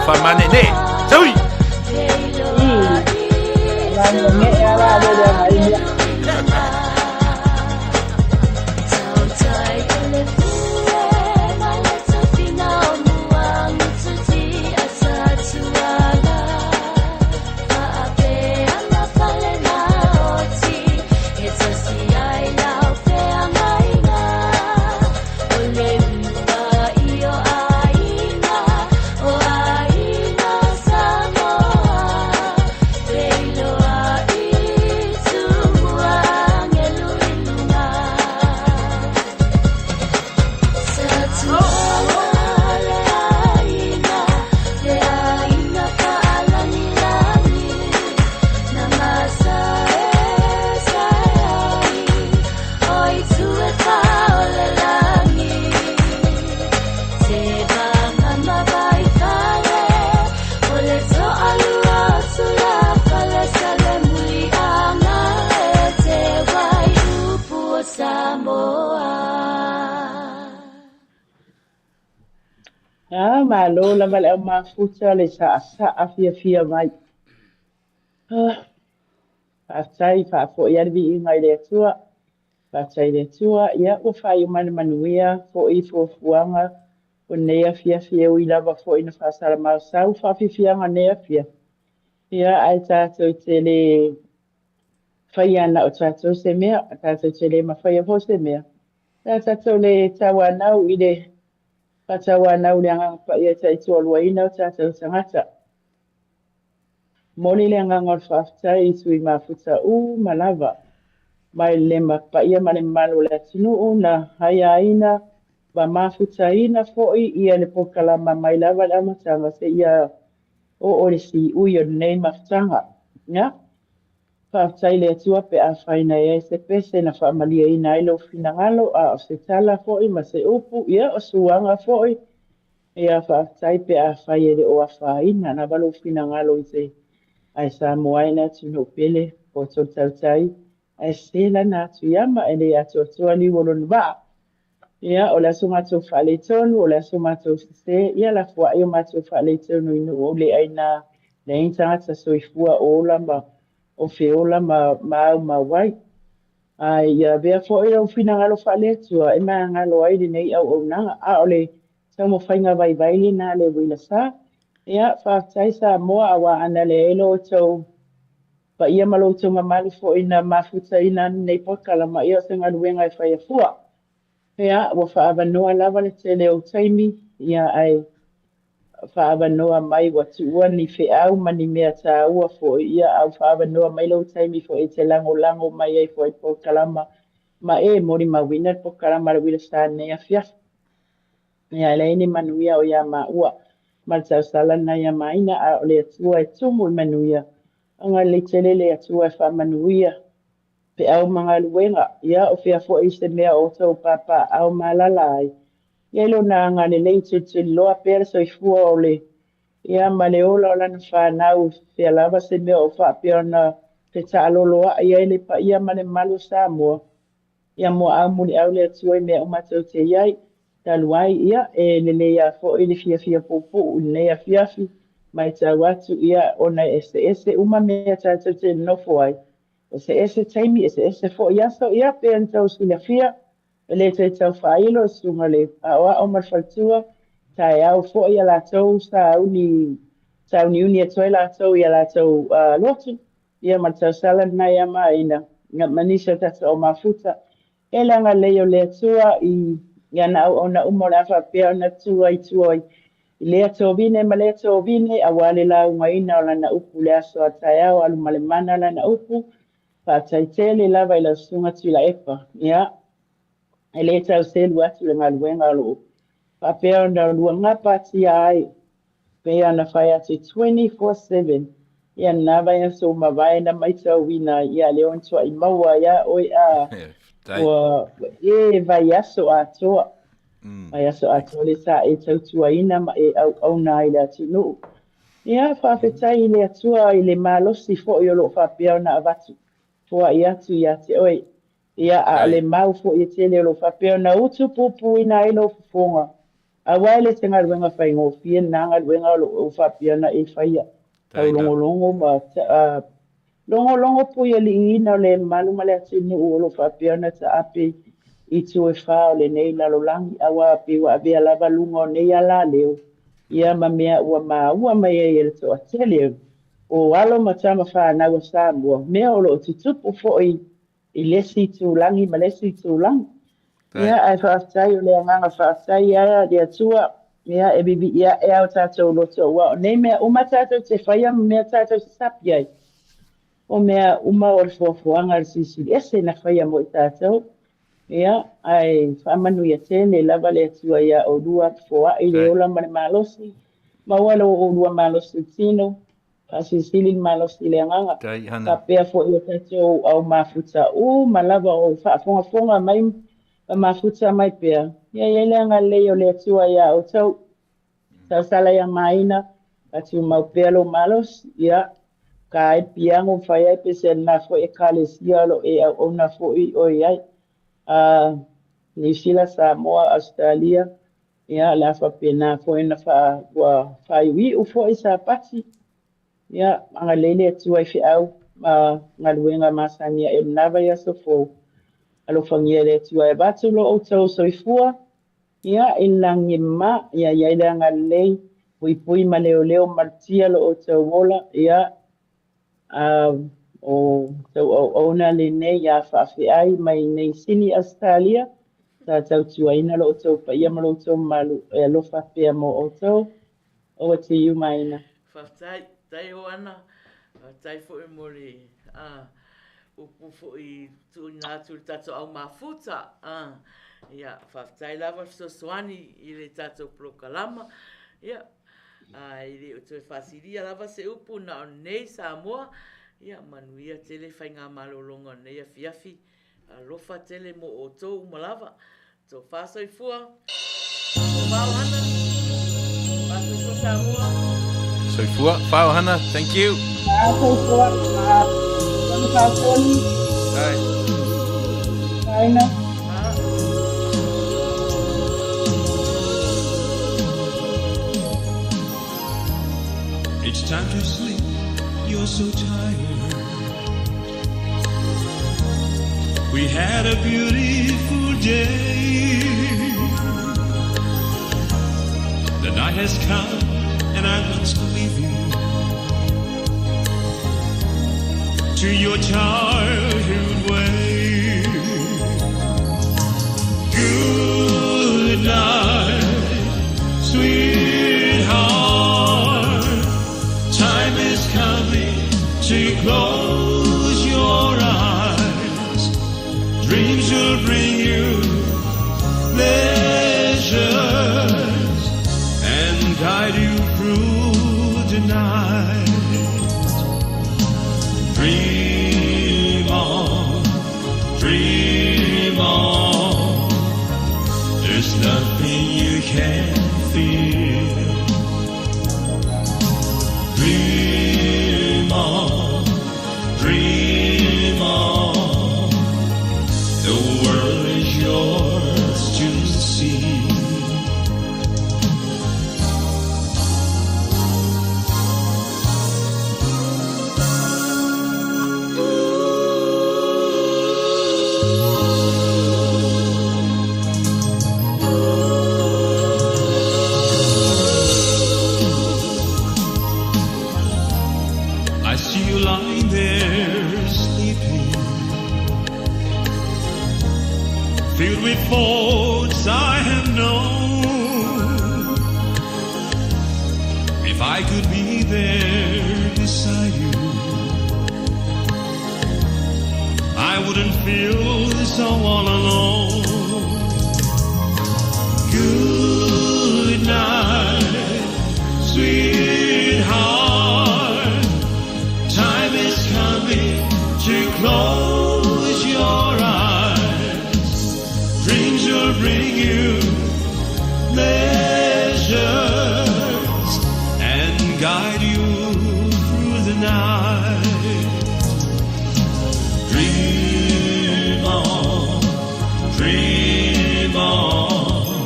faamaneenee. Saui! Mane'e ala le le agai mea. Ah, malo lava le au mafuta le sa'asa'a fiafia mai. Ah, faafetai, faafo'i lava le viiga i le Atua. Faafetai i le Atua, ia ua faaiu mai le manuia fo'i fuafuaga o lenei afiafi e ui lava fo'i ina faasalamausau faafiafiaga o lenei afiafi. Ia, ae tatou te le faia na o tatou se mea, tatou te le mafaia foi se mea. Pe a tatou le tauanau i le faatauanau i le Agaga Paia e taitoaluaina o tatou tagata. Momoli le agaga o le faafetai i sui mafuta uma lava mai le paia ma le mamalu o le atunuu na aiaina ma mafutaina foi ia le polokalama mai lava i le amataga seia oo i le siui o lenei mafutaga. Ia, faafetai i le Atua pe afai na i ai se pese na faamalieina ai lou finagalo, a o se tala foi ma se upu, ia, o suaga foi. Ia, faafetai pe afai e le o afaina lava lou finagalo i se ae Samoa e le atunuu pele, poto le tautai, ae sese lana atu iama e le atoatoa liu o lona vaa. Ia, o le aso matou faaletonu, o le aso matou sese, ia lafoai o matou faaletonu i nuu o le aina, leai ni tagata soifua o ola ma o feola ma ma aumau ai. Ae ia avea foi lou finagalo faale-Atua e magalo ai lenei auaunaga, a o le taumafaiga vaivai lena a le uila sa. Ia, faafetai Samoa, aua ana leai lo outou paia ma lo outou mamalu foi na mafutaina lenei polokalama, ia o se galuega e faia fua. Ia, ua faaavanoa lava le tele o taimi, ia ae faaavanoa mai ua tuua ni feau ma ni mea taua foi, ia a ua faaavanoa mai lou taimi foi e te lagolago mai ai foi i le polokalama ma e molimauina le polokalama a le Uila Sa i lenei afiafi. Ia, e leai ni manuia o ia maua ma le tausala lena ia Maina, a o le Atua e tumu i manuia, agalelei tele le Atua e faamanuia feau ma galuega, ia, o fea foi se mea o outou papaaao ma alaala ai, ia i lona agalelei tulituliloa pea le soifua o le, ia, ma le ola o lana fanau, fea lava se mea o faapea ona fetaaloloai ai le paia ma le mamalu o Samoa, ia muaau muliau le Atua i mea uma tou te i ai, talu ai, ia, e lelei lava foi le fiafia puupuu i lenei afiafi, matau atu, ia, ona e eseese uma mea tatou te nonofo ai, Eseese taimi, eseese foi aso, ia, pei ona tou silafia, e le toe tau faailo e susuga le aoao ma le faletua, taeao foi a latou sauni, sauniuni atu ai latou i a latou lotu, ia ma le tausala lena ia Maina, ma nisi o tatou au mafuta. E le agalelei o le Atua i ana auauna uma o le a faapea ona tu ai tua i lea tovine ma lea tovine aua le laugaina o lana upu i le aso a taeao alu ma le mana lana upu. Faafetai tele lava i lau Susuga Tuilaepa. Ia, e le tau selu atu le galuega o lo o faapea ona luagapa-tia ai pei ona fai atu 24/7 ia lena vaiaso ua mavae na maitauina ai ia lea ua matuai maua ai a oe a ua e vaiaso atoa vaiaso atoa le sa e tautuaina ma e auauna ai i le atunuu. Ia faafetai i le Atua i le malosi foi o lo o faapea ona avatu foai atu ia te oe. Ia a o le mau foi e tele o lo o faapea ona utupupuina ai lou fofoga. Aua e le se galuega faigofie lena galuega o lo o faapea ona e faia, taulogologo ma logologo puialiiina o le mamalu ma le atunuu o lo o faapea ona taape i itu e fa o lenei lalolagi, aua pei ua avea lava luga o nei alaleo ia ma mea ua maua mai ai e le toatele o alo ma tama fanau a Samoa, mea o lo o tutupu foi i le isi itulagi ma le isi itulagi. Ia, ae faafetai, o le agaga faafetai ia le Atua, ia, e vivii ae a o tatou loto, aua o nei mea uma tatou te faia ma mea tatou te sapi ai, o mea uma o le foafoaga a le Silisili Ese na faia mo i tatou. Ia, ae faamanuia tele lava le Atua iā oulua, foai le ola ma le malosi, maua lo oulua malosi i le tino, Faasilisili le malosi i le agaga. Faapea foi o tatou au mafuta uma lava o faafogafoga mai ma mafuta mai pea. Ia i ai le agalelei o le Atua iā outou. Tausala ia Maina, fatumau pea lou malosi, ia, ka ai le piago ma fai ai pese a lena foi Ekalesia o lo o e auauna foi oe i ai. A, Niu Sila, Samoa, Ausetalia, Ia, o le a faapena foi ona faa, ua faaiuiu foi Sapati. Ia, agalelei le Atua i feau ma galuega masani ae o lena vaiaso fou. Alofagia e le Atua e avatu lo outou soifua, ia, i le lagi e mama, ia i ai le agalelei, puipui ma leoleo malutia lo outou ola, ia, A o tou auauna lenei ia faafeai mai nei Sini Ausetalia, sa tautuaina lo outou paia ma lo outou mamalu e alofa pea mo outou. Over to you Maina. Faafetai, faafetai Hoana, faafetai foi mo le upu foi i tuuina atu i le tatou au mafuta. Ia, faafetai lava le fesoasoani i le tatou polokalama. Ia, E le o toe faasilia lava se upu na o nei Samoa. Ia manuia tele faigamalologa o lenei afiafi. Alofa tele mo outou uma lava. Tofa soifua. Tofa Ohana. Fa soifua Samoa. Soifua. Fa Ohana. Thank you. Fa soifua. Fa. Fa Tony. Hai. Faina. It's time to sleep, you're so tired. We had a beautiful day. The night has come and I must leave you to your childhood way. Good night, sweetheart. Time is coming to close your eyes. Dreams will bring you pleasures and guide you through the night. Dream on, dream on. There's nothing you can fear. Dream on, dream on. The world is yours to see. I see you lying there sleeping, filled with thoughts I have known. If I could be there beside you, I wouldn't feel so all alone. Good night, sweetheart. Time is coming to close your eyes. Dreams will bring you pleasures and guide you through the night. Dream on, dream on.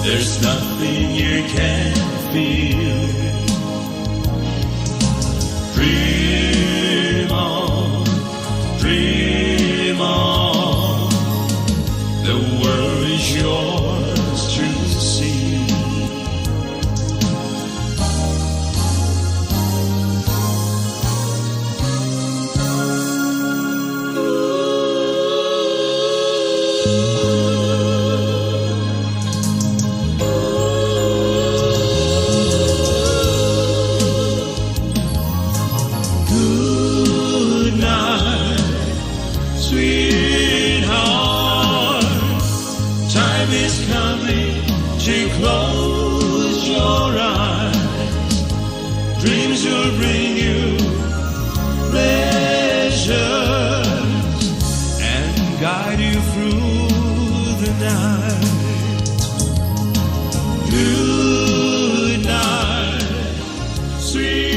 There's nothing you can't feel. Dream on, dream on. The world is yours to see. Good night, sweetheart. Time is coming to close your eyes. Dreams will bring you pleasures and guide you through the night. Good night, sweetheart.